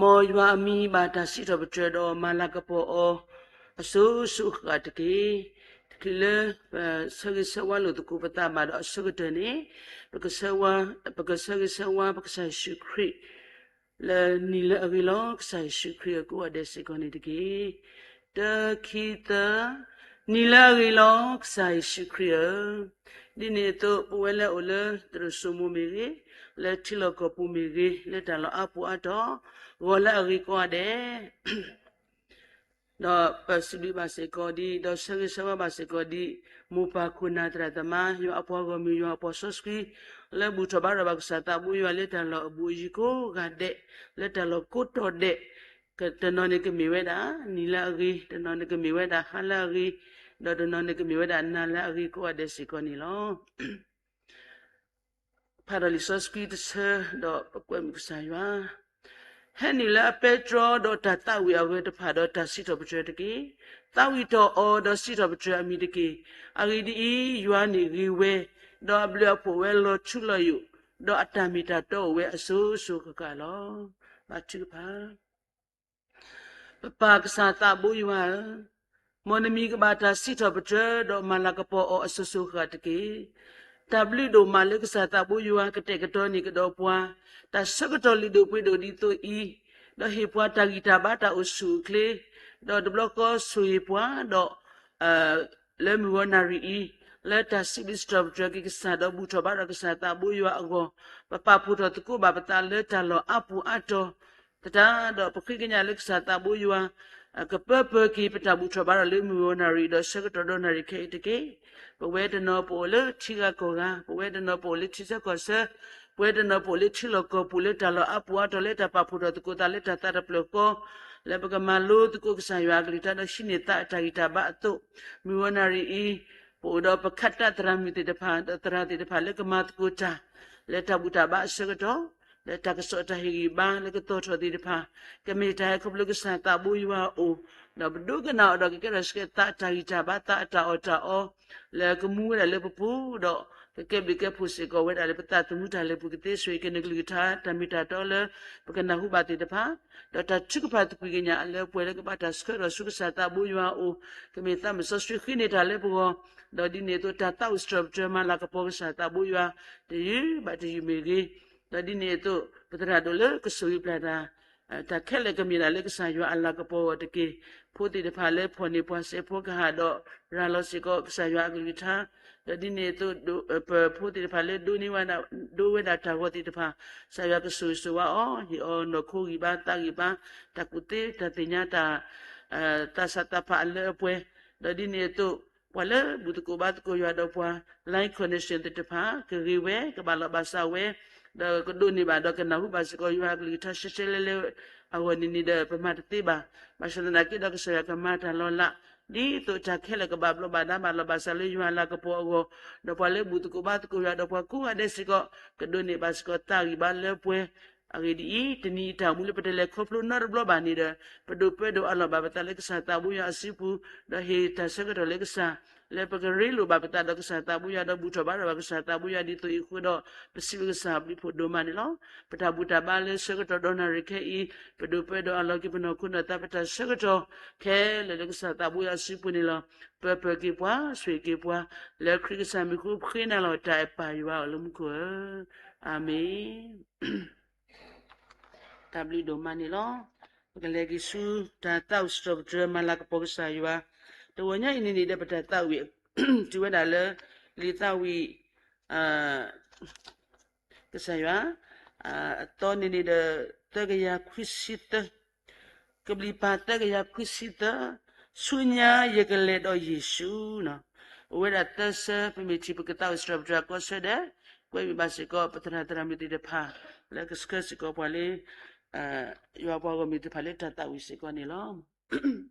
မ်ယွၤအမံၤဘၣ်တၢ်စံးထီၣ်ပတြၢၤဒီးမၤလၤကပီၤအီၤ အစိၤစိၤအဃၣ်တက့ၢ်. တချုးလၢ ပဆၢဂ့ၤဆၢဝါလိာ်သကိးပသးဘၣ်ဒီးအဆၢကတၢၢ်န့ၣ် ပကဆၢဂ့ၤဆၢဝါပကစၢ်ယ့ၣ်ၡူးခရံာ် လၢနံၤလၢအဂ့ၤလီၤ ကစၢ်ယ့ၣ်ၡူးခရံာ်ဧၢ ကိးဂၤဒဲးစ့ၢ်ကီးန့ၣ်တက့ၢ်. တၢ ခံ သၢ, နံၤလၢအဂ့ၤလီၤ ကစၢ်ယ့ၣ်ၡူးခရံာ်ဧၢ. ဒ်န့ၣ်အသိး ပဝဲလၢအအိၣ်လၢသရိာ်စိမိၤမ့ၢ်ဂ့ၤ, လၢထံလီၢ်ကီၢ်ပူၤမ့ၢ်ဂ့ၤ, လၢတၢ်လီၢ်အါပူၤအါတီၤ, ဂီၤလၢအဂ့ၤကိးဂၤဒဲး ဒီးပစံးဘျုးဘၣ်စ့ၢ်ကီးဒ်, ဒီးဆၢဂ့ၤဆၢဝါဘၣ်စ့ၢ်ကီးဒ်, မိၢ်ပၢ်ခိၣ်နၢ်သရၣ်သမါ ယွၤအပှၤဂီၢ်မုၢ် ယွၤအပှၤစီဆှံ လၢဘူၣ်ထီၣ်ဘါထီၣ်ဘၣ်ကစၢ်သးဘိယွၤလၢတၢ်လီၢ်အဘူးအယံၤကိးဂၤဒဲး, လၢတၢ်လီၢ်ကိးတီၤဒဲး, တနီၤန့ၣ်ကမ့ၢ်ဝဲဒၣ် နံၤလၢအဂ့ၤ, တနီၤန့ၣ်ကမ့ၢ်ဝဲဒၣ်ဟါလၢအဂ့ၤ, ဒီးတနီၤန့ၣ်ကမ့ၢ်ဝဲဒၣ်နၤလၢအဂ့ၤကိးဂၤဒဲးစ့ၢ်ကီးန့ၣ်လီၤ. ဖးဒီးလံာ်စီဆှံတဆၢ ဒီးပကွဲမုာ်ကစၢ်ယွၤ. ဟဲနုာ်လၢအပဲတြီဒီးတၢ်သးဝံၣ်အဂၢၢ်တဖၣ်ဒီးတၢ်စံးထီၣ်ပတြၢၤတက့ၢ်. သးဝံၣ်ထီၣ်အီၤဒီးစံးထီၣ်ပတြၢၤအမံၤတက့ၢ်. အဂ့ၢ်ဒ်အံၤ, ယွၤန့ၣ်ဂ့ၤဝဲ, ဒီးအဘျုးအဖှိၣ်ဝဲလီၤထူလီၤယိာ်, ဒီးအတၢ်မ့ၢ်တၢ်တီအိၣ်ဝဲအစိၤစိၤဃၣ်ဃၣ်လီၤ. ဘါထုကဖၣ်. ပပၢ်ကစၢ်သးဘိယွၤဧၢ, မ်နမံၤကဘၣ်တၢ်စံးထီၣ်ပတြၢၤ ဒီးမၤလၤကပီၤအီၤအစိၤစိၤဃၣ်ဃၣ်တက့ၢ်. တၢ်ဘျုးဒိၣ်မးလၢကစၢ်သးဘိယွၤကတဲာ်ကတီၤန့ၢ်ကဒီးပှၤ တၢ်ဆၢကတီၢ်လုၢ်ဒိၣ်ပှ့ၤဒိၣ်ဒ်သိးအံၤ, ဒီးဟ့ၣ်ပှၤတၢ်ဂံၢ်တၢ်ဘါတၢ်အိၣ်ဆူၣ်အိၣ်ချ့, ဒီးတဘျီဃီဆိၣ်ဂ့ၤပှၤဒီး လၢမုၢ်ဂီၤနၣ်ရံၣ်အံၤ, လၢတၢ်စံးဘျုးစံးထီၣ်ပတြၢၤက့ၤကစၢ် ဒီးဘူၣ်ထီၣ်ဘါထီၣ်ကစၢ်သးဘိယွၤအဂီၢ်, ပပာ်ဖှိၣ်ထီၣ်သကိးဘၣ်ပသးလၢတၢ်လီၢ်အါပူၤအါတီၤသတးဒီး ပဃ့ကညးလၢကစၢ်သးဘိယွၤ ကပၢပၢၢ်က့ၤပတၢ်ဘူၣ်ထီၣ်ဘါထီၣ်လၢမုၢ်ဂီၤနၣ်ရံၣ်ဒီးဆၢကတီၢ်ဒီနၣ်ရံၣ်ခဲအံၤတက့ၢ်. ပဝဲတနီၤပအိၣ်လၢထံဂၤကီၢ်ဂၤ, ပဝဲတနီၤပအိၣ်လၢထံဆၢကီၢ်ဆၢ, ပဝဲတနီၤပအိၣ်လၢထံလီၢ်ကီၢ်ပူၤလၢတၢ်လီၢ်အါပူၤအါတီၤလၢတၢ်ပာ်ဖှိၣ်ထီၣ်သကိးသးလၢတၢ်သးတဖျၢၣ်ဃီ, လၢပကမၤလိသကိးကစၢ်ယွၤအကလုၢ်ကထါဒီးဟံးန့ၢ်သးအတၢ်ဂံၢ်တၢ်ဘါအသိး, မုၢ်ဂီၤနၣ်ရံၣ်အံၤ, ပအိၣ်ဒီးပခးတၢ်သရၣ်မုၣ်သ့ၣ်တဖၣ် ဒီးသရၣ်သ့ၣ်တဖၣ်လၢကမၤသကိးတၢ် လၢတၢ်ဘူၣ်တၢ်ဘါအဆၢကတီၢ်, လၢတၢ်ကစီၣ်တၢ်ဟ့ၣ်ဂံၢ်ဘါလၢကသီၣ်ထီၣ်သ့ၣ်တဖၣ်, ကမ့ၢ်တၢ်ဟဲခီဖျိကစၢ်သးဘိယွၤအအိၣ်, ဒီးပဒိကနၣ်အီၤဒီးကကဲထီၣ်ဆှဲသးအတၢ်ဂံၢ်တၢ်ဘါသးအတၢ်အီၣ်တၢ်အီ, လၢကမူဝဲဒၣ်လၢပပူၤဒီး ကကဲဘျုးကဲဖှိၣ်စ့ၢ်ကီးဝဲဒၣ်လၢပသးသမူတၢ်လဲၤပူၤကသ့ဆိၣ်ဂ့ၤက့ၤနကလုၢ်ကထါ တၢ်မ့ၢ်တၢ်တီလၢ ပကနၢ်ဟူဘၣ်သ့ၣ်တဖၣ်, ဒီးတၢ်ထုကဖၣ်သကွံာ်ကညးလၢပှဲၤလၢကဘၣ်တၢ်ဆှၢထီၣ်ဆူကစၢ်သးဘိယွၤအအိၣ်, ကမ့ၢ်သးမုၢ်စီဆှံဃ့န့ၢ်တၢ်လၢပဂီၢ်, ဒီးဒ်န့ၣ်အသိးတၢ်သးဝံၣ်စံးထီၣ်ပတြၢၤမၤလၤကပီၤကစၢ်သးဘိယွၤ တယုၢ်ဘၣ်တယုၢ်မ့ၢ်ဂ့ၤ, ဒီးဒ်န့ၣ်အသိး ပသရၣ်ဒိၣ်လၢကဆိၣ်ဂ့ၤပျၢ်တၢ် တၢ်ခဲလၢာ်ကမ့ၢ်ဒၣ်လၢကစၢ်ယွၤအလၤကပီၤအဂီၢ်တက့ၢ်. ဖိသ့ၣ်တဖၣ်လၢဖီၣ်န့ၢ်ပှၤစဲးဖိကဟၣ်ဒီးရၤလီၤစ့ၢ်ကီးကစၢ်ယွၤအကလုၢ်ကထါ, ဒီးဒ်န့ၣ်အသိး ပဖိသ့ၣ်တဖၣ်လၢဒိးန့ၢ်ဝဲဒၣ် ဒိးဝဲဒၣ်တၢ်ဂီၤသ့ၣ်တဖၣ်, ကစၢ်ယွၤကဆိၣ်ဂ့ၤဆိၣ်ဝါအီၤ, ဟ့ၣ်အီၤနီၢ်ခိဂံၢ်ဘါသးဂံၢ်ဘါ, တၢ်ကူၣ်သ့တၢ်သ့ၣ်ညါတၢ် သးစၢ်သးဖးအလၢအပှဲၤ, ဒီးဒ်န့ၣ်အသိး ပှၤလၢဘူၣ်သကိးဘါသကိးယွၤဒီးပှၤ line connection သ့ၣ်တဖၣ် ကဂ့ၤဝဲ ကဘၣ်လီၤဘၣ်စးဝဲ, ဒီးကဒိးန့ၢ်ဘၣ်ဒီးကနၢ်ဟူဘၣ်စ့ၢ်ကီးယွၤအကလုၢ်ကထါရှဲရှဲလဲၣ်လဲၣ်အဂီၢ်န့ၣ်န့ၣ်ဒီး ပမၤတသ့ဘၣ်. ဘၣ်ဆၣ်သနာ်က့ဒီးကစၢ်ယွၤကမၤတၢ်လီၤလး, ဒ်သိးတၢ်ခဲလၢာ်ကဘၣ်ဘျီးဘၣ်ဒါဘၣ်လီၤဘၣ်စးလၢယွၤအလၤကပီၤအဂီၢ်, ဒီးပှၤလၢဘူၣ်သကိးဘါသကိးယွၤဒီးပှၤကိးဂၤဒဲးစ့ၢ်ကီး ကဒိးန့ၢ်ဘၣ်စ့ၢ်ကီးသးဂံၢ်ဘါလၢပှဲၤ အဂ့ၢ်ဒ်အံၤ, တနံၤအံၤတၢ်အိၣ်မူလၢပတလဲၤခီဖျိနီတဘျီဘၣ်န့ၣ်ဒီး ပဒိးပၢဒိးအးလီၤဘၣ်ပသးလၢကစၢ်သးဘိယွၤအစုပူၤ, ဒီးဟ့ၣ်တၢ်ဆၢကတီၢ်လၢကစၢ်, လၢပကရ့လိာ်ဘၣ်ပသးဒီးကစၢ်သးဘိယွၤ ဒီးဘူၣ်ထီၣ်ဘါထီၣ်ဘၣ်ကစၢ်သးဘိယွၤဒ်သိးအံၤအဃိဒီး ပစံးဘျုးကစၢ်အဘျုးဖှိၣ်ဒိၣ်မးန့ၣ်လီၤ. ပတၢ်ဘူၣ်တၢ်ဘါလၢဆၢကတီၢ်ဒီနၣ်ရံၣ်ခဲအံၤ, ပဒိးပၢဒိးအးလီၤက့ၤပနီၢ်ခိနီၢ်သး ပတၢ်ဆၢကတီၢ်ခဲလၢာ်လၢကစၢ်သးဘိယွၤအစုပူၤန့ၣ်လီၤ. ပၢၤပၢၤက့ၤပှၤ, ဆိၣ်ဂ့ၤက့ၤပှၤ, လၢခရံာ်ကစၢ်မံၤအဃိ ပဃ့နၤလီၤတၢ်အဲၣ်ပၢ်ယွၤအီၤလၢမူခိၣ်ဧၢ, အၤမ့ၣ်. တၢ်ဘျုးဒိၣ်မးန့ၣ်လီၤ. ပကလဲၤက့ၤဆူ တၢ်သးဝံၣ်စံးထီၣ်ပတြၢၤမၤလၤကပီၤကစၢ်ယွၤ, တဂီၤညါအံၤန့ၣ်န့ၣ်ဒီးပတၢ်သးဝံၣ် တုၤဝဲဒၣ်လၢ လံာ်သးဝံၣ် ကစၢ်ယွၤ အသီန့ၣ်န့ၣ်ဒီး သၢကယၤခွံဆံသၢ, ကဘျံးပၤသၢကယၤခွံဆံသၢ, ဆူညါယကလဲၤဒီးယ့ၣ်ၡူးန့ၣ်, အိၣ်ဝဲဒၣ်သၢဆၢ ပမ့ၢ်ထံၣ်ပကသးဝံၣ်စံးထီၣ်ပတြၢၤအကီၢ်ဆၢဒီး ကွဲမုာ်ဘၣ်စ့ၢ်ကီး ပသရၣ်သရၣ်မုၣ်သ့ၣ်တဖၣ် လၢကဆှၢစ့ၢ်ကီးပှၤလၢ ယွၤပှၤဂီၢ်မုၢ်သ့ၣ်တဖၣ်လၢတၢ်သးဝံၣ်စ့ၢ်ကီးန့ၣ်လီၤ.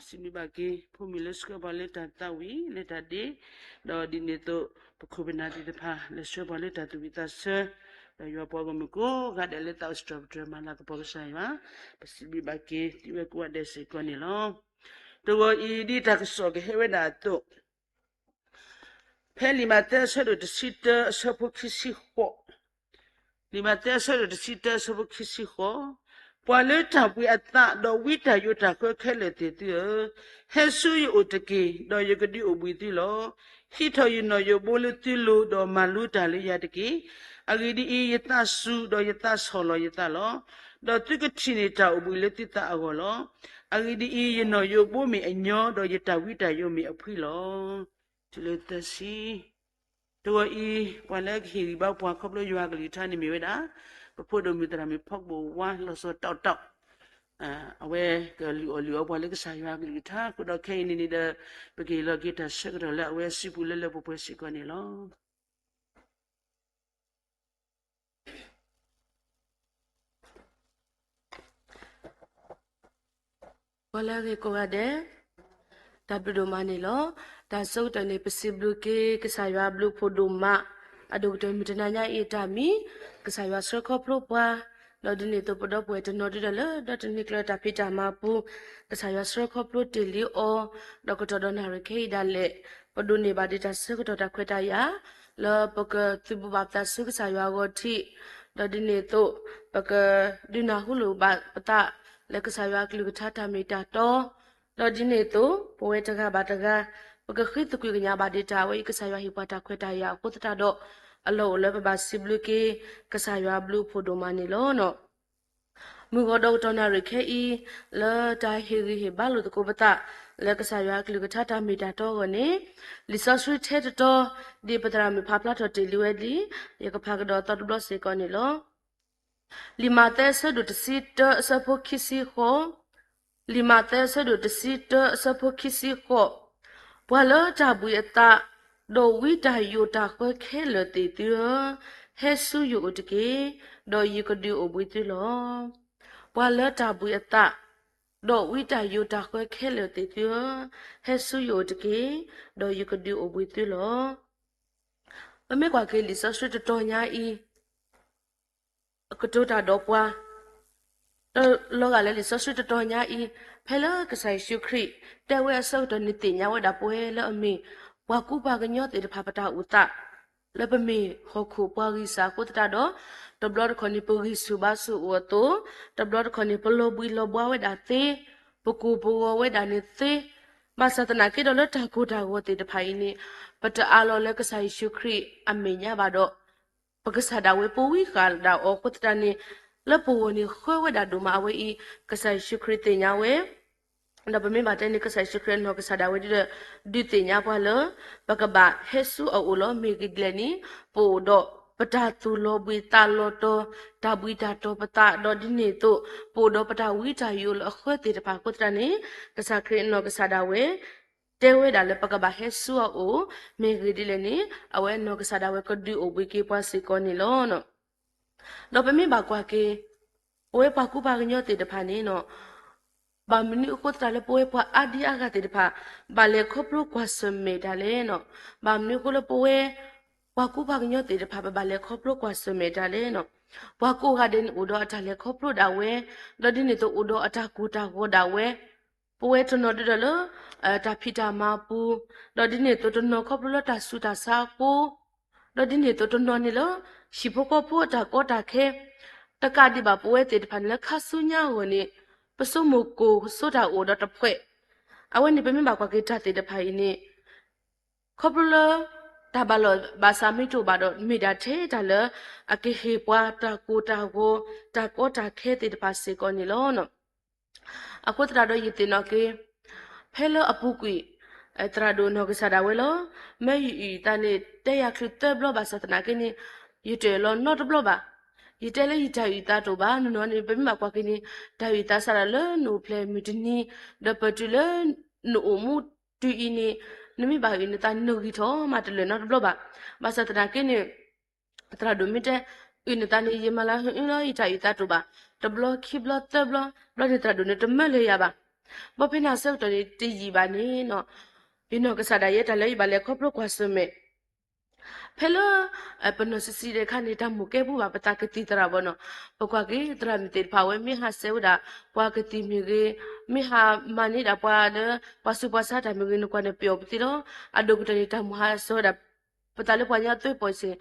ပစံးဘျုးဘၣ်က့ၤ ဖိမုၣ်လၢဆှၢပှၤလၢတၢ်သးဝံၣ်လၢတၢ်ဒ့, ဒီးဒ်န့ၣ်အသိး ပခိၣ်ပနၢ်သ့ၣ်တဖၣ်လၢဆှၢပှၤလၢတၢ်သူၣ်ဝံၣ်သးဆၢ, ဒီးယွၤပှၤဂီၢ်မုၢ်ကိးဂၤဒဲးလၢသးအိၣ်စံးထီၣ်ပတြၢၤမၤလၤကပီၤကစၢ်ယွၤ, ပစံးဘျုးဘၣ်က့ၤသုဝဲကိးဂၤဒဲးစ့ၢ်ကီးန့ၣ်လီၤ. တဂီၤအံၤဒ်တၢ်ကစီၣ်ကဟဲဝဲဒၣ်အသိး ဖဲလံာ်မးသဲအဆၢဒိၣ်တဆံတၢအဆၢဖိခံဆံဃိး, လံာ်မးသဲအဆၢဒိၣ်တဆံတၢအဆၢဖိခံဆံဃိး, ပှၤလၢတၢ်ဘှံးအသးဒီးဝံတၢ်ယိးတၢ်ဃၢခဲလၢာ်သ့ၣ်သုဧၢ, ဟဲဆူယအိၣ်တက့ၢ်, ဒီးယကဒုးအိၣ်ဘှံးသုလီၤ. ဟံးထီၣ်ယနီၣ်ယိးဘိလၢသုလိၤ, ဒီးမၤလိတၢ်လၢယၤတက့ၢ်. အဂ့ၢ်ဒ်အံၤ, ယသးစူၤဒီးယသးဆီၣ်လီၤယသးလီၤ. ဒီးသုကထံၣ်န့ၢ်တၢ်အိၣ်ဘှံးလၢသုသးအဂီၢ်လီၤ. အဂ့ၢ်ဒ်အံၤ, ယနီၣ်ယိးဘိမ့ၢ်အညီ, ဒီးယတၢ်ဝံတၢ်ယိးမ့ၢ်အဖှံလီၤ. တုၤလၢသၢဆံ, တဂီၤအံၤ ပှၤလၢကဟ့ၣ်ဂံၢ်ဘါပှၤခီဖျိယွၤကလုၢ်ကထါန့ၣ်မ့ၢ်ဝဲဒၣ် ပဖိဒိၣ်မုၣ်သရၣ်မုၣ်ဖီကပိာ်ဝါလီၤစီၤတီတီ, အဝဲကလုၢ်အီၣ်လုၢ်အီပှၤလၢကစၢ်ယွၤကလုၢ်ကထါ, အဃိဒီးခဲအံၤန့ၣ်န့ၣ်ဒီး ပကဟ့ၣ်လီၤက့ၤတၢ်ဆၢကတီၢ်လၢအဝဲစုပူၤလၢလၢပှဲၤပှဲၤစ့ၢ်ကီးန့ၣ်လီၤ. ပှၤလၢအဂ့ၤကိးဂၤဒဲး, တၢ်ဘျုးဒိၣ်မးန့ၣ်လီၤ. တၢ်ဆၢကတီၢ်န့ၣ် ပစံးဘျုးက့ၤကစၢ်ယွၤဘျုးဖှိၣ်ဒိၣ်မး, အဒိၣ်ကတၢၢ်မုၢ်တနၤညါအံၤအတၢ်မံၤ, ကစၢ်ယွၤဆှၢခီဖျိပှၤ, ဒီးဒ်န့ၣ်အသိးပဒီပုၢ်ဝဲၢ်တနီၤဒုဒီးလၢ ဒီတနံၤကျၢၤတၢ်ဖံးတၢ်မၤပူၤ, ကစၢ်ယွၤဆှၢခီဖျိတ့ၢ်လံအီၤ, ဒီးကတီၢ်ဒီးနၣ်ရံၣ်ခဲအံၤဒၣ်လဲာ်, ပဒိးန့ၢ်ဘၣ်ဒံးတၢ်ဆၢကတီၢ်တၢ်ခွဲးတၢ်ယာ်, လၢပကသုးဘူးဘၣ်ပသးဆူကစၢ်ယွၤအဂီၢ်ထံး, ဒီးဒ်န့ၣ်အသိး, ပကဒုးနၢ်ဟူလိာ်ဘၣ်ပသးလၢကစၢ်ယွၤအကလုၢ်ကထါတၢ်မ့ၢ်တၢ်တီ, ဒီးဒ်န့ၣ်အသိး ပဝဲတဂၤဘၣ်တဂၤ, ပကဃ့သကွံာ်ကညးဘၣ်ဒံးတၢ်အဝဲအံၤ ကစၢ်ယွၤဟ့ၣ်ပှၤတၢ်ခွဲးတၢ်ယာ်အဃိသတးဒီး, အလီၢ်အိၣ်လၢပဘၣ်စံးဘျုးက့ၤ ကစၢ်ယွၤဘျုးဖှိၣ်ဒိၣ်မးန့ၣ်လီၤ. မုၢ်ဂီၤဒီးကတီၢ်နၣ်ရံၣ်ခဲအံၤ, လၢတၢ်ဟ့ၣ်ဂံၢ်ဟ့ၣ်ဘါလိာ်သကိးပသး, လၢကစၢ်ယွၤအကလုၢ်ကထါတၢ်မ့ၢ်တၢ်တီအဂီၢ်န့ၣ်, လံာ်စီဆှံထဲတတီ, ဒ်ပသရၣ်မုၣ်ဖးဖျါထီၣ်တ့ၢ်လံဝဲလံ, ယကဖးကဒီးသီတဘျီစ့ၢ်ကီးန့ၣ်လီၤ. လံာ်မးသဲအဆၢဒိၣ်တဆံတၢအဆၢဖိခံဆံဃိး, လံာ်မးသဲအဆၢဒိၣ်တဆံတၢအဆၢဖိခံဆံဃိး, ပှၤလၢတၢ်ဘှံးအသး, ဒီးဝံတၢ်ယိးတၢ်ဃၢခဲလၢာ်သ့ၣ်သုဧၢ, ဟဲဆူယအိၣ်တက့ၢ်, ဒီးယကဒုးအိၣ်ဘှံးသုလီၤ. ပှၤလၢတၢ်ဘှံးအသး, ဒီးဝံတၢ်ယိးတၢ်ဃၢခဲလၢာ်သ့ၣ်သုဧၢ, ဟဲဆူယအိၣ်တက့ၢ်, ဒီးယကဒုးအိၣ်ဘှံးသုလီၤ. ပမ့ၢ်ကွၢ်က့ၤလံာ်စီဆှံတတီၤညါအံၤ ကတိၤတၢ်ဒီးပှၤ, ဒီးလီၤဂာ်လၢလံာ်စီဆှံတတီၤညါအံၤ, ဖဲလၢကစၢ်ယ့ၣ်ၡူးခရံာ် တဲဝဲအဆၢကတီၢ်န့ၣ် သ့ၣ်ညါဝဲဒၣ်ပဝဲလၢအမ့ၢ် ပှၤကူပှၤကညီသ့ၣ်တဖၣ်ပတၢ်အိၣ်သး, လၢပမ့ၢ်ဟီၣ်ခိၣ်ပှၤဂံၢ်စၢ်အဃိသတးဒီး, တဘျီတခီၣ်န့ၣ် ပဂံၢ်ဆူၣ်ဘါဆူၣ်အိၣ်အသိး, တဘျီတခီၣ်န့ၣ် ပလီၤဘှံးလီၤဘှါဝဲဒၣ်သ့, ပကိၢ်ပဂီၤဝဲဒၣ်န့ၣ်သ့, ဘၣ်ဆၣ်သနာ်က့ဒီးလၢတၢ်ကိၢ်တၢ်ဂီၤသ့ၣ်တဖၣ်အံၤန့ၣ်, ပတအးလီၤလၢကစၢ်ယ့ၣ်ၡူးခရံာ်အမဲာ်ညါဘၣ်ဒီး, ပကစၢ်ဒၣ်ဝဲပဝံဃာ်ဒၣ်အီၤအဃိသတးန့ၣ်, လၢပဂီၢ်န့ၣ်ဃၢဝဲဒၣ်ဒိၣ်မးအဝဲအံၤ, ကစၢ်ယ့ၣ်ၡူးခရံာ်သ့ၣ်ညါဝဲ, ဒီးပမ့ၢ်ဘၣ်တဲန့ၣ် ကစၢ်ယ့ၣ်ၡူးခရံာ်အနီၢ်ကစၢ်ဒၣ်ဝဲဒုဒီး, ဒုးသ့ၣ်ညါပှၤလၢ ပကဘၣ်ဟဲဆူအအိၣ်လီၤ. မ့ၢ်ဂ့ၢ်ဒ်လဲၣ်န့ၣ်, ပအိၣ်ဒီးပတၢ်သူၣ်လီၤဘှံးသးလီၤတီၤ, တၢ်ဘှံးတၢ်တီၤပသး, ဒီးဒ်န့ၣ်အသိး, ပအိၣ်ဒီးပတၢ်ဝံတၢ်ယိးလၢအဃၢသ့ၣ်တဖၣ်အဃိသတးန့ၣ်, ကစၢ်ခရံာ်အနီၢ်ကစၢ်ဒၣ်ဝဲ တဲဝဲဒၣ်လၢပကဘၣ်ဟဲဆူအအိၣ်, မ့ၢ်ဂ့ၢ်ဒ်လဲၣ်န့ၣ်, အဝဲအနီၢ်ကစၢ်ဒၣ်ဝဲကဒုးအိၣ်ဘှံးက့ၤပှၤစ့ၢ်ကီးန့ၣ်လီၤ. ဒီးပမ့ၢ်ဘၣ်ကွၢ်က့ၤ ပဝဲပှၤကူပှၤကညီသ့ၣ်တဖၣ်န့ၣ်, ဘၣ်မနုၤအဃိသတးလၢပဝဲပှၤအါဒံအါဂၤသ့ၣ်တဖၣ် ဘၣ်လဲၤခီဖျိကွၢ်ဆၢၣ်မဲာ်တၢ်လဲၣ်န့ၣ်, ဘၣ်မနုၤအဃိလၢပဝဲ ပှၤကူပှၤကညီသ့ၣ်တဖၣ် ပဘၣ်လဲၤခီဖျိကွၢ်ဆၢၣ်မဲာ်တၢ်လဲၣ်န့ၣ်, ပှၤကိးဂၤဒဲးန့ၣ်အိၣ်ဒီးအတၢ်လဲၤခီဖျိဒၣ်ဝဲ, ဒီးဒ်န့ၣ်အသိးအိၣ်ဒီးအတၢ်ကိၢ်တၢ်ဂီၤဒၣ်ဝဲ, ပဝဲတနီၤဒုဒီးလၢ တၢ်ဖံးတၢ်မၤပူၤ, ဒီးဒ်န့ၣ်အသိးတနီၤခီဖျိလၢတၢ်ဆူးတၢ်ဆါအဃိ, ဒီးဒ်န့ၣ်အသိးတနီၤန့ၣ်လၢ ဟံၣ်ဖိဃီဖိအတၢ်ကီတၢ်ခဲ, တကးဒံးဘၣ်ပဝဲသ့ၣ်တဖၣ်န့ၣ်လၢခါဆူညါအဂီၢ်န့ၣ်, ပဆိကမိၣ်ကိၢ်ဆိတၢ်အိၣ်ဒီးတဖှဲး, အဝဲန့ၣ်ပမ့ၢ်ဘၣ်ကွၢ်က့ၤတၢ်သ့ၣ်တဖၣ်အံၤန့ၣ်, ခီဖျိလၢ တၢ်ဘၣ်လီၢ်ဘၣ်စးမ့ၢ်တအိၣ်ဘၣ်ဒီး မ့ၢ်ဒၣ်ထဲတၢ်လၢ အကဟ့ၣ်ပှၤတၢ်ကိၢ်တၢ်ဂီၤ တၢ်ကီတၢ်ခဲသ့ၣ်တဖၣ်စ့ၢ်ကီးန့ၣ်လီၤ. အဃိသတးဒီးယသ့ၣ်နီၣ်က့ၤ, ဖဲလၢအပူၤကွံာ်, သရၣ်ဒိၣ်နီၢ်ကစၢ်ဒၣ်ဝဲလီၤ. မၢယအုၣ်ယသးန့ၣ် တဲယၤချုးသၢဘျီဘၣ်ဆၣ်သနာ်က့န့ၣ်, ယတအၢၣ်လီၤနီတဘျီဘၣ်. ယတဲလၢယတၢ်အုၣ်သးတအိၣ်ဘၣ်, နီၢ်နီၢ်န့ၣ် ပမ့ၢ်ဘၣ်ကွၢ်က့ၤန့ၣ်, တၢ်အုၣ်သးစးထီၣ်လၢနအိၣ်ဖျဲၣ်မုၢ်တနံၤ, ဒီးပတုၤလၢ နအိၣ်မူတုၤအံၤန့ၣ်, နမ့ၢ်ဘၣ်အုၣ်နသးန့ၣ် နဂံၢ်ထီၣ်မးတလၢာ်နီတဘျီဘၣ်. ဘၣ်ဆၣ်သနာ်က့န့ၣ်, သရၣ်ဒိၣ်မ့ၢ်တဲ, အုၣ်နသးန့ၣ် ယမၤလၤဟုအၢလီၤ ယတၢ်အုၣ်သးတအိၣ်ဘၣ်, တဘျီခံဘျီသၢဘျီ, ဘျီန့ၣ်သရၣ်ဒိၣ်န့ၣ်တမၢလၢၤယၤဘၣ်. ဘၣ်ဖဲန့ၣ်အဆၢကတီၢ်န့ၣ် တယံာ်ဘၣ်န့ၣ်နီၤ, ယနီၢ်ကစၢ်ဒၣ်ယဲတၢ်လၢယဘၣ်လဲၤခီဖျိကွၢ်ဆၢၣ်မဲာ် ဖဲလၢ ပနီၢ်ဆံးဆံးတခါန့ၣ် တၢ်မိၣ်ကဲပူၤဘၣ် ပသးကသံၣ်သရၣ်ဘၣ်နီၤ, ပကွၢ်က့ၤသရၣ်မုၣ်သ့ၣ်တဖၣ်ဝဲ မ့ၢ်ဟးဆှဲးဝဲဒၣ် ပှၤကသံၣ်မ့ၢ်ဂ့ၤ, မ့ၢ်ဟးမၤန့ၢ်ဒၣ်ပှၤလၢ ပှၤဆူးပှၤဆါတၢ်မ့ၢ်ဂ့ၤ နကွၢ်န့ၣ်ပျီၣ်ပသ့လီၤ. အဒိၣ်ကတၢၢ်န့ၣ် တၢ်မိၣ်ဟးဆှဲးဝဲဒၣ် ပသးလၢပှၤကညီအသွဲၣ်ပီၣ်စ့ၢ်,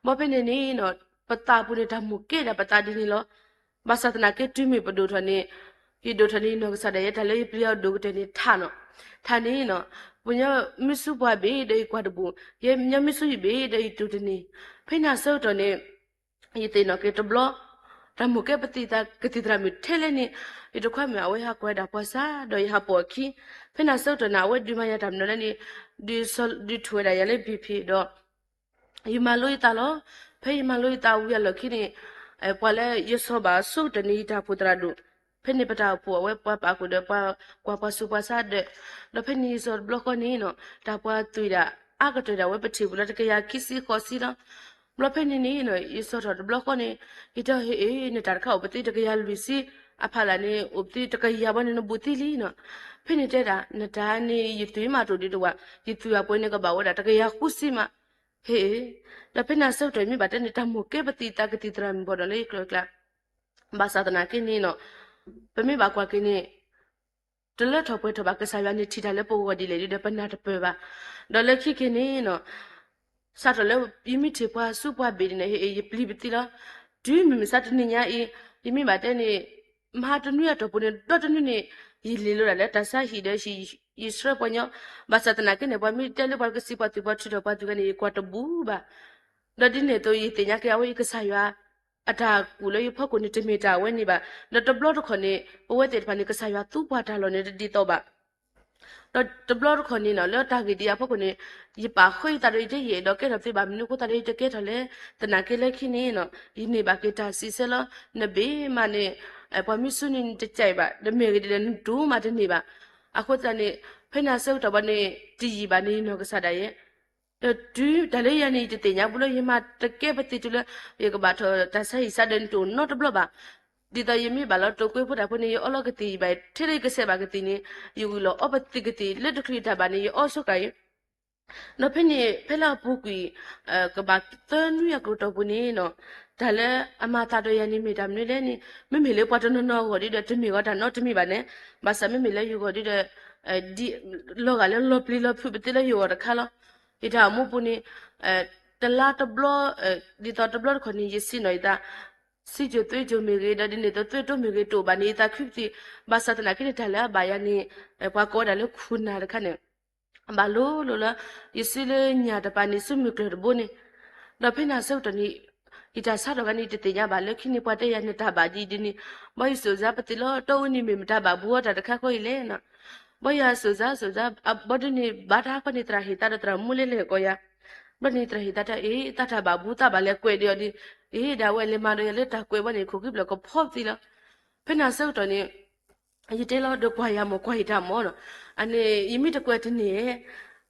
ဘၣ်ဖဲန့ၣ်န့ၣ်နီၤ, ပသးပူၤန့ၣ် တၢ်မိၣ်ကဲဒၣ်ပသးဒ်န့ၣ်လီၤ. ဘၣ်ဆၣ်သနာ်က့တုၤမ့ၢ်ပဒိၣ်ထီၣ်န့ၣ်, ယဒိၣ်ထီၣ်န့ၣ် ယနီၢ်ကစၢ်ဒၣ်ယဲတၢ်လၢယပျံၤအဒိၣ်ကတၢၢ်န့ၣ်ထးနီၤ, ထးန့ၣ်နီၤ, ပှၤကညီမ့ၢ်စူးပှၤဘ့ၣ်ဒီးယကွၢ်တဘူး, ယဲမ့ၢ်မ့ၢ်စူးယဘ့ၣ်ဒီးယတူၢ်တန့ၢ်, ဖဲန့ၣ်အဆၢကတီၢ်န့ၣ် ယသ့ၣ်နီၣ်က့ၤတဘျီ, တၢ်မိၣ်ကဲပသံၣ်သရၣ်မုၣ်ထဲလဲၣ်န့ၣ်, ယတခွါမုၣ်အဝဲဟးကွၢ်ဝဲဒၣ်ပှၤစၢ် ဒီးယဟးပိာ်အခံ, ဖဲန့ၣ်အဆၢကတီၢ်န့ၣ် အဝဲဒုးမၤယၤတၢ်မနုၤလဲၣ်န့ၣ်, ဒုးထိၣ်ဝဲဒၣ်ယၤလၢ BP ဒီး ယမၤလိယသးလီၤ. ဖဲယမၤလိယသးဝံၤအလီၢ်ခံန့ၣ်, ပှၤလၢယဆီၣ်ဘၣ်အဆိကတၢၢ်န့ၣ် ယတၢ်အိၣ်ဖှိၣ်သရၣ်ဒိၣ်, ဖဲန့ၣ်ပတၢ်အိၣ်ဖှိၣ်အဝဲပှၤပာ်ဃုာ်ဒီးပှၤကွၢ်ပှၤဆူးပှၤဆါဒီး, ဒီးဖဲန့ၣ်ယဆီၣ်တဘျီဃီန့ၣ်နီၤ, တၢ်ပှၤသွံၣ်ဒၣ်အါကတၢၢ်ဒၣ်ဝဲပထံၣ်ပူၤလၢတကယၤခံဆံဃိးဆံလီၤ. ဘျီဖဲန့ၣ်န့ၣ်နီၤ ယဆီၣ်ထီၣ်တဘျီဃီန့ၣ်, ယတဲအီၤ ဟ့ၣ်အ့ၣ် နတၢ်တခါအိၣ်ပသံတကယၤလွံၢ်ဆံ, အဖီလာ်န့ၣ် အိၣ်ပသံတကယၤဘၣ်န့ၣ် နဘူးသံလံနီၤ. ဖဲန့ၣ်တဲဒၣ် နတၢ်န့ၣ် ယသွံၣ်မးတအိၣ်ဒံးတဝဲ, ယသွံၣ်အပှ့ၤန့ၣ်ကဘၣ်ဝဲဒၣ်တကယၤဃုဆံမး, ဟ့ၣ်အ့ၣ်. ဒီးဖဲန့ၣ်အဆၢကတီၢ်မ့ၢ်ဘၣ်တဲန့ၣ် တၢ်မိၣ်ကဲပသံၣ်သရၣ်ကသံၣ်သရၣ်မုၣ်ဘၣ်ဒီးလၢယကျိၤကျါ, ဘၣ်ဆၣ်သနာ်က့န့ၣ်နီၤ, ပမ့ၢ်ဘၣ်ကွၢ်က့ၤန့ၣ် တလၢထီၣ်ပှဲၤထီၣ်ဘၣ် ကစၢ်ယွၤန့ၣ်ထံၣ်တၢ်လၢပဂီၢ်ဒ်လဲၣ်ဒီး ပနၢ်တပၢၢ်ဘၣ်. ဒီးလၢခံက့ၤန့ၣ်နီၤ, စးထီၣ်လၢယမ့ၢ်ထံၣ်ပှၤဆူးပှၤဘ့ၣ်ဒ်န့ၣ် ဟ့ၣ်အ့ၣ် ယပျံၤပသံလီၤ. တုၤမုၢ်မဆါတနံၤညါအံၤ, ယမ့ၢ်ဘၣ်တဲန့ၣ်, မဟါတနွံအတီၢ်ပူၤန့ၣ် ဒီတနွံန့ၣ်, ယလ့ၤလိာ်ဒၣ်လၢတၢ်ဆါဟံၣ်ဒီး ယဆှၢပှၤကညီ, ဘၣ်ဆၣ်သနာ်က့န့ၣ် ပှၤမ့ၢ်တဲလၢပှၤကစံးပှၤသွံၣ်ပှၤထုးထီၣ်ပှၤသွံၣ်ဂၤန့ၣ် ယကွၢ်တဘူးဘၣ်. ဒီးဒ်န့ၣ်အသိး ယသ့ၣ်ညါက့ၤအဝဲအံၤကစၢ်ယွၤ အတၢ်ကူၣ်လၢယဖီခိၣ်န့ၣ် တမ့ၢ်တၢ်အဝဲန့ၣ်ဘၣ်. ဒီးတဘျီတခီၣ်န့ၣ် ပဝဲသ့ၣ်တဖၣ်န့ၣ် ကစၢ်ယွၤသူပှၤတၢ်လီၢ်န့ၣ် တဒ်သိးဘၣ်. ဒီးတဘျီတခီၣ်န့ၣ်နီၤ လၢတၢ်ဂ့ၢ်ဒ်အံၤအဖီခိၣ်န့ၣ်, ယပာ်ဃုာ်ယသးဒီး ယတဲယအဲၣ်ဒိးကဲထီၣ်သ့ဘၣ် မနုၤအဃိသတးဒီး ယတကဲထီၣ်လဲၣ်. သနာ်က့လၢခံန့ၣ်နီၤ, ယန့ၢ်ဘၣ်က့ၤတၢ်စံးဆၢလီၤ. နဘ့ၣ်မးန့ၣ်, ပှၤမ့ၢ်စူးန့ၣ် နတကဲဘၣ်, ဒီးမ့ၢ်ဂ့ၤဒ်လဲၣ် နတူၢ်မးတန့ၢ်ဘၣ်. အဃိသတးန့ၣ်, ဖဲန့ၣ်အဆၢကတီၢ်ဘၣ်န့ၣ် တယံာ်ဘၣ်န့ၣ် ယနီၢ်ကစၢ်ဒၣ်ယဲ ဒီးတုၤတၢ်လၢယၤန့ၣ် ယတသ့ၣ်ညါဘူးလၢ ယမၤတကဲပသံၣ်တုၤလၢ ယကဘၣ်ထီၣ်တၢ်ဆါဟံၣ်ဆါဒီး နတအိၣ်နီတဘျီဘၣ်. ဒ်သိးယမ့ၢ်ဘၣ်လီၤတိာ်ကွဲဖိတၢ်ဖိန့ၣ် ယအီလီၤကသံၣ်ယဘၣ် ထဲလၢယကစဲးဘၣ်ကသံၣ်န့ၣ်, ယဝံၤလီၤအီပသံၣ်ကသံၣ်လၢတချုးယတၢ်ဘၣ်န့ၣ် ယအီဆိကၤအံၤ. ဒီးဖဲန့ၣ် ဖဲလၢအပူၤကွံာ် ကဘၣ်သၢနွံအကတီၢ်ပူၤန့ၣ်နီၤ, တၢ်လၢအမၤသးဒီးယၤန့ၣ်မ့ၢ်တၢ်မနုၤလဲၣ်န့ၣ်, မ့မ့ၢ်လၢပှၤတနီၤနီၤအဂီၢ်ဒီး တမ့ၢ်ဂီၤတၢ်နီတမံၤဘၣ်န့ၣ်, ဘၣ်ဆၣ်မ့မ့ၢ်လၢယဂီၢ်ဒီး ဒ်လီၤဂာ်လၢလီၤပျံၤလီၤဖုးပသ့လၢယဂီၢ်တခါလီၤ. ယတၢ်အိၣ်မူပူၤန့ၣ် တလါတဘျီ, ဒ်သိးတဘျီတခီၣ်န့ၣ် ယဆ့ၣ်နီၤယသး, စံၣ်စိၤသွ့ၣ်စိၤမ့ၢ်ဂ့ၤ ဒီးဒ်န့ၣ်အသိးသွ့ၣ်တိမ့ၢ်ဂ့ၤ တအိၣ်ဘၣ်န့ၣ် ယသးခုပသံၣ်, ဘၣ်ဆၣ်သနာ်က့န့ၣ် တၢ်လၢအဘၣ်ယၤန့ၣ် ပှၤကိးဝဲဒၣ်လၢခူၣ်နၢ်တခါန့ၣ် ဘၣ်လိၤလိၤလၢ ယစုလၢညၣ်တပၤန့ၣ် စုမုၢ်ကျၢၢ်တဘိန့ၣ်, ဒီးဖဲန့ၣ်အဆၢကတီၢ်န့ၣ် ယတၢ်ဆါထီၣ်ဂၤန့ၣ် ယတသ့ၣ်ညါဘၣ်လၢခံန့ၣ် ပှၤတဲယၤန့ၣ်တၢ်ဘၣ်ဒ်အံၤဒ်န့ၣ်, ဘၣ်ယစိာ်စါပသံၣ်လီၤ တအိၣ်န့ၣ်မ့ၢ်မတၤဘၣ်ဘူးအီၤတၢ်တခါဃီအံၤလဲၣ်နီၤ, ဘၣ်ယၤစိာ်စါစိာ်စါ, ဘၣ်ဒ်န့ၣ် ဘၣ်တၢ်ဟးခီန့ၣ် သရၣ်ဟ့ၣ်သါဒီးသရၣ်မူလဲလဲၣ်ကိးယၤ, ဘၣ်န့ၣ်သရၣ်ဟ့ၣ်သါတၢ်အံၤ သးတၢ်ဘၣ်ဘူးသးဘၣ်လဲၤကွဲးဒီးအီၤဒ်, အံၤဒၣ်ဝဲလဲၤမၤဒီးယၤလၢတၢ်ကွဲးဘၣ်န့ၣ် ခိၣ်ဃံဘျၢၣ်ကဖီပသံၣ်လီၤ. ဖဲန့ၣ်အဆၢကတီၢ်န့ၣ် ယတဲလီၤဒီးကွၢ်ယၤမ့ၢ်ကွၢ်ယတၢ်မ့ၢ်နီၤ, အန့ၣ် ယမ့ၢ်တကွဲးတန့ၢ်,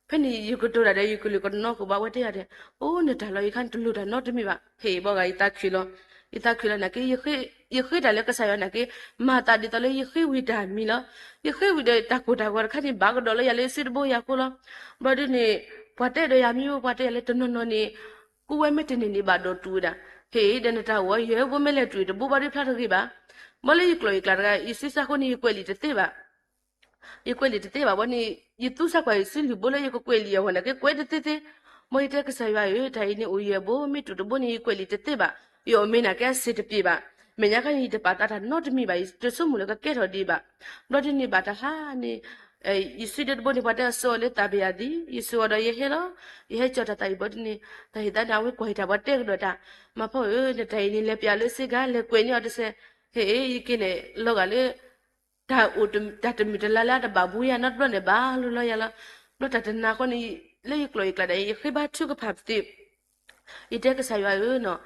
ဖဲန့ၣ်ယကတိၤတၢ်ဒီး ယကလုာ်ကနီၢ်ကဘၣ်ဝဲတဲယၤဒီး, အိၣ်နတၢ်လီၤ ယခါန့ၣ်တလိၣ်တၢ်နီတမံၤဘၣ်, ဟ့ၣ်ဘီဂၤ ယသးခုလီၤ, ယသးခုလီၤနာ်က့ ယဃ့တၢ်လၢကစၢ်ယွၤနာ်က့, မၤသးဒ်သိးလၢယဃ့ဝံၤတၢ်မံၤလီၤ, ယဃ့ဝံၤဒီးတၢ်ကိၢ်တၢ်ဂီၤတခါန့ၣ် ဘၣ်ကဒီးလၢယၤလၢစုတဘိယၤဃိလီၤ. ဘျီဒ်န့ၣ် ပှၤတဲဒီးယၤမ့ၢ်အိၣ် ပှၤတဲယၤလၢတနီၤနီၤန့ၣ် ကူဝဲမ့ၢ်တန့ၢ်န့ၣ် ဘၣ်ဒိးတူၢ်ဝဲဒၣ်, ဟ့ၣ်ဒီးနတၢ်ဂီၤ ယဲဘိမ့ၢ်လဲၤတူၢ်တဘိဘၣ်ဒီးဖျါတဂ့ၤဘၣ်. ဘၣ်လၢယကျိာ်ယကျဲတဂၤ ယစုစါဃိန့ၣ် ယကွဲးလံာ်တသ့ဘၣ်, ယကွဲးလံာ်တသ့ဘၣ်ဘၣ်န့ၣ် ယသူစါကွၢ်ယစုလုၢ်ဘိလၢယကကွဲးလံာ်အဂီၢ်နာ်က့ ကွဲးတသ့သ့, မ်ယတဲကစၢ်ယွၤဧၢ တၢ်အံၤန့ၣ်အိၣ်ယဲဘိ မ့ၢ်တူၢ်တဘိန့ၣ် ယကွဲးလံာ်တသ့ဘၣ်, ယအီၣ်မ့ၤနာ်က့အစ့တပံးဘၣ်, မဲာ်ညါခါန့ၣ် ယတပာ်သးတၢ်နီတမံၤဘၣ် ယတဆိကမိၣ်လၢကကဲထီၣ်ဒံးဘၣ်. ဘျီဒ်န့ၣ်ဘၣ်တဟါန့ၣ် ယစုဒ့တဘိန့ၣ် ပှၤတဲအစိအီၤလၢသးပယၤသံ, ယစိအီၤဒီးယဟဲလီၤ, ယဟဲကၠီတၢ်သးအံၤဘျီဒ်န့ၣ် တၢ်ဟ့ၣ်သါန့ၣ် အဝဲကွၢ်ဟ့ၣ်တၢ်ပှၤတဲကဒီးတၢ်, မၤဖီဧၢ နတၢ်အံၤန့ၣ် လဲၤပျးလၢစ့ဂၤ လဲၤကွဲးန့ၢ်အီၤတစဲး, ဟ့ၣ် ယက့ၤန့ၣ် လီၤဂာ်လၢ တၢ်အိၣ် တၢ်တမုာ်တလၤလၢအတဘၣ်ဘူးယၤနီတဘျီန့ၣ် ဘၣ်လိၤလီၤယၤလီၤ. ဘျီတၢ်တနၤဃီန့ၣ် လၢယကျိာ်ယကျဲဒၣ် ယဃ့ဘါထုကဖၣ်ပသ့, ယတဲကစၢ်ယွၤဧၢနီၤ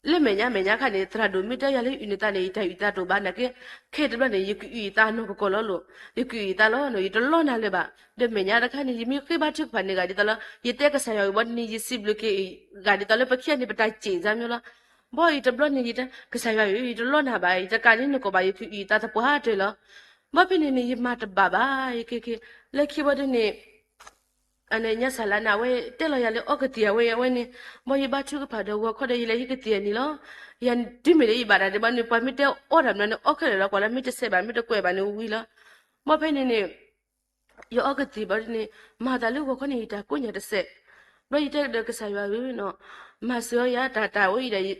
လၢမဲာ်ညါမဲာ်ညါခါန့ၣ် သရၣ်ဒိၣ်မ့ၢ်တဲယၤလၢအုၣ်န့ၢ်သးန့ၣ် ယတၢ်အုၣ်သးတအိၣ်ဘၣ်နာ်က့, ခဲတဘျီန့ၣ် ယကအုၣ်ယသးနီၢ်ကီၢ်လီၤလိၤ, ယကအုၣ်ယသးလီၤနီၤ ယတလီနၤလၢၤဘၣ်. ဒီးမဲာ်ညါတခါန့ၣ် ယမ့ၢ်ဃ့ဘါထုကဖၣ်န့ၢ်ဂၤဒ်သိးလၢ ယတဲကစၢ်ယွၤအံၤဘၣ်န့ၣ် ယစံးဘျုးက့ၤဂၤဒ်သိးလၢပခံဂၤန့ၣ် ပတၢ်စ့ၣ်စါမ့ၢ်လီၤ. ဘၣ်အံၤတဘျီန့ၣ် ယတဲကစၢ်ယွၤဧၢ ယတလီနၤဘၣ်, ယတကးန့ၢ်နကီၢ်ဘၣ်, ယကအုၣ်ယသးသပှၢ်တၢၢ်လီၤ. ဘၣ်ဖဲန့ၣ်န့ၣ် ယမၤတဘၣ်ဘၣ် ယက့ၤက့ၤ လၢခံဘီဒ်န့ၣ် အန့ၣ်ညါစးလါန့ၣ် အဝဲတဲလီၤယၤလၢအီကသံၣ်အဝဲအဝဲန့ၣ်, ဘီယဘါထုကဖၣ်ဒီးဂီၤခီဒီးယလဲၤဟံးကသံၣ်အနံၤလီၤ. ယၤတုၤမ့ၢ်လၢယဘၣ်တၢ်ဒံးဘီန့ၣ် ပှၤမ့ၢ်တဲအီတၢ်မနုၤန့ၣ် အီခဲလၢာ်လီၤ ကွၢ်လၢမ့ၢ်တစဲးဘၣ် မ့ၢ်တကွဲးဘၣ်န့ၣ်ဝံၤလီၤ. ဘီဖဲန့ၣ်န့ၣ် ယအီကသံၣ်ဘီဒ်န့ၣ် မၤသးလၢဂီၤခီန့ၣ် ယတၢ်ကိးညါတစဲး, ဘီယတဲဒီးကစၢ်ယွၤဧၢ, မၤစၢၤအီၤယၤ တၢ်တၢ်ဝဲအံၤဒီး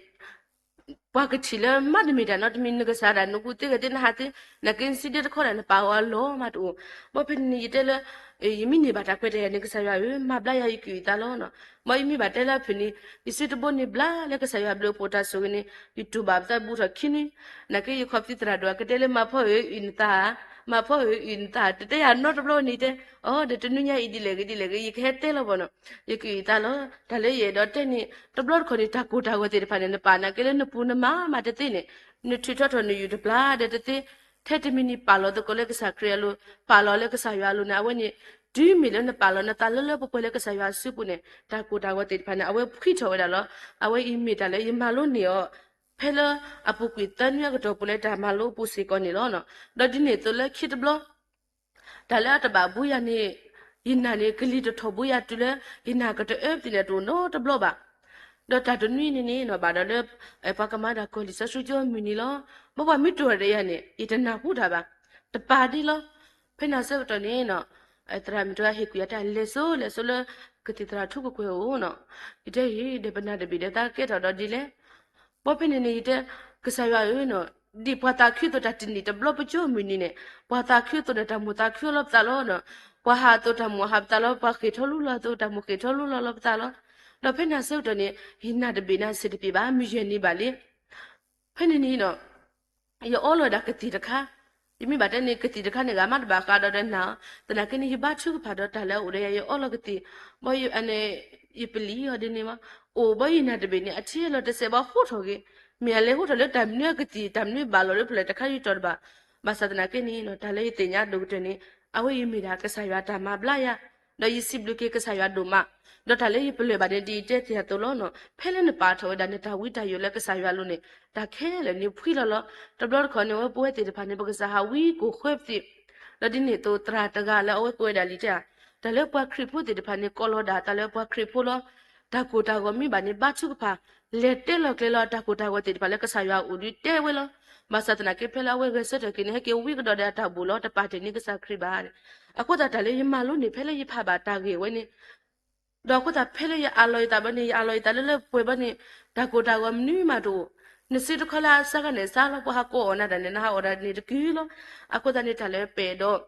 ပှၤကထံၣ်လၢမ့တမ့ၢ်တၢ်နီတမံၤ နကစၢ်ဒၣ်နကူသ့ဂ့ၤသ့နဟးသ့, နာ်က့နစံးဒ့တခီဒၣ် နပာ်အီၤအလီၢ်မးတအိၣ်. ဘီဖဲန့ၣ်န့ၣ် ယတဲလၢ ယမ့ၢ်န့ၢ်ဘၣ်တၢ်ကွဲးတၢ်ယၤန့ၣ် ကစၢ်ယွၤဧၢ, မၤဘျါယၤ ယကအုၣ်သးလီၤ. ဘီယမ့ၢ်ဘၣ်တဲလၢအဖုၣ်န့ၣ် ယစုတဘိန့ၣ်ဘျါလၢကစၢ်ယွၤဘျုးအပှၤတၢ်ဆိၣ်ဂ့ၤန့ၣ် ယတူၢ်ဘၣ်ပသးဘူးထီၣ်ခံန့ၣ်, နာ်က့ယခီပသံသရၣ်ဒိၣ်အကတဲလၢ မၤဖီအုၣ်အုၣ်နသး, မၤဖီအုၣ်အုၣ်နသး တတဲယၤနီတဘျီန့ၣ်တဲ, အိ ဒီးတနွံညါအံၤဒ်လဲၣ်ဂ့ၤဒ်လဲၣ်ဂ့ၤ ယကဟဲတဲလီၤဘီနီၤ, ယကအုၣ်သးလီၤ. တၢ်လၢယအဲၣ်ဒိးတဲန့ၣ် တဘျီတခီၣ်န့ၣ် တၢ်ကိၢ်တၢ်ဂီၤသ့ၣ်တဖၣ်န့ၣ် နပာ်နာ်က့လၢနပူၤနမၤမးတသ့န့ၣ်, နထုးထီၣ်ထီၣ်နယုၢ်တဘျါဒီးတသ့, ထဲတမံၤန့ၣ် ပာ်လီၤသကိးလၢကစၢ်ခရံာ်အလိၤ, ပာ်လီၤလၢကစၢ်ယွၤအလိၤန့ၣ် အဝဲန့ၣ် တုၤမ့ၢ်လၢနပာ်လီၤနသးလၢလၢပှဲၤပှဲၤလၢကစၢ်ယွၤအစုပူၤန့ၣ် တၢ်ကိၢ်တၢ်ဂီၤသ့ၣ်တဖၣ်န့ၣ် အဝဲဖှံထီၣ်ဝဲဒၣ်လီၤ. အဝဲအံၤမ့ၢ်တၢ်လၢယမၤလိန့ၢ်အီၤ ဖဲလၢအပူၤကွံာ်သၢနွံအကတီၢ်ပူၤလၢတၢ်မၤလိအပူၤစ့ၢ်ကီးန့ၣ်လီၤ. ဒီးဒ်န့ၣ်အသိးလၢခံတဘျီ တၢ်လၢအတဘၣ်ဘူးယၤန့ၣ် ယနာ်န့ၣ် ကလံၤတထီၣ်ဘူးယၤတုၤလၢ ယနာ်ကတအၢပသံးန့ၣ် တအိၣ်နီတဘျီဘၣ်. ဒီးတၢ်တနွံန့ၣ်န့ၣ် ဘၣ်ဒီးလၢ ပှၤကမၤဒၣ်ကီၢ်လံာ်စီဆှံကၠိအမုၢ်နံၤလီၤ. ဘၣ်ပှၤမ့ၢ်တိၢ်ဒီးယၤန့ၣ် ယတနၢ်ဟူတၢ်ဘၣ်. တပာ်ဒ့လီၤ. ဖဲန့ၣ်အဆၢကတီၢ်န့ၣ် သရၣ်မုၣ်တဂၤဟ့ၣ်ကွံာ်အတၢ်လဲၤစိလဲၤစိလၢ ကသံၣ်သရၣ်ထူကကွဲၢ်အအိၣ်နီၤ. ယတဲအံၤဒီးပနၢ်တဘ့ၣ်ဒီးသးကဲထီၣ်ဒီးဒ်လဲၣ်. ဘီဖဲန့ၣ်န့ၣ် ယတဲ ကစၢ်ယွၤဧၢ, ဒ်ပှၤသးခုအသိးတၢ်တနံၣ်တဘျီပကၠိအမုၢ်နံၤန့ၣ် ပှၤသးခုအသိးန့ၣ် တၢ်မိၣ်သးခုလီၤပသးလီၤ. ပှၤဟးအသိးတၢ်မိၣ်ဟးပသးလီၤ, ပှၤဃ့ၢ်ထီၣ်လူလီၤအသိးတၢ်မိၣ်ဃ့ၢ်ထီၣ်လူလီၤလီၤပသးလီၤ. ဒီးဖဲန့ၣ်အဆၢကတီၢ်န့ၣ် ယနၢ်တဘ့ၣ်န့ၣ်စ့ၢ်တပ့ၤဘၣ် မုၢ်ယဲၢ်နံၤဘၣ်လံ. ဖဲန့ၣ်န့ၣ် ယအီလီၤဝဲဒၣ်ကသံၣ်တခါ, ယမ့ၢ်ဘၣ်တဲန့ၣ် ကသံၣ်တခါန့ၣ် ဂၤမးတဘၣ်ဃးဒီးဒီးနၤ, သနာ်က့န့ၣ် ယဘါထုကဖၣ်ဒီးတၢ်လၢအအိၣ်ဒီးယၤ ယအီလီၤကသံၣ်, ဘီယပလံၤအီၤဒ်န့ၣ်မး, အိၣ်ဘီယနၢ်တဘ့ၣ်န့ၣ် အထံအလီၤတစဲးဘီဟိထီၣ်ဂ့ၤ, မ့ၢ်အလဲၤဟိထီၣ်လၢတၢ်မနုၤအကသံၣ် တၢ်မနုၤဘၣ်လီၤလၢဖျၢၣ်တခါယတီၤတဘၣ်. ဘၣ်ဆၣ်သနာ်က့န့ၣ် တၢ်လၢယသ့ၣ်ညါဒိၣ်ကတၢၢ်န့ၣ် အဝဲအံၤမ့ၢ်ဒၣ်ကစၢ်ယွၤတၢ်မၤဘျါယၤ, ဒီးယစံးဘျုးက့ၤကစၢ်ယွၤဒိၣ်မး, ဒီးတၢ်လၢယပလၢၢ်ဘၣ်န့ၣ် ဒ်ယတဲတ့ၢ်အသိးလီၤနီၤ, ဖဲလၢနပာ်ထီၣ်ဝဲဒၣ်နတၢ်ဝံတၢ်ယိးလၢကစၢ်ယွၤအလိၤန့ၣ် တၢ်ခဲလၢာ်န့ၣ်ဖှံလီၤလီၤ. တဘျီတခီၣ်န့ၣ် အဝဲပဝဲသ့ၣ်တဖၣ်န့ၣ် ပကစၢ်ဟးဝံကိၢ်ဃၢပသ့ၣ်, ဒီးဒ်န့ၣ်အသိးသရၣ်တဂၤလၢအဝဲကွဲးဝဲဒၣ်လံာ်တဲဧါ, တၢ်လၢပှၤခရံာ်ဖိသ့ၣ်တဖၣ်န့ၣ် ကိးလီၤဒၣ်တၢ်လၢပှၤခရံာ်ဖိလီၤ. တၢ်ကိၢ်တၢ်ဂီၤမ့ၢ်ဘၣ်န့ၣ် ဘါထုကဖၣ်, လဲၤတဲလီၤကျဲၤလီၤတၢ်ကိၢ်တၢ်ဂီၤသ့ၣ်တဖၣ်လၢကစၢ်ယွၤအအိၣ်ဒုးတဲဝဲလီၤ. ဘၣ်ဆၣ်သနာ်က့ဖဲလၢအဝဲဂဲၤဆၢထၢၣ်က့ၤန့ၣ် ဟဲက့ၤဝံကဒီးဒီးအတၢ်ဘူၣ်လီၤ တပာ်တ့ၢ်န့ၢ်ကစၢ်ခရံာ်ဘၣ်. အဃိသတးတၢ်လၢယမၤလိန့ၢ် ဖဲလၢယဖးဘၣ်တၢ်ဂ့ၢ်ဝဲန့ၣ်, ဒီးအဃိသတးဖဲလၢယအးလီၤယသးဘီန့ၣ် ယအးလီၤယသးလၢလၢပှဲၤဘီန့ၣ်, တၢ်ကိၢ်တၢ်ဂီၤမနုၤမးတအိၣ်, နစံးတခီလၢအစါဂၤန့ၣ်စါလီၤ ပှၤဟးကိးအီၣ်နၤတၢ်န့ၣ် နဟးအီၣ်တၢ်န့ၣ်တကုၤလီၤ. အဃိသတးန့ၣ်တၢ်လၢပအဲၣ်ဒိး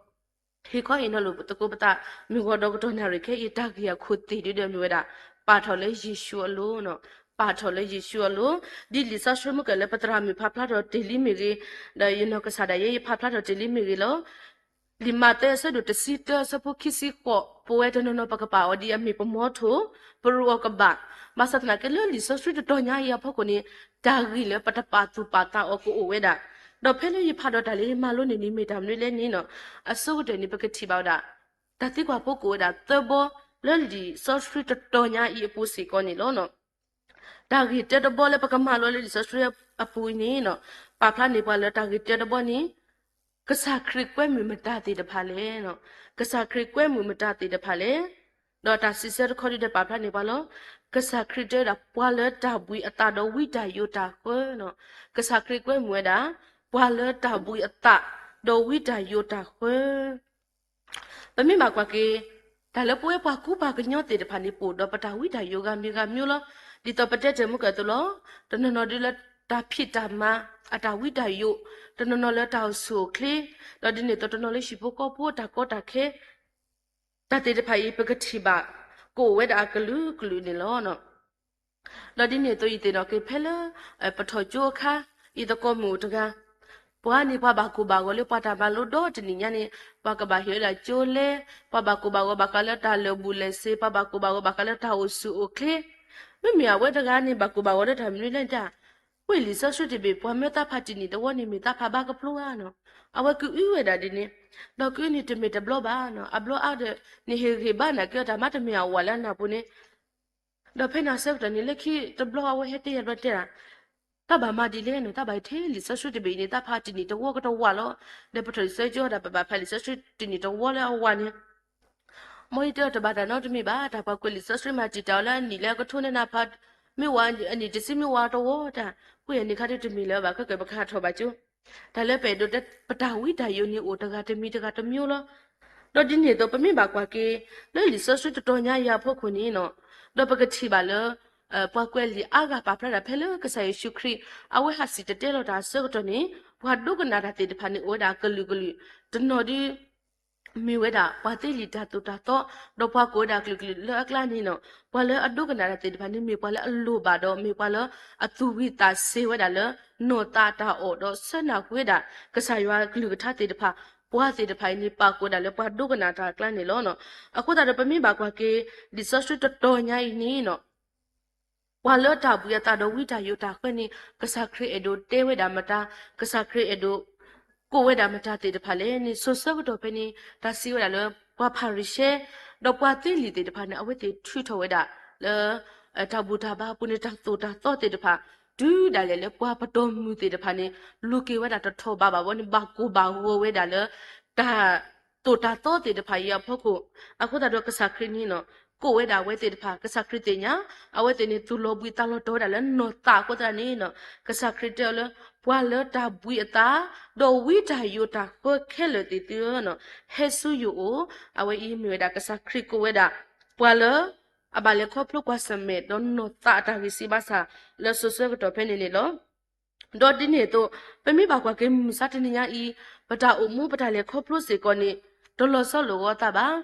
ဟ့ၣ်ခီဟ့ၣ်နီၤလိာ်သကိးပသး မုၢ်ဂီၤဒီးကတီၢ်နၣ်ရံၣ်ခဲအံၤ တၢ်ဂ့ၢ်အခိၣ်သ့ၣ်ဒုဒီးမ့ၢ်ဝဲဒၣ် ပာ်ထီၣ်လၢယ့ၣ်ၡူးအလိၤ, ပာ်ထီၣ်လၢယ့ၣ်ၡူးအလိၤ, ဒ်လံာ်စီဆှံမုၢ်ကၢၢ်လၢပသရၣ်မုၣ်ဖးဖျါထီၣ်တ့ၢ်လံမ့ၢ်ဂ့ၤ, ဒီးယနီၢ်ကစၢ်ဒၣ်ယဲ ယဖးဖျါထီၣ်တ့ၢ်လံမ့ၢ်ဂ့ၤလီၤ. လံာ်မးသဲအဆၢဒိၣ်တဆံတၢအဆၢဖိခံဆံဃိး ပဝဲတနီၤနီၤပကပာ်အီၤဒ်အမ့ၢ်ပမီထိၣ်, ပရူးအီၤကဘၣ်. ဘၣ်ဆၣ်သနာ်က့လၢလံာ်စီဆှံတတီၤညါအံၤအဖီခိၣ်န့ၣ် တၢ်ဂ့ၢ်လၢပတပာ်သူၣ်ပာ်သးအီၤကအိၣ်ဝဲဒၣ်. ဒီးဖဲလၢယဖးဒီးတၢ်လၢယမၤလိန့ၢ်န့ၣ် မ့ၢ်တၢ်မနုၤလဲၣ်န့ၣ်နီၤ, အဆိကတၢၢ်န့ၣ် ပကထံၣ်ဘၣ်ဝဲဒၣ် တၢ်သံကွၢ်ဖိကအိၣ်ဝဲဒၣ်သၢဘီ လၢလံာ်စီဆှံတတီၤညါအံၤအပူၤစ့ၢ်ကီးန့ၣ်လီၤ. တၢ်ဂ့ၢ်တၢတဘီလၢပကမၤလိလၢလံာ်စီဆှံအပူၤအံၤန့ၣ် ပာ်ဖျါန့ၢ်ပှၤလၢတၢ်ဂ့ၢ်တၢတဘီန့ၣ် ကစၢ်ခရံာ်ကွဲမုာ်မတၤသ့ၣ်တဖၣ်လဲၣ်. ကစၢ်ခရံာ်ကွဲမုာ်မတၤသ့ၣ်တဖၣ်လဲၣ်. ဒီးတၢ်စံးဆၢတခီဒုဒီးပာ်ဖျါန့ၢ်ပှၤလီၤ. ကစၢ်ခရံာ်တဲဝဲဒၣ် ပှၤလၢတၢ်ဘှံးအသးဒီးဝံတၢ်ယိးတၢ်ဃၢ. ကစၢ်ခရံာ်ကွဲမုာ်ဝဲဒၣ် ပှၤလၢတၢ်ဘှံးအသး ဒီးဝံတၢ်ယိးတၢ်ဃၢ ပမ့ၢ်ဘၣ်ကွၢ်က့ၤ တၢ်လၢပဝဲပှၤကူပှၤကညီသ့ၣ်တဖၣ်န့ၣ် ပအိၣ်ဒီးပတၢ်ဝံတၢ်ယိးဂၤမံၤဂၤမံၤလီၤ. ဒ်သိးပတဲတ့ၢ်မုၢ်ကၢၢ်အသိးလီၤ. တနီၤနီၤဒုးလၢတၢ်ဖံးတၢ်မၤအတၢ်ဝံတၢ်ယိး, တနီၤနီၤလၢတၢ်အိၣ်ဆူၣ်အိၣ်ချ့, ဒီးဒ်န့ၣ်အသိးတနီၤလၢဟံၣ်ဖိဃီဖိအတၢ်ကီတၢ်ခဲ, တၢ်သ့ၣ်တဖၣ်အံၤ ပကထံၣ်ဘၣ် ကအိၣ်ဝဲဒၣ်အကလုာ်ကလုာ်န့ၣ်လီၤ. ဒီးဒ်န့ၣ်အသိးယသ့ၣ်နီၣ်က့ၤဖဲလၢ ပထီၣ်ကၠိအခါ ယသကိးမုၣ်အိၣ်တဂၤ, ပှၤန့ၣ်ပှၤဘၣ်ကိၢ်ဘၣ်ဂီၤလၢပှၤတၢ်မၤလိဒီတနံၣ်ညါန့ၣ် ပှၤကဘၣ်ဟ့ၣ်ဝဲဒၣ်ကၠိလဲ, ပှၤဘၣ်ကိၢ်ဘၣ်ဂီၤဘၣ်ဃးလၢတၢ်လၢာ်ဘူၣ်လဲာ်စ့, ပှၤဘၣ်ကိၢ်ဘၣ်ဂီၤဘၣ်ဃးလၢတၢ်အိၣ်ဆူၣ်အိၣ်ချ့, မ့မ့ၢ်အဝဲတဂၤန့ၣ် ဘၣ်ကိၢ်ဘၣ်ဂီၤလၢတၢ်မနုၤလဲၣ်တၢ် ဝ့ၢ်လံာ်စီဆှံတဘ့ၣ် ပှၤမၢသးဖးတနံၣ်တဝီန့ၣ် မ့ၢ်သးဖးဘါကဖျိဧါနီၤ, အဝဲကအုဝဲဒၣ်ဒ်န့ၣ်, ဒီးကအုန့ၣ်တမ့ၢ်တဘျီဘၣ်နီၤ, အဘျီအါဒီး နဟ့ၣ်ဂံၢ်ဘါနာ်က့အီၤတၢ်မးတမ့ၢ်အဝၤလၢနၢ်ပူၤန့ၣ်, ဒီးဖဲန့ၣ်အဆၢကတီၢ်န့ၣ် လၢခံတဘျီအဝဲဟဲတဲယၤဘျီတဲဒၣ် တၢ်ဘၣ်မၤဒ်လဲၣ်န့ၣ် တၢ်ဘၣ်ထဲလံာ်စီဆှံတဘ့ၣ်အံၤန့ၣ် တၢ်ဖးတနံၣ်တဝီကတဝီလီၤ. ဒီးပထီၣ်လံာ်စီဆှံကၠိဒီး ပဘၣ်ဖးလံာ်စီဆှံတနံၣ်တဝီလၢအဝၤန့ၣ် မ်ယတဲအီၤတဘၣ်တၢ်နီတမံၤဘၣ်. တၢ်ပှၤကွဲးလံာ်စီဆှံမၤတံာ်တာ်အီၤလၢအနံၣ်လၢအကထိန့ၣ် နၢ်ဖး မ့ၢ်ဝၤအနံၣ်တဆံမ့ၢ်ဝၤတဝီတၢ် ကွၢ်ယၤန့ၣ်ခါဒ်တမ့ၢ်လၢၤဘၣ် ခဲကၢၣ်ပကဟးထီၣ်ဘၣ်ကၠိ တၢ်လၢပအဲၣ်ဒိးတဲ ပတၢ်ဝံတၢ်ယိးန့ၣ်အိၣ်တဂၤတမံၤတဂၤတမံၤလီၤ. ဒီးဒ်န့ၣ်အသိး ပမ့ၢ်ဘၣ်ကွၢ်က့ၤ လၢလံာ်စီဆှံတတီၤညါအံၤအဖီခိၣ်န့ၣ်နီၤ ဒီးပကထံၣ်ဘၣ်လၢ ပှၤကွဲးလံာ်အါဂၤပာ်ဖျါဒၣ်ဖဲလၢကစၢ်ယ့ၣ်ၡူးခရံာ် အဝဲဟးစံၣ်တဲၤတဲလီၤတၢ်အဆၢကတီၢ်န့ၣ် ပှၤဒိကနၣ်တၢ်သ့ၣ်တဖၣ်န့ၣ် အိၣ်ဝဲဒၣ်အကလုာ်ကလုာ် တနီၤဒု မ့ၢ်ဝဲဒၣ်ပှၤသ့လံာ်တၢ်သိၣ်တၢ်သီ ဒီးပှၤကိးဝဲဒၣ်ကလုာ်ကလုာ်လၢအကျါန့ၣ်နီၤ ပှၤလၢအဒိကနၣ်တၢ်သ့ၣ်တဖၣ်န့ၣ် မ့ၢ်ပှၤလၢအလိၣ်ဘၣ်ဒီး မ့ၢ်ပှၤလၢအသူၣ်ဝံၤသးစဲၤဝဲဒၣ်လၢ နီၢ်သးတၢ်အီၣ်ဒီးဆၢနၢ်ဟူဝဲဒၣ် ကစၢ်ယွၤကလုၢ်ကထါသ့ၣ်တဖၣ် ပှၤသ့ၣ်တဖၣ်အံၤန့ၣ် ပာ်ကိးဒၣ်လၢပှၤဒိကနၣ်တၢ်အကျါန့ၣ်လီၤ. အဃိသတးဒီး ပမ့ၢ်ဘၣ်ကွၢ်က့ၤ လံာ်စီဆှံတတီၤညါအံၤန့ၣ်နီၤ ပှၤလၢတၢ်ဘှံးအသးဒီးဝံတၢ်ယိးတၢ်ဃၢန့ၣ် ကစၢ်ခရံာ်အဲၣ်ဒိးတဲဝဲဒၣ်မတၤ, ကစၢ်ခရံာ်အဲၣ်ဒိး ကိးဝဲဒၣ်မတၤသ့ၣ်တဖၣ်လဲၣ်န့ၣ် စိၤဆၢကတီၢ်ဖဲန့ၣ် တၢ်စံးဝဲဒၣ်လၢ ပှၤဖၤရံၤၡဲ ဒီးပှၤသ့လံာ်သ့ၣ်တဖၣ်န့ၣ် အဝဲသ့ၣ်ထုးထီၣ်ဝဲဒၣ်လၢ တၢ်ဘူၣ်တၢ်ဘါအပူၤန့ၣ် တၢ်သိၣ်တၢ်သီသ့ၣ်တဖၣ် တုၤဒၣ်လဲာ်လၢပှၤပတီၢ်မုၢ်သ့ၣ်တဖၣ်န့ၣ် လူၤက့ၤဝဲဒၣ်တထီၣ်ဘးဘၣ်ဘီန့ၣ် ဘၣ်ကိၢ်ဘၣ်ဂီၤဝဲဒၣ်လၢ တၢ်သိၣ်တၢ်သီသ့ၣ်တဖၣ်အံၤအဖီခိၣ် အဃိသတးဒီးကစၢ်ခရံာ်န့ၣ်နီၤ ကိးဝဲဒၣ်အဝဲသ့ၣ်တဖၣ် ကစၢ်ခရံာ်သ့ၣ်ညါ အဝဲသ့ၣ်န့ၣ်သူၣ်လီၤဘှံးသးလီၤတီၤဝဲဒၣ်လၢနီၢ်သးအဃိသတးန့ၣ်နီၤ ကစၢ်ခရံာ်တဲအီၤလၢ ပှၤလၢတၢ်ဘှံးအသး ဒီးဝံတၢ်ယိးတၢ်ဃၢခဲလၢာ်သ့ၣ်သုဧၢနီၤ ဟဲဆူယအိၣ် အဝဲအံၤမ့ၢ်ဝဲဒၣ်ကစၢ်ခရံာ်ကိးဝဲဒၣ် ပှၤလၢ အဘၣ်လဲၤခီဖျိကွၢ်ဆၢၣ်မဲာ်ဒီးနီၢ်သးအတၢ်ဂံၢ်စၢ်ဘါစၢ်လၢစိၤဆၢကတီၢ်ဖဲန့ၣ်န့ၣ်လီၤ. ဒီးဒ်န့ၣ်အသိး ပမ့ၢ်ဘၣ်ကွၢ်က့ၤမုၢ်မဆါတနံၤညါအံၤ ပတၢ်အိၣ်မူပတၢ်လဲၤခီဖျိစ့ၢ်ကီးန့ၣ် တလီၤဆီလိာ်ဂီၤသးဘၣ်.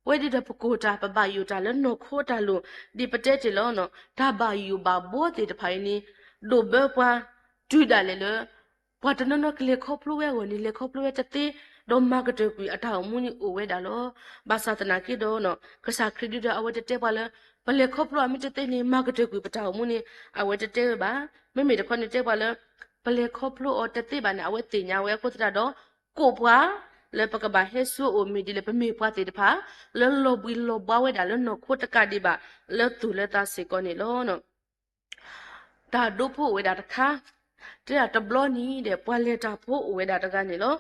ပဝဲဒၣ်ဒီးပကိၢ်တၢ် ပဘၣ်ယိၣ်တၢ်လၢနီၢ်ခိအတၢ်လိၣ် ဒ်ပတဲတ့ၢ်လီၤနီၤ တၢ်ဘၣ်ယိၣ်ဘၣ်ဘှီသ့ၣ်တဖၣ်အံၤန့ၣ် ဒိၣ်ဘၢပှၤ တုၤဒၣ်လဲာ်လၢ ပှၤတနီၤနီၤကလဲၤခီဖျိဝဲအဂီၢ်န့ၣ် လဲၤခီဖျိဝဲတသ့ ဒီးမၤကတၢၢ်ကွံာ်အတၢ်အိၣ်မူန့ၣ်အိၣ်ဝဲဒၣ်လီၤ. ဘၣ်ဆၣ်သနာ်က့ဒီးနီၤ ကစၢ်ခရံာ်ဒုဒီးအဝဲတတဲပှၤလၢ ပလဲၤခီဖျိအမ့ၢ်တသ့န့ၣ် မၤကတၢၢ်ကွံာ်ပတၢ်အိၣ်မူန့ၣ် အဝဲတတဲဝဲဘၣ်. မ့မ့ၢ်တခီန့ၣ်တဲပှၤလၢ ပလဲၤခီဖျိအီၤတသ့ဘၣ်န့ၣ် အဝဲသ့ၣ်ညါဝဲအဃိသတးဒီး ကိးပှၤ လၢပကဘၣ်ဟဲဆူအအိၣ်မ့ၢ်ဒ်လဲၣ် ပမ့ၢ်ပှၤသ့ၣ်တဖၣ် လၢလီၤဘှံးလီၤဘှါဝဲဒၣ်လၢနီၢ်ခိတကးဒံးဘၣ် လၢသူၣ်လၢသးစ့ၢ်ကီးန့ၣ်လီၤ. တၢ်ဒိဖိအိၣ်ဝဲဒၣ်တခါ တဲဒၣ်တဘျီန့ၣ်ဒီး ပှၤလဲၤတၢ်ဖိအိၣ်ဝဲဒၣ်တဂၤန့ၣ်လီၤ.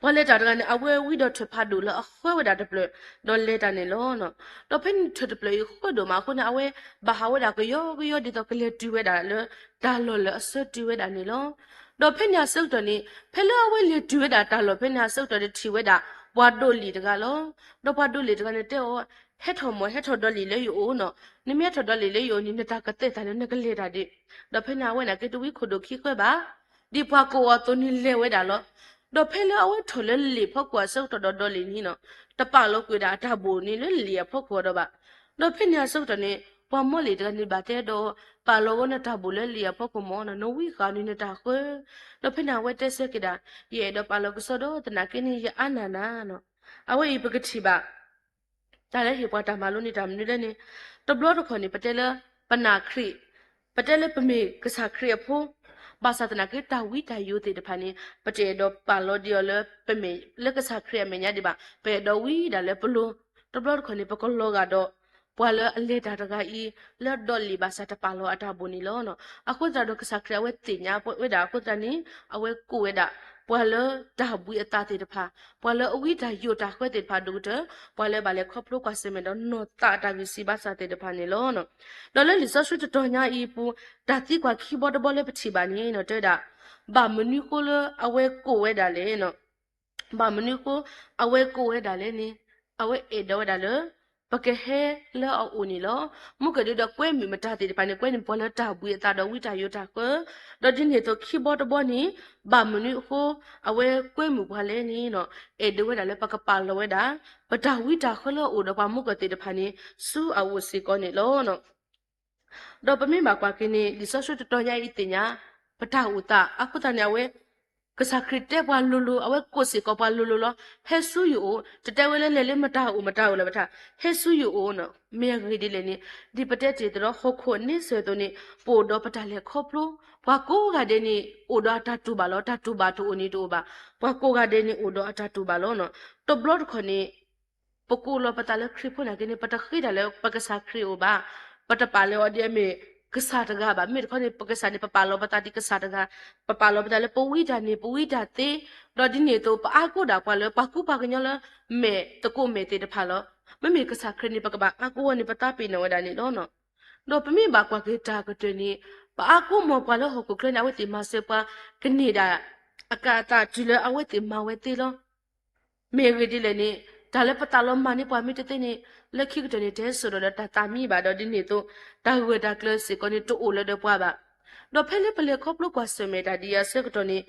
ပှၤလဲၤတၢ်တဂၤန့ၣ် အဝဲဝံဒီးထၢၣ်ဖးဒိၣ်လၢအဃၢဝဲဒၣ်တဖျၢၣ် ဒီးလဲၤတၢ်န့ၣ်လီၤ. ဒီးဖဲန့ၣ်ထၢၣ်တဖျၢၣ်အံၤဃၢဒိၣ်မးအဃိန့ၣ် အဝဲဘၣ်ဟးဝဲဒၣ်ကယီကယီဒ်သိးကလဲၤတုၤဝဲဒၣ်လၢ တၢ်လီၢ်လၢအဆၢတုၤဝဲဒၣ်န့ၣ်လီၤ. ဒီးဖဲန့ၣ်အဆၢကတီၢ်န့ၣ် ဖဲလၢအဝဲလဲၤတုၤဝဲဒၣ်တၢ်လီၢ်ဖဲန့ၣ်အဆၢကတီၢ်န့ၣ် ထံၣ်ဝဲဒၣ် ပှၤဒိးလံာ်တဂၤလီၤ. ဒီးပှၤဒိးလံာ်တဂၤန့ၣ်တဲအီၤ ဟဲထီၣ်မး ဟဲထီၣ်ဒီးလံာ်လၢယအိၣ်နီၤ, နမ့ၢ်ဟဲထီၣ်ဒီးလံာ်လၢယအိၣ်န့ၣ် နတၢ်ကသဲၣ်သးလၢနကလဲၤတၢ်ဒံး. ဒီးဖဲန့ၣ်အဝဲန့ၣ်က့ၤတဝံခိၣ်ဒိၣ်ခံဃၢဘၣ်, ဒ်ပှၤကိးအီၤအသိးန့ၣ်လဲၤဝဲဒၣ်လီၤ. ဒီးဖဲလၢအဝဲထီၣ်လၢလံာ်ဖီခိၣ်အဆၢကတီၢ်ဒီးဒီးလံာ်န့ၣ်နီၤ, တပာ်လီၤကွံာ်ဒၣ်အတၢ်ဘိၣ်န့ၣ်လၢလံာ်အဖီခိၣ်ဒီးဘၣ်. ဒီးဖဲန့ၣ်အဆၢကတီၢ်န့ၣ် ပှၤမီလံာ်တဂၤန့ၣ်ဘၣ်တဲဒီး ပာ်လီၤဝဲနတၢ်ဘိၣ်လၢလံာ်အဖီခိၣ်မးနီၤ, နဝံဃာ်န့ၣ်နတၢ်ဃၢ. ဒီးဖဲန့ၣ်အဝဲတဲဆၢက့ၤဒၣ်, ယအဲၣ်ဒိးပာ်လီၤကစီဒီသနာ်က့န့ၣ် ယအါနၢ်နၤနီၤ. အဝဲအံၤပကထံၣ်ဘၣ် တၢ်လၢဟ့ၣ်ပှၤတၢ်မၤလိန့ၣ်တၢ်မနုၤလဲၣ်န့ၣ်, တဘျီတခီၣ်န့ၣ် ပတဲလၢ ပနာ်ခရံာ်, ပတဲလၢပမ့ၢ်ကစၢ်ခရံာ်အဖိ, ဘၣ်ဆၣ်သနာ်က့တၢ်ဝံတၢ်ယိးသ့ၣ်တဖၣ်န့ၣ် ပတအဲၣ်ဒိးပာ်လီၤဒံးအီၤလၢပမ့ၢ်လၢကစၢ်ခရံာ်အမဲာ်ညါဒံးဘၣ်, ပအဲၣ်ဒိးဝံဒၣ်လၢပလိၤ. တဘျီတခီၣ်န့ၣ် ပကလီၤဂာ်ဒီး ပှၤလၢအလဲၤတၢ်တဂၤအံၤ လၢဒီးလံာ်ဘၣ်ဆၣ်တပာ်လီၤအတၢ်ဘိၣ်န့ၣ်လီၤ. အဃိသတးဒီးကစၢ်ခရံာ်အဝဲသ့ၣ်ညါဝဲဒၣ်အဃိသတးန့ၣ် အဝဲကိးဝဲဒၣ် ပှၤလၢတၢ်ဘှံးအသးသ့ၣ်တဖၣ်, ပှၤလၢအဝံတၢ်ယိးတၢ်ဃၢသ့ၣ်တဖၣ်ဒိၣ်ကတၢၢ်, ပှၤလၢဘၣ်လဲၤခီဖျိကွၢ်ဆၢၣ်မဲာ်ဒီးနီၢ်သးအတၢ်ဂံၢ်စၢ်ဘါစၢ်သ့ၣ်တဖၣ်န့ၣ်လီၤ. ဒီးလၢလံာ်စီဆှံတတီၤညါအံၤအပူၤ တၢ်သံကွၢ်ခံဘီတဘီလၢပထံၣ်ဘၣ်န့ၣ်နီၤ တဲဝဲဒၣ်, ဘၣ်မနုၤဃိလၢအဝဲကိးဝဲဒၣ်လဲၣ် ဘၣ်မနုၤဃိ အဝဲကိးဝဲဒၣ်လဲၣ်န့ၣ်, အဝဲအဲၣ်ဒိးဝဲဒၣ်လၢ ပကဟဲလၢအအိၣ်န့ၣ်လီၤ. မုၢ်ကၢၢ်ဒုဒီးကွဲမုာ်မတၤသ့ၣ်တဖၣ်န့ၣ် ကွဲန့ၣ်ပှၤလၢတၢ်ဘှံးအသးဒီးဝံတၢ်ယိးတၢ်ဃၢ, ဒီးဒ်န့ၣ်အသိးခံဘီတဘီန့ၣ် ဘၣ်မနုၤအဃိ အဝဲကွဲမုာ်ပှၤလဲၣ်န့ၣ်, အဲၣ်ဒိးဝဲဒၣ်လၢပကပာ်လီၤဝဲဒၣ် ပတၢ်ဝံတၢ်ဃၢလၢအအိၣ်ဒီးပှၤမုၢ်ကၢၢ်သ့ၣ်တဖၣ်န့ၣ် ဆူအအိၣ်စ့ၢ်ကီးန့ၣ်လီၤ. ဒီးပမ့ၢ်ဘၣ်ကွၢ်က့ၤန့ၣ် လံာ်စီဆှံတတီၤညါအံၤသ့ၣ်ညါ ပတၢ်အိၣ်သး အဃိသတးန့ၣ် အဝဲ ကစၢ်ခရံာ်တဲပှၤလိၤလိၤ အဝဲကိးစ့ၢ်ကီးပှၤလိၤလိၤလီၤ. ဟဲဆူယအိၣ်, တတဲဝဲလၢလဲၤလၢမတၤအိၣ်မတၤအိၣ်လၢၤဘၣ်, ဟဲဆူယအိၣ်, မ့ၢ်အဂ့ၢ်ဒ်လဲၣ်န့ၣ် ဒ်ပတဲတ့ၢ်သဒီးဟီၣ်ခိၣ်န့ဆၢၣ်အသိးန့ၣ် ပအိၣ်ဒီးပတၢ်လဲၤခီဖျိ, ပှၤကိးဂၤဒဲးန့ၣ် အိၣ်ဒီးအတၢ်တူၢ်ဘၣ်လီၤ. တၢ်တူၢ်ဘၣ်တအိၣ်န့ၣ်တအိၣ်ဘၣ်. ပှၤကိးဂၤဒဲးန့ၣ် အိၣ်ဒီးအတၢ်တူၢ်ဘၣ်လီၤ. တဘျီတခီၣ်န့ၣ် ပကိးလီၤပသးလၢခရံာ်ဖိနာ်က့န့ၣ် ပတဃ့တၢ်လၢပကစၢ်ခရံာ်အအိၣ်ဘၣ်. ပတပာ်လီၤအီၤဒ်အမ့ၢ် ပတပာ်လီၤပသးဒ်ကစၢ်တဂၤဘၣ်. မ့မ့ၢ်တခီန့ၣ် ပကစၢ်န့ၣ် ပပာ်လီၤပသးဒ်ကစၢ်တဂၤ, ပပာ်လီၤပသးလၢပဝံတၢ်န့ၢ် ပဝံတၢ်သ့, ဒီးဒ်န့ၣ်အသိး ပအါကိးဒၣ်ပှၤလၢ ပှၤကူပှၤကညီလၢ မဲာ်သကိးမဲာ်သ့ၣ်တဖၣ်လီၤ. မ့မ့ၢ်ကစၢ်ခရံာ်န့ၣ် ပကဘၣ်အါကိးဝဲန့ၣ် ပသးပ့ၤနီၣ်ဝဲဒၣ်န့ၣ်လီၤ. ဒီးပမ့ၢ်ဘၣ်ကွၢ်က့ၤတၢ်ကတၢၢ်န့ၣ် ပအါကိးမီၤပှၤလၢဟီၣ်ခိၣ်ချၢန့ၣ် အဝဲသ့ၣ်မၤစၢၤပှၤ ကန့ၢ်ဒၣ် အကးအသးတုၤလၢအဝဲသ့ၣ်မၤဝဲသ့လီၤ. မ့ၢ်အဂ့ၢ်ဒ်လဲၣ်န့ၣ် တၢ်လၢပသးလီၤမၢ်န့ၢ်ပှၤမ့ၢ်တသ့န့ၣ် လၢခံကတၢၢ်န့ၣ် တဟဲစိာ်ဒီးလၢတၢ်သးမံဘၣ်ဒီး ဒ်န့ၣ်အသိး တၢ်ဂၢၢ်တၢ်ကျၢၤစ့ၢ်ကီးန့ၣ် တအိၣ်လၢၤဒီးပှၤဘၣ်. ဒီးဖဲလၢပလဲၤခီဖျိကွၢ်ဆၢၣ်မဲာ်တၢ်ဒ်အံၤအဆၢကတီၢ်န့ၣ်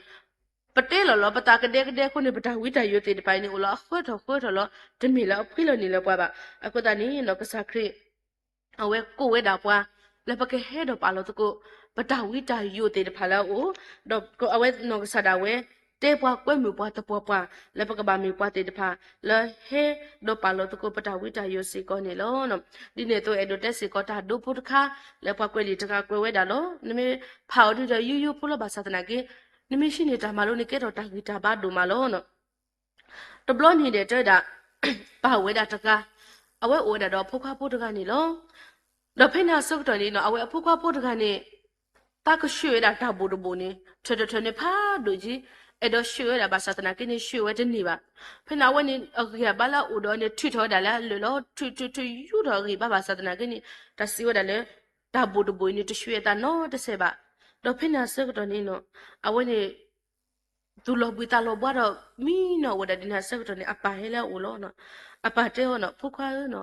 ပတဲလီၤလီၤ ပသးကဒဲကဒဲအဃိန့ၣ် ပတၢ်ဝံတၢ်ယိာ်သ့ၣ်တဖၣ်အံၤန့ၣ် အိၣ်လီၤအဃၢထီၣ်ဃၢထီၣ်လီၤ. တမ့ၢ်လၢအဖှံလီၤန့ၢ်လၢၤပှၤဘၣ်. အဃိသတးန့ၣ် ကစၢ်ခရံာ် အဝဲကိးဝဲဒၣ်ပှၤ လၢပကဟဲဒီးပာ်လီၤသကိး ပတၢ်ဝံတၢ်ယိာ်သ့ၣ်တဖၣ်လၢအအိၣ်, ဒီးအဝဲနီၢ်ကစၢ်ဒၣ်ဝဲ တဲပှၤကွဲမုာ်ပှၤသပှၢ်ပှၢ် လၢပကဘၣ်မ့ၢ်ပှၤသ့ၣ်တဖၣ် လၢဟဲဒီးပာ်လီၤသကိးပတၢ်ဝံတၢ်ယိာ်စ့ၢ်ကီးန့ၣ်လီၤ. ဒ်န့ၣ်အသိး အဲၣ်ဒိးတဲစ့ၢ်ကီးတၢ်ဒိဖိတခါ လၢပှၤကွဲးလံာ်တဂၤကွဲးဝဲဒၣ်လီၤ. နမ့ၢ်ဖးအီၤဒုဒီး ယူယူဖိလီၤ ဘၣ်ဆၣ်သနာ်က့ နမ့ၢ်ဟံးန့ၢ်တၢ်မၤလိန့ၣ် ကဲထီၣ်တၢ်ဂံၢ်တၢ်ဘါဒိၣ်မးလီၤ. တဘျီန့ၣ်ဒီးတဲဝဲဒၣ် ပၢ်ဝဲဒၣ်တဂၤ, အဝဲအိၣ်ဝဲဒၣ်ဒီးအဖိခွါဖိတဂၤန့ၣ်လီၤ. ဒီးဖဲန့ၣ်အဆၢကတီၢ်န့ၣ်နီၤ အဝဲအဖိခွါဖိတဂၤန့ၣ် သးကဆှၢဝဲဒၣ်တၢ်ဘိၣ်တဘိၣ်န့ၣ် ထၢၣ်ထၢၣ်ထၢၣ်န့ၣ်ဖးဒိၣ်က့, အဲၣ်ဒိးဆှၢဝဲဒၣ် ဘၣ်ဆၣ်သနာ်က့န့ၣ် ဆှၢဝဲတန့ၢ်ဘၣ်. ဖဲန့ၣ်အဝဲန့ၣ် အဂံၢ်အဘါလၢအအိၣ်ဒီးန့ၣ် ထုးထီၣ်ဝဲဒၣ်လၢအလၢာ်လီၤ. ထုးထုးထုးယူထီၣ်အဂံၢ်အဘါ ဘၣ်ဆၣ်သနာ်က့န့ၣ် တၢ်စံးဝဲဒၣ်လၢ တၢ်ဘိၣ်တဘိၣ်အံၤန့ၣ် တဆှၢအသးနီတစဲးဘၣ်. ဒီးဖဲန့ၣ်အဆၢကတီၢ်န့ၣ်နီၤ အဝဲန့ၣ် သူၣ်လီၤဘှံးသးလီၤဘှါဒီး မံနီၤဝဲဒၣ်ဒ်န့ၣ်အဆၢကတီၢ်န့ၣ် အပၢ်ဟဲလၢအအိၣ်လီၤ. အပၢ်တဲအီၤနီၤ ဖိခွါဧၢနီၤ,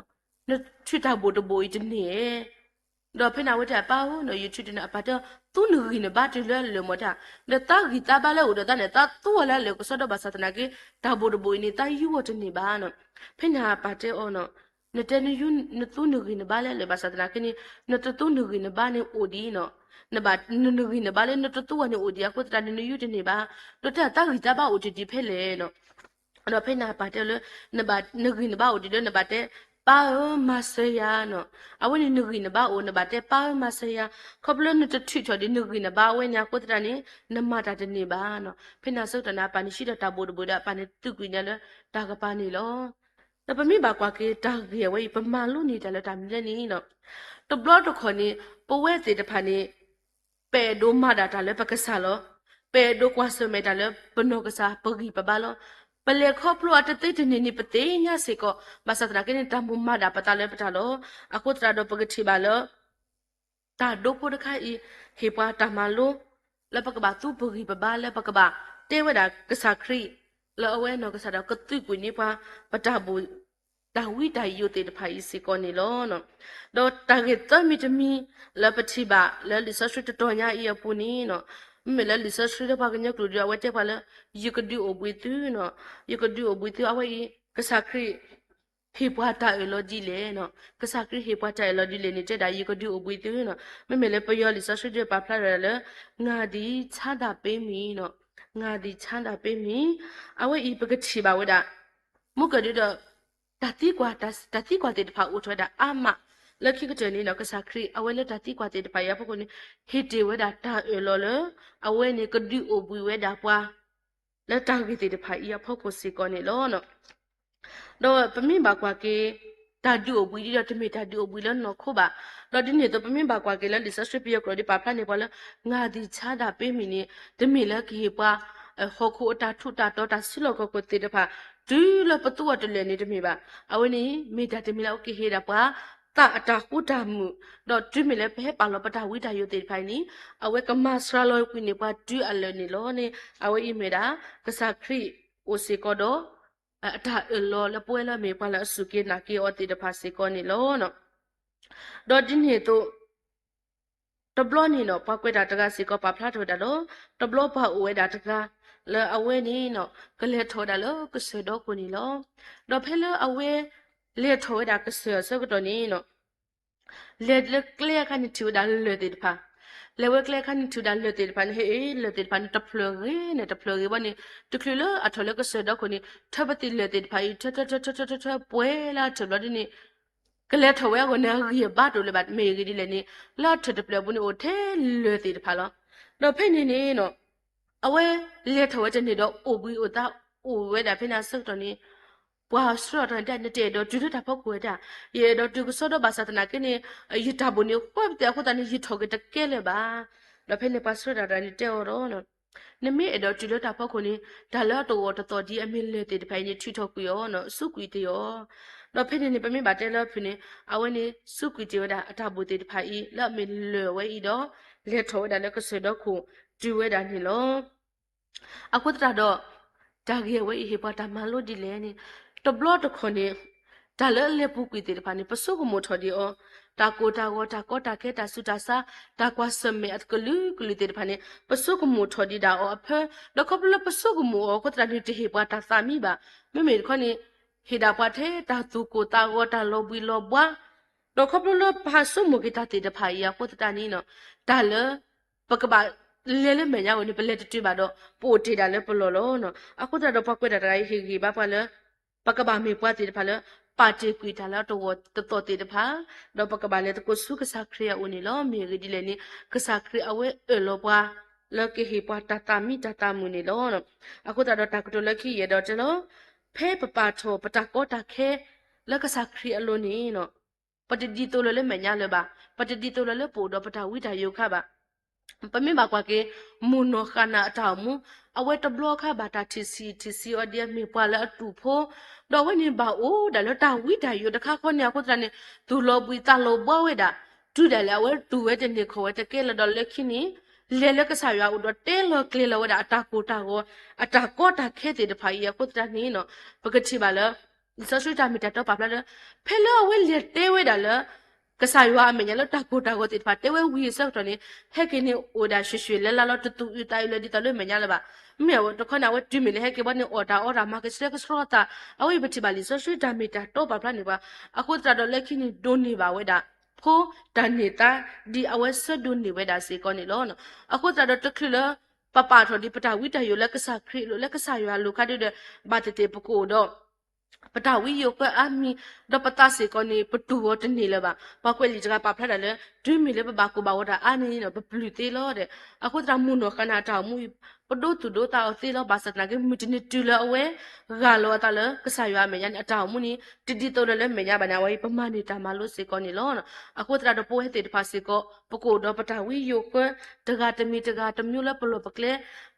နထုးတၢ်ဘိၣ်တဘိၣ်အံၤတန့ၢ်ဧါ. ဒီးဖဲန့ၣ်အဝဲတဲ အပၢ်ဧၢနီၤ ယထုးတန့ၢ်. အပၢ်တဲအီၤ သူနဂံၢ်နဘါတုၤလၢအလၢာ်မးတၢ်, ဒီးသးဂံၢ်သးဘါလၢအအိၣ်ဒီးသးန့ၣ် သးသူအီၤလၢအလၢာ်ကစီဒီ ဘၣ်ဆၣ်သနာ်က့ တၢ်ဘိၣ်တဘိၣ်အံၤန့ၣ် သးယူအီၤတန့ၢ်ဘၣ်နီၤ. ဖဲန့ၣ်အပၢ်တဲအီၤနီၤ နတဲနသူနဂံၢ်နဘါလၢအလၢာ် ဘၣ်ဆၣ်သနာ်က့န့ၣ် နတသူနဂံၢ်နဘါန့ၣ်အိၣ်ဒံးနီၤ. နဘၣ် နဂံၢ်နဘါလၢနတသူအီၤန့ၣ်အိၣ်ဒံးအဃိသတးန့ၣ် နယူတန့ၢ်ဘၣ်. ဒီးတဲသးဂံၢ်သးဘါအိၣ်တ့ၢ်ဒံးဖဲလဲၣ်နီၤ. ဒီးဖဲန့ၣ်အပၢ်တဲလၢ နဘၣ် နဂံၢ်နဘါအိၣ်ဒံးလၢနဘၣ်တဲ ပၢ်ဧၢမၤစၢၤယၤနီၤ. အဝဲန့ၣ်နဂံၢ်နဘါအိၣ် နဘၣ်တဲပၢ်ဧၢမၤစၢၤယၤ, ခီဖျိလၢနတထုးထီၣ်ဒံးနဂံၢ်နဘါအဝဲန့ၣ်အဃိသတးန့ၣ် နမၤတၢ်တန့ၢ်ဘၣ်နီၤ. ဖဲန့ၣ်အဆၢကတီၢ်န့ၣ် အပၢ်န့ၣ်ဟံးဒီးတၢ်ဘိၣ်တဘိၣ်ဒီး အပၢ်န့ၣ်သုးကွံာ်န့ၢ်လၢတၢ်ကပၤန့ၣ်လီၤ. ဒီးပမ့ၢ်ဘၣ်ကွၢ်က့ၤတၢ်ဂ့ၢ်အဝဲအံၤ ပမၤလိန့ၢ်တၢ်လၢတၢ်မနုၤလဲၣ်န့ၣ်နီၤ, တဘျီတခီၣ်န့ၣ် ပဝဲသ့ၣ်တဖၣ်န့ၣ် ပအဲၣ်ဒိးမၤဒၣ်တၢ်လၢပကစၢ်လီၤ. ပအဲၣ်ဒိးကွၢ်ဆၢၣ်မဲာ်တၢ်လၢပနီၢ်ကစၢ် ပဂံၢ်ပဘါလီၤ. ပလဲၤခီဖျိအတသ့တန့ၢ်န့ၣ် ပသ့ၣ်ညါစ့ၢ်ကီး, ဘၣ်ဆၣ်သနာ်က့န့ၣ် တၢ်မိၣ်မၤဒၣ်ပသးလၢပတၢ်လီၤ. အဃိသတးဒီးပကထံၣ်ဘၣ်လၢ တၢ်ဒိဖိတခါအံၤ ဟ့ၣ်ပှၤတၢ်မၤလိ လၢပကဘၣ်သူပဂံၢ်ပဘါ လၢပကဘၣ်တဲဝဲဒၣ်ကစၢ်ခရံာ် လၢအဝဲနီၢ်ကစၢ်ဒီးကသုးကွံာ်န့ၢ်ပှၤ ပတၢ်ဘိၣ် တၢ်ဝံတၢ်ယိာ်သ့ၣ်တဖၣ်အံၤစ့ၢ်ကီးန့ၣ်လီၤ. ဒီးတၢ်ဂ့ၢ်သၢမံၤတမံၤ လၢပထံၣ်ဘၣ်လၢလံာ်စီဆှံတတီၤညါအံၤအပူၤန့ၣ်နီၤ, မ့မ့ၢ်လၢလံာ်စီဆှံလၢပှၤကညီကျိာ်ဒီး အဝဲတဲပှၤလၢ ယကဒုးအိၣ်ဘှံးသုနီၤ, ယကဒုးအိၣ်ဘှံးသု အဝဲအံၤ ကစၢ်ခရံာ် ဟ့ၣ်ပှၤတၢ်အၢၣ်လီၤဒ်လဲၣ်နီၤ, ကစၢ်ခရံာ်ဟ့ၣ်ပှၤတၢ်အၢၣ်လီၤဒ်လဲၣ်န့ၣ် တဲဒၣ် ယကဒုးအိၣ်ဘှံးသုနီၤ, မ့မ့ၢ်လၢပယီၤလံာ်စီဆှံဒီးပာ်ဖျါထီၣ်ဒၣ်လၢ ငါသည် ချမ်းသာပေးမည်နီၤ, ငါသည် ချမ်းသာပေးမည်, အဝဲအံၤပကထံၣ်ဘၣ်ဝဲဒၣ် မုၢ်ကဒုဒီး တၢ်သံကွၢ် တၢ် တၢ်သံကွၢ်သ့ၣ်တဖၣ်အိၣ်ထီၣ်ဝဲဒၣ်အါမး, လၢခံကတၢၢ်န့ၣ်နီၤ ကစၢ်ခရံာ်အဝဲလၢတၢ်သံကွၢ်သ့ၣ်တဖၣ်အံၤအဖီခိၣ်န့ၣ် ဟ့ၣ်တ့ၢ်ဝဲဒၣ်တၢ်အၢၣ်လီၤလၢ အဝဲန့ၣ်ကဒုးအိၣ်ဘှံးဝဲဒၣ်ပှၤ လၢတၢ်ဂ့ၢ်သ့ၣ်တဖၣ်အံၤအဖီခိၣ်စ့ၢ်ကီးန့ၣ်လီၤ. ဒီးပမ့ၢ်ဘၣ်ကွၢ်က့ၤ တၢ်ဒုးအိၣ်ဘှံးဒီး တမ့ၢ်တၢ်ဒုးအိၣ်ဘှံးလၢနီၢ်ခိဘၣ်. ဒီးဒ်န့ၣ်အသိး ပမ့ၢ်ဘၣ်ကွၢ်က့ၤလၢလံာ်စီဆှံပယီၤကျိာ်ဒီးပာ်ဖျါန့ၢ်ပှၤလၢ ငါသည် ချမ်းသာပေးမည်န့ၣ် တမ့ၢ်လၢကဟ့ၣ်ပှၤ ဟီၣ်ခိၣ်အတၢ်ထူးတၢ်တီၤ တၢ်စုလီၢ်ခီၣ်ခိၣ်သ့ၣ်တဖၣ် တုၤလၢပသူအီၤတလၢာ်န့ၣ်တမ့ၢ်ဘၣ်. အဝဲန့ၣ် မ့ၢ်တၢ်တမံၤလၢအကဟ့ၣ်ဒၣ်ပှၤ သးအတၢ်ဃူတၢ်မုာ်, ဒီးတုၤမ့ၢ်လၢပဟဲပာ်လီၤပတၢ်ဝံတၢ်ယိာ်သ့ၣ်တဖၣ်အံၤန့ၣ် အဝဲကမၤစှၤလီၤကွံာ်န့ၢ်ပှၤတုၤအလၢာ်န့ၣ်လီၤန့ၣ် အဝဲအံၤမ့ၢ်ဒၣ် ကစၢ်ခရံာ်အိၣ်စ့ၢ်ကီးဒီး အတၢ်အၢၣ်လီၤလၢပဝဲလၢအမ့ၢ်ပှၤလၢအစူၢ်က့ၤနာ်က့ၤအီၤသ့ၣ်တဖၣ်စ့ၢ်ကီးန့ၣ်လီၤ. ဒီးဒ်န့ၣ်အသိး တဘျီန့ၣ်နီၤ ပှၤကွဲးတၢ်တဂၤစ့ၢ်ကီးပာ်ဖျါထီၣ်ဝဲဒၣ်လီၤ. တဘျီပှၤအိၣ်ဝဲဒၣ်တဂၤ လၢအဝဲန့ၣ်နီၤ ကလဲၤထီၣ်ဝဲဒၣ်လၢကစၢၢ်ဒီခိၣ်န့ၣ်လီၤ. ဒီးဖဲလၢအဝဲ လဲၤထီၣ်ဝဲဒၣ်ကစၢၢ်အဆၢကတီၢ်န့ၣ်နီၤ လဲၤလၢကျဲအခါန့ၣ် ထံၣ်ဝဲဒၣ်လၢၢ်သ့ၣ်တဖၣ်, လဲၤဝဲကျဲအခါန့ၣ် ထံၣ်ဝဲဒၣ်လၢၢ်သ့ၣ်တဖၣ်န့ၣ် ဟဲအ့ၣ်လၢၢ်သ့ၣ်တဖၣ်န့ၣ် တဖျၢၣ်ဂ့ၤန့ၣ် တဖျၢၣ်ဂ့ၤဘၣ်န့ၣ် တချုးလၢအထီၣ်လၢကစၢၢ်ဒီခိၣ်န့ၣ် ထၢပသံၣ်လၢၢ်သ့ၣ်တဖၣ်အံၤ ထၢထၢထၢထၢထၢထၢထၢ ပှဲၤလၢအထၢၣ်ဘျီဒ်န့ၣ် ကလဲၤထီၣ်ဝဲအဂီၢ်န့ၣ် အဂံၢ်အဘါတအိၣ်လၢၤဘၣ် မ့ၢ်အဂ့ၢ်ဒ်လဲၣ်န့ၣ် လၢအထၢၣ်တဖျၢၣ်အပူၤန့ၣ် အိၣ်ထဲလၢၢ်သ့ၣ်တဖၣ်လီၤ. ဒီးဖဲန့ၣ်န့ၣ်နီၤ အဝဲလဲၤထီၣ်ဝဲတန့ၢ်ဒီးအိၣ်ဘှံးအိၣ်သါ အိၣ်ဝဲဒၣ်ဖဲန့ၣ်အဆၢကတီၢ်န့ၣ် ပှၤဆှၢအီၤတဂၤန့ၣ်တဲ နတအဲၣ်ဒိးတုၤလၢတၢ်ဖီခိၣ်ဝဲဒၣ်, ယအဲၣ်ဒိးတုၤကစီဒီဘၣ်ဆၣ်သနာ်က့န့ၣ် ယတၢ်ဘိၣ်န့ၣ် ဃဲပတဲအဃိသတးန့ၣ် ယထီၣ်က့ၤတကဲလၢၤဘၣ်. ဒီးဖဲန့ၣ်ပှၤဆှၢတၢ်တဂၤန့ၣ်တဲအီၤဒီး နမ့ၢ်အဲၣ်ဒိးတုၤလၢတၢ်ဖီခိၣ်န့ၣ် တၢ်လၢအတဂီၤတသီၣ်ဒ်အမ့ၢ်လၢၢ်သ့ၣ်တဖၣ်အံၤန့ၣ် ထုးထီၣ်ကွံာ်အီၤ, စူးကွံာ်တ့ၢ်အီၤ. ဒီးဖဲန့ၣ်န့ၣ် ပမ့ၢ်ဘၣ်တဲလၢဖုၣ်န့ၣ် အဝဲန့ၣ်စူးကွံာ်တ့ၢ်ဝဲဒၣ်အတၢ်ဘိၣ်သ့ၣ်တဖၣ်အံၤ လၢအမ့ၢ်လၢၢ်ဝဲအံၤဒီး လဲၤထီၣ်ဝဲဒၣ်လၢကစၢၢ်ဒီခိၣ်တုၤဝဲဒၣ်န့ၣ်လီၤ. အဃိသတးဒီး တၢ်ဂ့ၢ်ဝဲအံၤဟ့ၣ်ပှၤတၢ်မၤလိဒ်လဲၣ်န့ၣ်, တဘျီတခီၣ်န့ၣ် တၢ်လၢအလဲၤပူၤကွံာ်သ့ၣ်တဖၣ်န့ၣ် ပဆိကမိၣ်ထီၣ်ဒံးအီၤ, တၢ်ကိၢ်တၢ်ဂီၤ တၢ်ကီတၢ်ခဲ တၢ်ဆူးတၢ်ဆါ တၢ်ကွၢ်ဆၢၣ်မဲာ်အကလုာ်ကလုာ်သ့ၣ်တဖၣ်န့ၣ် ပဆိကမိၣ်ထီၣ်ဒံးဒၣ်အီၤအဖၢ, ဒီးခီဖျိလၢပဆိကမိၣ်အီၤအဃိသတးန့ၣ် တဟ့ၣ်ပှၤတၢ်သးမံဘၣ်. မ့မ့ၢ်တခီန့ၣ် ဟ့ၣ်ဒၣ်ပှၤထဲတၢ်သူၣ်ကိၢ်သးဂီၤ တၢ်လီၤဘှံးလီၤဘှါ ဒီးခီဖျိလၢပဟးဆိကမိၣ်က့ၤတၢ်သ့ၣ်တဖၣ်အံၤအဃိသတးန့ၣ် တၢ်လၢ ပကဘၣ်လဲၤလၢမဲာ်ညါအဂီၢ်န့ၣ် ပလဲၤတတုၤဘၣ်ဒီး ပအိၣ်တ့ၢ်ဒၣ်လၢပလီၢ်လီၤ. အဃိသတးဒီးပှၤကွဲးတၢ်တဂၤအံၤဟ့ၣ်ဂံၢ်ဘါပှၤလၢ ပကဘၣ်မ့ၢ်ပှၤသ့ၣ်တဖၣ်လၢ ပာ်တ့ၢ်ကွံာ်တၢ်လၢအတဂီၤတသီၣ်သ့ၣ်တဖၣ်, ဒီးပကဘၣ်လဲၤသကိးဆူကစၢ်ခရံာ်အအိၣ်န့ၣ်လီၤ. မ့ၢ်အဂ့ၢ်ဒ်လဲၣ်န့ၣ် ကစၢ်ခရံာ်အဝဲအၢၣ်လီၤပှၤ လၢကဟ့ၣ်ပှၤတၢ်သးမံတၢ်သးမုာ်န့ၣ်လီၤ. အဃိသတးဒီးတၢ်ကတိၤလၢခံယအဲၣ်ဒိးတဲလီၤ, ဖဲပပာ်ထီၣ်ပတၢ်ကီတၢ်ခဲ လၢကစၢ်ခရံာ်အလိၤန့ၣ် ပတဒ်သိးလၢၤလၢမဲာ်ညါလၢၤဘၣ်, ပတဒ်သိးလၢလၢပအိၣ်ဒီးပတၢ်ဝံတၢ်ယိာ်ခါဘၣ်. ပမ့ၢ်ဘၣ်ကွၢ်က့ၤ မိၢ်နီၢ်ဃၣ်နၤအတၢ်အိၣ်မူ, အဝဲတဘျီခါဘၣ်တၢ်ထံၣ်ဆံးထံၣ်ဆံးအီၤဒ်အမ့ၢ်ပှၤလၢအတူၢ်ဖိ, ဒီးအဝဲန့ၣ်ဘၣ်အိၣ်ဒၣ်လၢတၢ်ဝံတၢ်ယိာ်တခါဃီန့ၣ် အဃိသတးန့ၣ် သူၣ်လီၤဘှံးသးလီၤဘှါဝဲဒၣ်, တုၤဒၣ်လဲာ်အဝဲတူၢ်ဝဲတန့ၢ်ခီၣ်ဝဲတကဲလၢၤဒီးလၢခံန့ၣ် လဲၤလၢကစၢ်ယွၤအအိၣ်ဒီးတဲလီၤကျဲၤလီၤဝဲဒၣ်အတၢ်ကိၢ်တၢ်ဂီၤ အတၢ်ကီတၢ်ခဲသ့ၣ်တဖၣ်အံၤအဃိသတးန့ၣ် ပကထံၣ်ဘၣ်လၢ လံာ်စီဆှံတၢ်မ့ၢ်တၢ်တီပာ်ဖျါလၢ ဖဲလၢအဝဲလဲၤတဲဝဲဒၣ်လၢ ကစၢ်ယွၤအမဲာ်ညါလၢတၢ်ကိၢ်တၢ်ဂီၤသ့ၣ်တဖၣ် တဲဝဲဝံၤအဆၢကတီၢ်န့ၣ် ဟဲက့ၤန့ၣ်အိၣ်ဒၣ်ဆှဲးဆှဲးလၢလၢလီၤ တသူၣ်အုးသးအုးလၢဒ်သိးလၢမဲာ်ညါလၢၤဘၣ်. မ့ၢ်အဝဲတခီန့ၣ် အဝဲတုၤမ့ၢ်လၢဟဲက့ၤဘီန့ၣ် အီၣ်တၢ်အီတၢ် မၤကဆှဲကဆှီသး, အဝဲအံၤပထံၣ်ဘၣ်လံာ်စီဆှံတၢ်မ့ၢ်တၢ်တီပာ်ဖျါန့ၢ်ပှၤ, အဃိသတးဒီးလၢခံန့ၣ်ဒိးန့ၢ်ဘၣ်ဝဲဒၣ် ဖိတၢ်န့ၢ်သါ ဒ်အဝဲဆၢဒိးန့ၢ်ဝဲဒၣ်စ့ၢ်ကီးန့ၣ်လီၤ. အဃိသတးဒီးတချုးလၢ ပပာ်ထီၣ်ဒံးပတၢ်ဝံတၢ်ယိာ်လၢကစၢ်ခရံာ်အလိၤ လၢကစၢ်ယွၤအလိၤခါဒုဒီး ဘၣ်သ့ၣ်သ့ၣ်ပကအိၣ်ဒီး ပတၢ်ဝံယိာ်ဃၢအါမံၤ, ဒီးပသးစ့ၢ်ကီးန့ၣ် ပတူၢ်အီၤတန့ၢ်လၢၤဘၣ်. ပှၤကွဲးလံာ်တဂၤပာ်ဖျါဒၣ်လၢ တုၤမ့ၢ်လၢပဘၣ်ကိၢ်ဘၣ်ဂီၤတၢ်အါန့ၣ်ဒီး ပပျုၢ်သ့လီၤဒီး အဃိသတးမိၢ်နီၢ်ဃၣ်နၤအတၢ်အိၣ်မူအံၤ ပဒိသူၣ်ဒိသးအီၤသ့လီၤ. ဘၣ်ဆၣ်သနာ်က့ မုၢ်တနံၤတုၤလၢအဝဲ ဂၢ်လီၤအသးလၢကစၢ်ယွၤအမဲာ်ညါန့ၣ် အတၢ်အိၣ်မူန့ၣ် တဒ်သိးလၢလၢမဲာ်ညါဘၣ်န့ၣ် အဝဲအံၤပမၤန့ၢ်တၢ်မၤလိစ့ၢ်ကီးန့ၣ်လီၤ. အဃိသတးဒီးပဝဲသ့ၣ်တဖၣ်စ့ၢ်ကီး ပကအိၣ်ဒီးပတၢ်ဝံယိာ်ဃၢ တဂၤတမံၤတဂၤတမျိုးလၢပလီၢ်ပကျဲ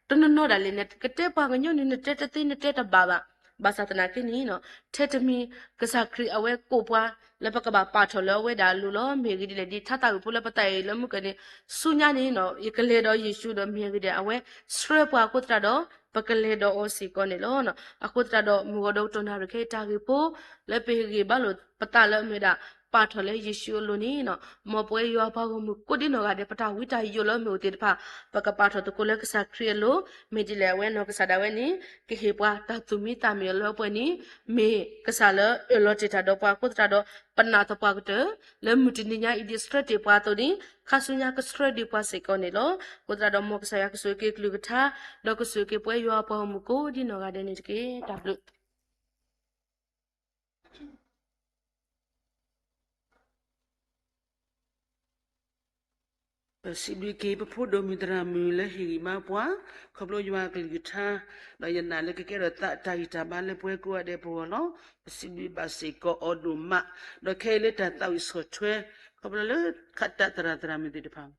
တနီၤနီၤဒၣ်လဲာ်န့ၣ် ကတဲပှၤကညီန့ၣ် နတဲတသ့နတဲတဘၣ်ဘၣ်. ဘၣ်ဆၣ်သနာ်က့န့ၣ် ထဲတမံၤ ကစၢ်ခရံာ်အဝဲကိးပှၤ လၢပကဘၣ်ပာ်ထီၣ်လၢအဝဲဒၣ်အလိၤလီၤ. မ့ၢ်အဂ့ၢ်ဒ်လဲၣ် ဒ်ထါသးဝံၣ်ဖိလၢပသးအံၤလၢမုၢ်ကၢန့ၣ် ဆူညါန့ၣ် ယကလဲၤဒီးယ့ၣ်ၡူးဒီး မ့ၢ်အဂ့ၢ်ဒ်အဝဲ ဆှၢပှၤအဃိသတးဒီး ပကလဲၤဒီးအီၤစ့ၢ်ကီးန့ၣ်လီၤ. အဃိသတးဒီး မုၢ်ဂီၤဒီးကတီၢ်နၣ်ရံၣ်ခဲအံၤတၢ်ဂ့ၢ်ဖိ လၢပဟ့ၣ်ဂံၢ်ဘါလိာ်ပသးလၢအမ့ၢ်ဝဲဒၣ် ပာ်ထီၣ်လၢယ့ၣ်ၡူးအလိၤန့ၣ် မ်ပဝဲယွၤပှၤဂီၢ်မုၢ်ကိးဒံနီၢ်ဂၤဒဲး ပတၢ်ဝံတၢ်ယိာ်လၢအမ့ၢ်အိၣ်သ့ၣ်တဖၣ် ပကပာ်ထီၣ်သကိးလၢကစၢ်ခရံာ်အလိၤ, မ့ၢ်ဒ်လဲၣ်အဝဲနီၢ်ကစၢ်ဒၣ်ဝဲန့ၣ် ကဟ့ၣ်ပှၤတၢ်သူၣ်မံသးမုာ်အလၢအပှဲၤန့ၣ် မ့ၢ်ကစၢ်လၢအၢၣ်လီၤတ့ၢ်တၢ်ဒီးပှၤအဃိသတးဒီး ပနာ်သပှၢ်ကတၢၢ် လၢမုၢ်တနံၤညါအံၤဒ်ဆှၢတ့ၢ်ပှၤအသိးန့ၣ် ခါဆူညါကဆှၢဒံးပှၤစ့ၢ်ကီးန့ၣ်လီၤ. အဃိသတးဒီးမ်ကစၢ်ယွၤကဆိၣ်ဂ့ၤက့ၤကလုၢ်ကထါ ဒီးကဆိၣ်ဂ့ၤက့ၤပဝဲယွၤပှၤဂီၢ်မုၢ်ကိးဒံနီၢ်ဂၤဒဲးန့ၣ်တက့ၢ်. တၢ်ဘျုး ပစံးဘျုးက့ၤ ပဖိဒိၣ်မုၣ်သရၣ်မုၣ်လၢဟ့ၣ်ဂံၢ်ဘါပှၤ ခီဖျိယွၤအကလုၢ်ကထါ ဒီးယနာ်လၢကကဲထီၣ်သးတၢ်ဂံၢ်တၢ်ဘါလၢပှၤကိးဂၤဒဲးအဂီၢ်လီၤ. ပစံးဘျုးဘၣ်စ့ၢ်ကီးအီၤဒိၣ်မး ဒီးခဲအံၤလၢတၢ်သးဝံၣ်ဆီၣ်ထွဲ ခီဖျိလၢခးတၢ်သရၣ်သရၣ်မုၣ်သ့ၣ်တဖၣ်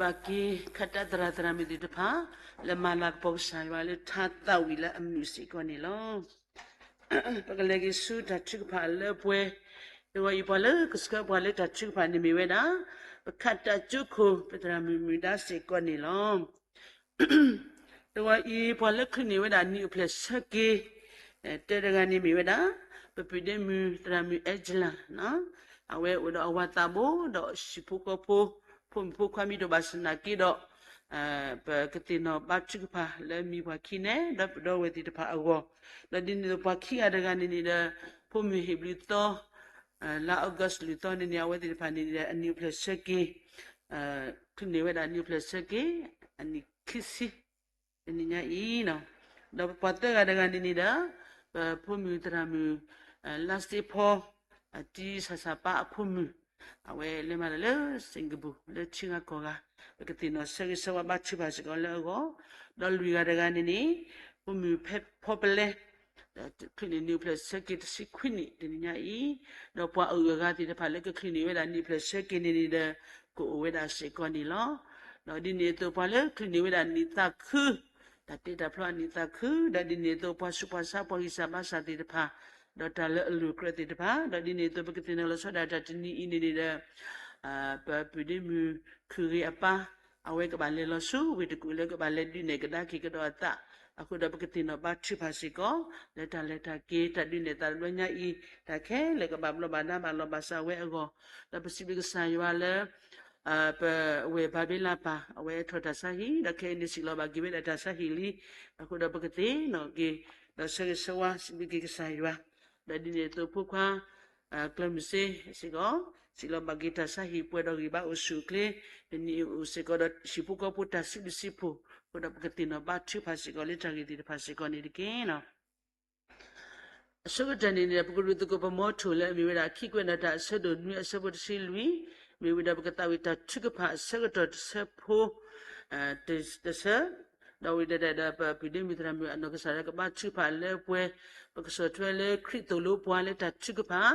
ပက့ၤခးတၢ်သရၣ်သရၣ်မုၣ်သ့ၣ်တဖၣ် လၢမၤလၤကပီၤကစၢ်ယွၤလၢထါသးဝံၣ်လၢအမုာ်စ့ၢ်ကီးန့ၣ်လီၤ. ပကလဲၤက့ၤဆူတၢ်ထုကဖၣ်လၢပှဲၤ, တဂီၤအံၤပှၤလၢကဆှၢပှၤလၢတၢ်ထုကဖၣ်န့ၣ်မ့ၢ်ဝဲဒၣ် ပခးတၢ်ကၠိခိၣ် ပသရၣ်မုၣ်မုၢ်ဒါစ့ၢ်ကီးန့ၣ်လီၤ. တဂီၤအံၤ ပှၤလၢချုးန့ၢ်ဝဲဒၣ်နံၣ်အိၣ်ဖျဲၣ်ဆၢက့ၤ တၢတဂၤန့ၣ်မ့ၢ်ဝဲဒၣ် ပပုၢ်ဒ့မုၣ်သရၣ်မုၣ်အဲၣ်ကလၤ, အဝဲအိၣ်ဒီးအဝၤသးဘိ ဒီးဟံၣ်ဖိဃီဖိ, ဖိမုၣ်ဖိခွါမ့ၢ်တအိၣ်ဘၣ်ဆၣ်သနာ်က့ဒီး ပကသ့ၣ်နီၣ်ဘါထုကဖၣ်လၢမံၤပှၤခံန့ၣ် ဒီးပဒီပုၢ်ဝဲၢ်သ့ၣ်တဖၣ်အဂီၢ်, ဒီးဒ်န့ၣ်အသိးပှၤခံဂၤတဂၤန့ၣ်န့ၣ်ဒီး ဖိမုၣ်ဟ့ၣ်ဘျုးသီ လါ August လွံၢ်သီန့ၣ်န့ၣ် အဝဲသ့ၣ်တဖၣ်န့ၣ်န့ၣ်ဒီး အနံၣ်အိၣ်ဖျဲၣ်ဆၢက့ၤ ချုးန့ၢ်ဝဲဒၣ်နံၣ်အိၣ်ဖျဲၣ်ဆၢက့ၤ အနံၣ်ခံဆံ တနံၤညါအံၤ, ဒီးပှၤသၢဂၤတဂၤန့ၣ်န့ၣ်ဒီး ပဖိမုၣ်သရၣ်မုၣ် လါစ့ဖီ အတံဆၣ်ဆၣ်ပၢ်အဖိမုၣ်, အဝဲလဲၤမၤတၢ်လၢ Singapore လၢထံဂၤကီၢ်ဂၤ, ပကသ့ၣ်နီၣ်ဆၢဂ့ၤဆၢဝါဘါထုကဖၣ်စ့ၢ်ကီးလၢအဂီၢ်, ဒီးလွံၢ်ဂၤတဂၤန့ၣ်န့ၣ် ဖိမုၣ်ဖဲဖီပလဲ ဒီးချုးန့ၢ်နံၣ်အိၣ်ဖျဲၣ်ဆၢက့ၤတဆံခွံနံၣ်တနံၤညါအံၤ, ဒီးပှၤအဂုၤအဂၤသ့ၣ်တဖၣ်လၢကချုးန့ၢ်ဝဲဒၣ်နံၣ်အိၣ်ဖျဲၣ်ဆၢက့ၤန့ၣ်န့ၣ်ဒီး ကအိၣ်ဝဲဒၣ်စ့ၢ်ကီးန့ၣ်လီၤ. ဒီးဒ်န့ၣ်အသိးပှၤလၢချုးန့ၢ်ဝဲဒၣ်နံၣ်သးခု, တၢ်တ့တၢ်ဖျီအနံၣ်သးခု, ဒီးဒ်န့ၣ်အသိးပှၤဆူးပှၤဆါပှၤဂံၢ်စၢ်ဘါစၢ်သ့ၣ်တဖၣ်, ဒီးတၢ်လၢအလိၤကြၢးသ့ၣ်တဖၣ်, ဒီးဒ်န့ၣ်အသိးပကသ့ၣ်နီၣ်လီၤဆီဒၣ်တၢ်တနံၤအံၤန့ၣ်န့ၣ်ဒီး ပပုၢ်ဒ့မုၣ်ခုၣ်ဂ့ၤအပၢ်, အဝဲကဘၣ်လဲၤလီၤဆူဝ့ၢ်တကူၣ်လၢကဘၣ်လဲၤဒုးနဲၣ်ကဒါက့ၤကဒီးအသး, အဃိဒီးပကသ့ၣ်နီၣ်ဘါထုကဖၣ်စ့ၢ်ကီး လၢတၢ်လဲၤတၢ်က့ၤတၢ်ဒုးနဲၣ်သးတဘျီညါအံၤ, တၢ်ခဲလၢာ်ကဘၣ်ဘျီဘၣ်ဒါဘၣ်လီၤဘၣ်စးဝဲအဂီၢ်, ဒီးပစံးဘျုးကစၢ်ယွၤလၢ ပဝဲၢ်ဘၤဘ့လးပၢ် အဝဲထီၣ်တၢ်ဆါဟံၣ် ဒီးခဲအံၤန့ၣ်စံးလီၤဘၣ်က့ၤဝဲဒၣ်တၢ်ဆါဟံၣ်လံ, အဃိဒီးပကသ့ၣ်နီၣ်က့ၤ ဒီးဆၢဂ့ၤဆၢဝါစံးဘျုးက့ၤကစၢ်ယွၤ, ဒီးဒ်န့ၣ်အသိးဖိခွါ ကျၢၢ်မုၢ်စ့စ့ၢ်ကီး စံးလီၤဘၣ်က့ၤတၢ်ဆါဟံၣ်ပှဲၤဒီးဂံၢ်ဘါအိၣ်ဆူၣ်အိၣ်ချ့, တနံၤအံၤအိၣ်စ့ၢ်ကီးဒီးဟံၣ်ဖိဃီဖိတၢ်စံးဘျုးစံးဖှိၣ်, အဃိဒီးပကသ့ၣ်နီၣ်ဘါထုကဖၣ်စ့ၢ်ကီးလၢတၢ်ဂ့ၢ်သ့ၣ်တဖၣ်စ့ၢ်ကီးန့ၣ်တက့ၢ်. အဆိကတၢၢ်န့ၣ်န့ၣ် ပကရူၢ်သကိးပမီထိၣ်လၢအမ့ၢ်ဝဲဒၣ်ခံကွဲးနီၣ်တၢ်အဆၢဒိၣ်နွံအဆၢဖိတဆံလွံၢ်, မ့ၢ်ဝံၤဒီးပကသးဝံၣ်တၢ်ထုကဖၣ်အဆၢကတီၢ်တဆၢဖိ တဆၢ, ဒီးဝံၤဒီးပပုၢ်ဒ့မုၣ်သရၣ်မုၣ်အနီၢ်ကစၢ်ဒီးကဘါထုကဖၣ်လၢပှဲၤ, ပကဆီၣ်ထွဲလၢခရံာ်သိၣ်လိပှၤလၢတၢ်ထုကဖၣ်,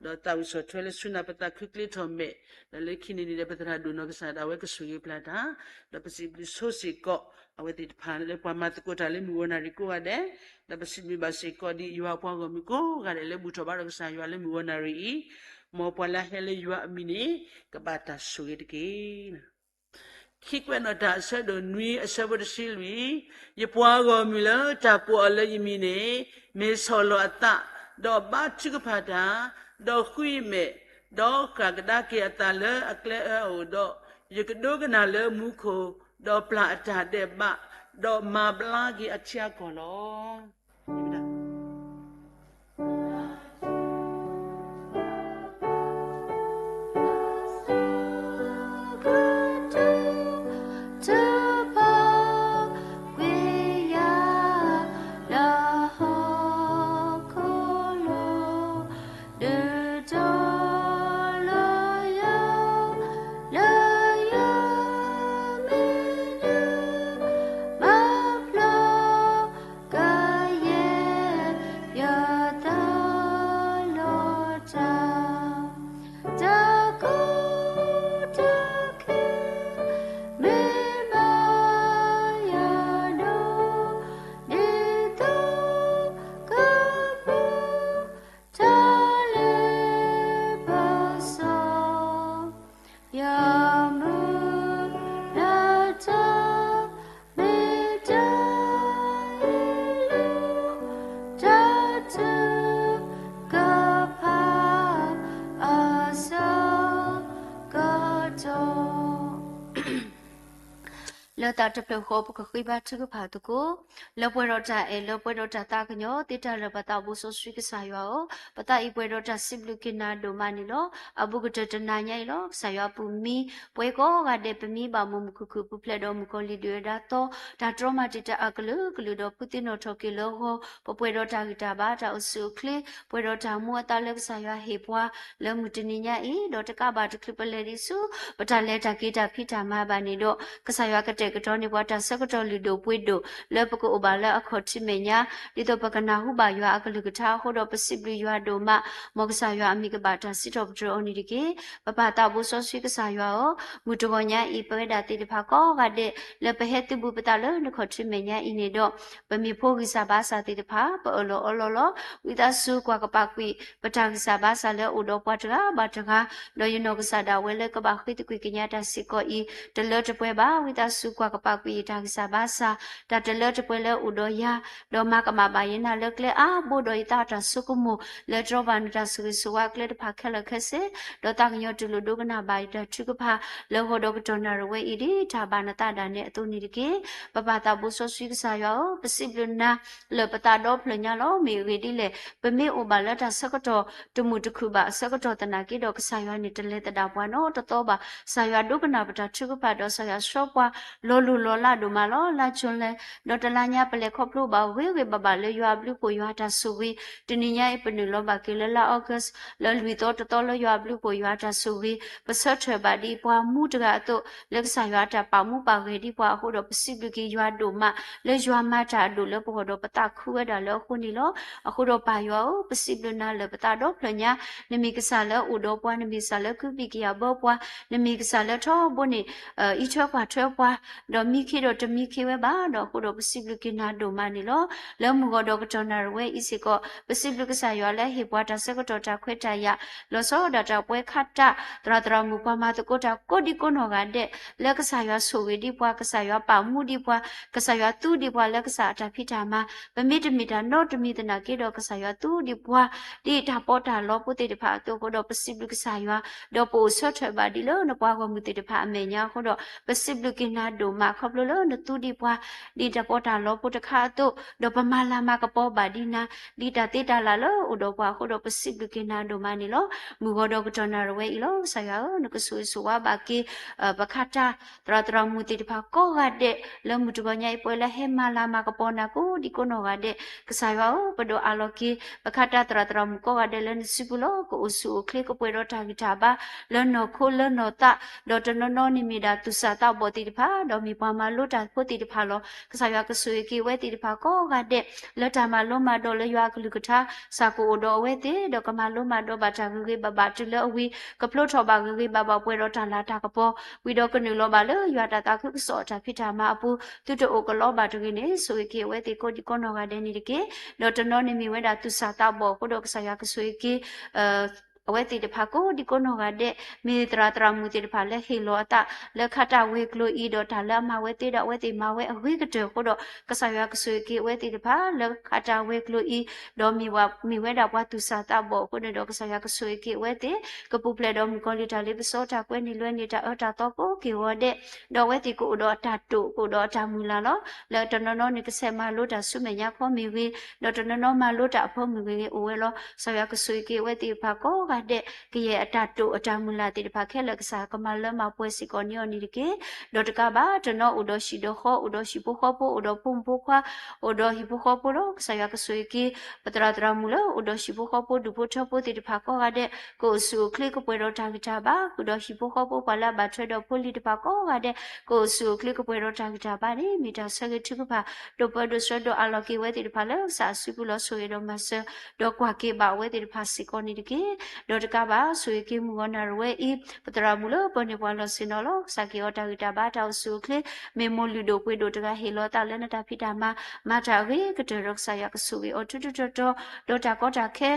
ဒီးသးဝံၣ်ဆီၣ်ထွဲလၢဆူနၢ်ပသးခုကျ့ထီၣ်မဲာ်, ဒီးလၢခံန့ၣ်န့ၣ်ဒီးပသရၣ်ဒိၣ်နီၢ်ကစၢ်ဒၣ်ဝဲကဆိၣ်ဂ့ၤပျၢ်တၢ်, ဒီးပစံးဘျုးဆိစ့ၢ်ကီး အဝဲသ့ၣ်တဖၣ်လၢပှၤမၤသကိးတၢ်လၢမုၢ်ဂီၤနၣ်ရံၣ်ကိးဂၤဒဲး, ဒီးပစံးဘျုးဘၣ်စ့ၢ်ကီးဒ်ယွၤအပှၤဂီၢ်မုၢ်ကိးဂၤဒဲးလၢဘူၣ်ထီၣ်ဘါထီၣ်ကစၢ်ယွၤလၢမုၢ်ဂီၤနၣ်ရံၣ်အံၤ, မ်ပှၤလၢအဟဲလၢယွၤအမံၤန့ၣ် ကဘၣ်တၢ်ဆိၣ်ဂ့ၤတက့ၢ်. ခံကွဲးနီၣ်တၢ်အဆၢဒိၣ်နွံအဆၢဖိတဆံလွံၢ်, ယပှၤအဂီၢ်မုၢ်လၢတၢ်ကိးအီၤလၢယမံၤန့ၣ် မ့ၢ်ဆီၣ်လီၤအသး, ဒီးဘါထုကဖၣ်တၢ်, ဒီးဃုယမဲာ်, ဒီးဃၣ်ကဒါက့ၤအသးလၢအကျဲအၢအအိၣ်ဒီး, ယကဒိကနၣ်လၢမူခိၣ်, ဒီးပျၢ်အတၢ်ဒဲးဘး, ဒီးမၤဘျါက့ၤအထံအကီၢ်လီၤ. လၢတၢ်တဖျၢၣ်ဃီ ပကဃ့ဘါထုကဖၣ်သကိး, လၢပှဲၤဒီးတၢ်အဲၣ် လၢပှဲၤဒီးတၢ်သးကညီၤ သ့တၢ်လၢာ် ပသးဘိစီဆှံကစၢ်ယွၤဧၢ, ပသးအံၤပှဲၤဒီးတၢ်စံးဘျုးက့ၤနၤဒိၣ်မးန့ၣ်လီၤ. အဘူးကတၢၢ်တနၤညါအံၤလီၤ. ကစၢ်ယွၤအပူၤမံ ပှၤကိးဂၤဒဲး ပမံဘၣ်မုာ်မုာ်ခုၣ်ခုၣ် ပူၤဖျဲးဒီးမုၣ်ကီၤလံၢ်ဒုၣ်ဒါသီ, တၢ်တြီမၤတံာ်တာ်အကလုာ်ကလုာ်ဒီး ဖုသ့ၣ်နီၣ်ထီၣ်က့ၤလၢဂီၤ, ပပှဲၤဒီးတၢ်ဂံၢ်တၢ်ဘါ တၢ်အိၣ်ဆူၣ်အိၣ်ချ့, ပှဲၤဒီးတၢ်မူအသးလၢကစၢ်ယွၤဟ့ၣ်ပှၤ လၢမုၢ်တနံၤညါအံၤ, ဒီးတကးဘၣ်တချုးပလဲၤဒံးဆူ ပတၢ်လဲၤတၢ်က့ၤတၢ်ဖံးတၢ်မၤဘၣ်န့ၣ်ဒီး, ကစၢ်ယွၤကတဲာ်က ကစၢ်ယွၤကဒုးအိၣ်ထီၣ်န့ၢ်ပှၤတၢ်ဆၢကတီၢ်လုၢ်ဒိၣ်ပှ့ၤဒိၣ် လၢပကအိၣ်ဘၣ်လၢအခီၣ်ထံးမဲာ်ညါ ဒ်သိးပကနၢ်ဟူဘၣ်ယွၤအကလုၢ်ကထါအဃိဒီး ပစံးဘျုးယွၤဒိၣ်မး, မ်ကစၢ်ယွၤအမံၤကဘၣ်တၢ်စံးထီၣ်ပတြၢၤအီၤန့ၣ်တက့ၢ်. ပပၢ်သးဘိစီဆှံကစၢ်ယွၤဧၢ, မုၢ်တဂီၤညါအံၤ ပဝဲဒၣ်သ့ၣ်တဖၣ်ကိးဂၤဒဲး လၢပဟဲသုးဘူးပသးလၢနခီၣ်ထံးမဲာ်ညါအံၤန့ၣ်ဒီး ပမ့ၢ်ဖိဂံၢ်စၢ်ဘါစၢ်သ့ၣ်တဖၣ် ပအၢၣ်လီၤအီလီၤလီၤ. ဝံသးစူၤကွၢ်ကပာ်ကွံာ် ပတၢ်ဂံၢ်စၢ်ဘါစၢ်လၢအအိၣ်ဒီးပှၤတဂၤဘၣ်တဂၤ, ဒီးယနီၢ်ကစၢ်ဒၣ်ဝဲလၢကဘၣ်ဃ့သကွံၢ်ကညးတၢ်စ့ၢ်ကီးအံၤ တလၢတပှဲၤဘၣ်. ဝံသးစူၤကွၢ်ကပာ်ကွံာ်ယတၢ်ဂံၢ်စၢ်ဘါစၢ် တၢ်တလၢတပှဲၤလၢအအိၣ်ဒီးယၤ, ဒီးမၤကမၣ်ဘၣ်ယနၤလၢကျဲအါဘိဒီးယသးအတၢ်ဆိကမိၣ် လၢတြီဘၣ်နတၢ်ဆိၣ်ဂ့ၤဆိၣ်ဝါအကျဲတဖၣ်ခဲလၢာ်ခဲဆ့, ဒီးသးကညီၤတူၢ်လိာ်ဒိကနၣ်ဘၣ်ယတၢ်ထုကဖၣ် လၢဂီၤဒီးကတီၢ်နၣ်ရံၣ်ဝဲအံၤ ဒ်တၢ်ဘၣ်နသးဒၣ်နဲအသိးန့ၣ်တက့ၢ်. ပပၢ်သးဘိစီဆှံကစၢ်ယွၤဧၢ, ပစံးဘျုးနၤ လၢပသးဒီဖျၢၣ်ညါလီၤ. မ့ၢ်အဂ့ၢ်ဒ်လဲၣ်, ပမ့ၢ်အိၣ်ဘၣ်လၢတၢ်ဆၢကတီၢ်တမုာ်တခုၣ်ဘၣ်အဆၢကတီၢ်သနာ်က့ဒီး ကစၢ်ယွၤန့ၣ်တလဲၤသဒၣ်ပှၤနီတသီဘၣ်. ကစၢ်ယွၤဒိကနၣ်ပတၢ်ထုကဖၣ်ဒီး ကစၢ်ယွၤဆှၢပှၤလီၤလိၢ်လီၤလးဒိၣ်မးလီၤ. လါ July ဒီးတလါညါ ပလဲၤခီဖျိဘၣ်ဂ့ၤဂ့ၤဘၣ်ဘၣ်လၢယွၤအဘျုးအဖှိၣ်ယွၤအတၢ်ဆိၣ်ဂ့ၤ, တနံၤညါအံၤ ပနုာ်လီၤဘၣ်က့ၤလၢလါ August လၢလွံၢ်သီတသီလၢယွၤအဘျုးအဖှိၣ်ယွၤအတၢ်ဆိၣ်ဂ့ၤ, ပဆၢထၢၣ်ဘၣ်ဒ်ပှၤမူတဂၤအသိး လၢကစၢ်ယွၤအတၢ်ပာ်မူပာ်ဂဲၤဒံးပှၤအဃိဒီး ပစံးဘျုးက့ၤယွၤဒိၣ်မး လၢယွၤမၤတၢ်အဒိၣ်လၢပဂီၢ်ဒီးပသးခုဝဲဒၣ်လၢအဃိန့ၣ်လီၤ. အဃိဒီးပၢ်ယွၤဧၢ, ပစံးဘျုးနၤလၢပသးဒီဖျၢၣ်ညါ, နမ့ၢ်ကစၢ်လၢအိၣ်ဒီးပှၤ, နမ့ၢ်ကစၢ်လၢကုၢ်ပံၢ်ကယာ်ဘၢပှၤ, နမ့ၢ်ကစၢ်လၢထီဘိန့ၣ် အံးထွဲကွၢ်ထွဲပှၤ, ဒီးမံခ့ဒီးတမံခ့ဝဲဘၣ်, ဒီးအဃိဒီးပစံးဘျုးက့ၤနၤဒိၣ်မးန့ၣ်လီၤ. လၢမုၢ်ဂီၤဒီးကတီၢ်နၣ်ရံၣ်ဝဲအံၤစ့ၢ်ကီး ပစံးဘျုးကစၢ်ယွၤလၢဟ့ၣ်ပှၤတၢ်ဆၢကတီၢ်တၢ်ခွဲးတၢ်ယာ်, လီၤဆီဒၣ်တၢ်ပှဲၤခးတၢ် သရၣ်သရၣ်မုၣ်ပှၤမၤသကိးတၢ်ကိးဒံကိးနီၢ်ဂၤဒဲး, လၢကစၢ်ယွၤဆိၣ်ဂ့ၤဒံးပှၤ, ကစၢ်ယွၤပာ်မူဒံးပှၤ, ကစၢ်ယွၤသူဒံးပှၤလၢကစၢ်အတၢ်ဖံးတၢ်မၤ, ပမ့ၢ်တမ့ၢ်တၢ်နီတမံၤသနာ်က့ဒီး ကစၢ်ယွၤသူဒံးပှၤ ဒ်တၢ်ပီးတၢ်လီဖိသ့ၣ်တဖၣ်အသိးအဃိဒီး ပစံးဘျုးကစၢ်ယွၤ, ဒီးပအိၣ်ဆၢထၢၣ်ဘၣ်ဒ်လၢနပှၤဂီၢ်မုၢ်သ့ၣ်တဖၣ်အမဲာ်ညါအဃိဒီး ပစံးဘျုးက့ၤနၤဒိၣ်မးခီဖျိလၢနသူဒံးပှၤ ဒ်တၢ်ပီးတၢ်လီဖိတခါအသိး, ဒီးပမၤလၤမၤကပီၤဘၣ်ဒံးနၤ ဒ်တၢ်သ့တၢ်လၢ်လၢအအိၣ်ဒီးပှၤအဃိဒီး ပစံးဘျုးက့ၤနၤဒိၣ်မးန့ၣ်လီၤ. မုၢ်ဂီၤဒီးကတီၢ်နၣ်ရံၣ်ဝဲအံၤလီၤ. ကစၢ်ယွၤဧၢ, နကဆိၣ်ဂ့ၤဆိၣ်ဝါဘၣ်က့ၤ ပခးတၢ် သရၣ်သရၣ်မုၣ်သ့ၣ်တဖၣ်ကိးဂၤဒဲး လၢမုၢ်တဂီၤညါအံၤ ပဝဲလၢဟဲမၤလၤမၤကပီၤနၤကိးဒံကိးနီၢ်ဂၤဒဲး, ကစၢ်ယွၤဧၢ, ပဒိးအးလီၤက့ၤ ပခးတၢ်သရၣ်သရၣ်မုၣ်ကိးဂၤဒဲးလၢနစုပူၤလီၤ. ကအိၣ်ဆူၣ်အိၣ်ချ့ ကပှဲၤဒီးတၢ်ဂံၢ်တၢ်ဘါ လၢနီၢ်ခိလၢနီၢ်သး, ဒီးတနီၤနီၤန့ၣ်မ့ၢ်ဒၣ်သူၣ်စၢ်သးဘီၣ်သ့ၣ်တဖၣ်, ဒီးမ့ၢ်ပှၤမၤလိတၢ်ဖိသ့ၣ်တဖၣ်လီၤ. ကစၢ်ယွၤကဆိၣ်ဂ့ၤက့ၤအဝဲသ့ၣ်တဖၣ်ကိးဂၤဒဲး လၢတၢ်မၤလိမၤဒိးလၢယွၤအကလုၢ်ကထါ ကစၢ်ကအိၣ်ဒီးအဝဲသ့ၣ်, ဒီးကမၤလိမၤဒိးဘၣ်တၢ်ဂ့ၤဂ့ၤဘၣ်ဘၣ်တုၤလၢအဝံၤ, ကဖျိထီၣ်ဘၣ်ဂ့ၤဂ့ၤဘၣ်ဘၣ်ပှဲၤဒီးတၢ်လၤတၢ်ကပီၤ, ဝံၤဒီးကနုာ်လီၤဘၣ်လၢယွၤတၢ်သးခုကစီၣ်အတၢ်ဖံးတၢ်မၤအပူၤ, သုတအိၣ်ကလီဘၣ်တဂ့ၤန့ၣ် ဆိၣ်ဂ့ၤက့ၤအဝဲသ့ၣ်ကိးဒံကိးနီၢ်ဂၤဒဲးန့ၣ်တက့ၢ်. ဒီးတနီၤန့ၣ်မ့ၢ်ဝဲဒၣ်သူၣ်စၢ်သးဘီၣ်အဃိဒီး ကစၢ်ယွၤကဆိၣ်ဂ့ၤက့ၤ အဝဲသ့ၣ်တဖၣ်ကိးဒံကိးနီၢ်ဂၤဒဲး, မ့ၢ်သရၣ်သရၣ်မုၣ်သ့ၣ်တဖၣ်လၢဟ့ၣ်လီၤအသး လၢခးတၢ်ဝဲၤကျိၤအံၤ ဒီးတၢ်လၢအမၤဝဲသ့ဒီး အဝဲသ့ၣ်မၤဝဲအဂ့ၤကတၢၢ်အဃိဒီး ကစၢ်ယွၤကဆိၣ်ဂ့ၤက့ၤအဝဲသ့ၣ်တဖၣ် လၢခးတၢ်ဝဲၤကျိၤအံၤ, ဒီးမ့ၢ်ဝဲဒၣ်ပှၤသူၣ်စၢ်သးဘီၣ်အဃိန့ၣ်ဒီး ကစၢ်ယွၤကဆိၣ်ဂ့ၤက့ၤအဝဲသ့ၣ်, ကပူၤဖျဲးဒီးမုၣ်ကီၤလံၢ်တၢ်လ့ပစီတၢ်ကွဲန့ၢ်လွဲန့ၢ်တၢ်အၢတၢ်သီကိးက့ၤဂီၤဒဲး, ဒီးအဝဲသ့ၣ်ကအိၣ်ဒီးအတၢ်တိာ် ကအိၣ်ဒီးအတၢ်မုၢ်လၢ်လီၤ. လၢတနီၤနီၤန့ၣ် ကဆဲးမၤလိတၢ်ဆူမဲာ်ညါခီမ့ၢ်ဂ့ၤ, ဒီးတနီၤနီၤမၤလိတၢ်အဖၢမုၢ်ဂ့ၤဂ့ၤအိၣ်ဝဲလီၤ. ကစၢ်ယွၤကဆိၣ်ဂ့ၤက့ၤအဝဲသ့ၣ်တဖၣ်ကိးဂၤဒဲး, ကယဲၢ်အတၢ်တိာ်အတၢ်မုၢ်လၢ်သ့ၣ်တဖၣ်ခဲလၢာ် ကစၢ်ကမၤလၢမၤပှဲၤစ့ၢ်ကီးန့ၢ်အီၤန့ၣ်တက့ၢ်. ဒီးတကးဘၣ် တနီၤအိၣ်ဒီးဟံၣ်ဒီးဃီ, အိၣ်ဒီးဟံၣ်ဖိဃီဖိ, အိၣ်ဒီးဖိမုၣ်ဖိခွါ, အိၣ်ဒီးဟံၣ်ဖိဃီဖိလီၤ. ကစၢ်ယွၤကဆိၣ်ဂ့ၤက့ၤ ပသရၣ်သရၣ်မုၣ်လၢအိၣ်ဒီးဟံၣ်ဖိဃီဖိ ဒူၣ်ဖိထၢဖိသ့ၣ်တဖၣ်ကိးဂၤဒဲး, ကအိၣ်ဆူၣ်အိၣ်ချ့ ကပှဲၤဒီးတၢ်ဂံၢ်တၢ်ဘါ, ဃုာ်ဒီးဟံၣ်ဖိဃီဖိ ပှၤလၢအဘၣ်ထွဲဒီးဖိလံၤတဖၣ်ကိးဂၤဒဲး, ကအိၣ်ဆူၣ်အိၣ်ချ့ ကပှဲၤဒီးတၢ်ဂံၢ်တၢ်ဘါန့ၣ် မ့ၢ်တၢ်ဆၢဂ့ၤထုကဖၣ် ဒိၣ်ပၢဒိၣ်ဆှၢဒိၣ်အးလီၤက့ၤဝဲသ့ၣ်တဖၣ်လၢ ကစၢ်အစုပူၤလီၤ. ဆိၣ်ဂ့ၤဒီးမၤစၢၤ ဒီးကွၢ်က့ၤဘၣ်အဝဲသ့ၣ်တဖၣ်စ့ၢ်ကီးန့ၣ်တက့ၢ်. ဒီးတကးဘၣ် ဆိၣ်ဂ့ၤက့ၤမုၢ်ဂီၤနၣ်ရံၣ်ဝဲအံၤ ပသရၣ်မုၣ်လၢပၢၤန့ၢ်ပှၤလီၢ်ဆ့ၣ်နီၤလီၤ. ကစၢ်က့ၤအီၤတၢ်ဂံၢ်တၢ်ဘါ တၢ်အိၣ်ဆူၣ်အိၣ်ချ့, မ့ၢ်မိၢ်လုၢ်ဒိၣ်ပှ့ၤဒိၣ်တဂၤ ဟ့ၣ်လီၤသးလၢနတၢ်ဖံးတၢ်မၤ, မၤတၢ်အဂ့ၤကတၢၢ်ဒီး ကစၢ်ယွၤကဆိၣ်ဂ့ၤအီၤထူထူတီတီ, ဒီးတၢ်ကီတၢ်ခဲ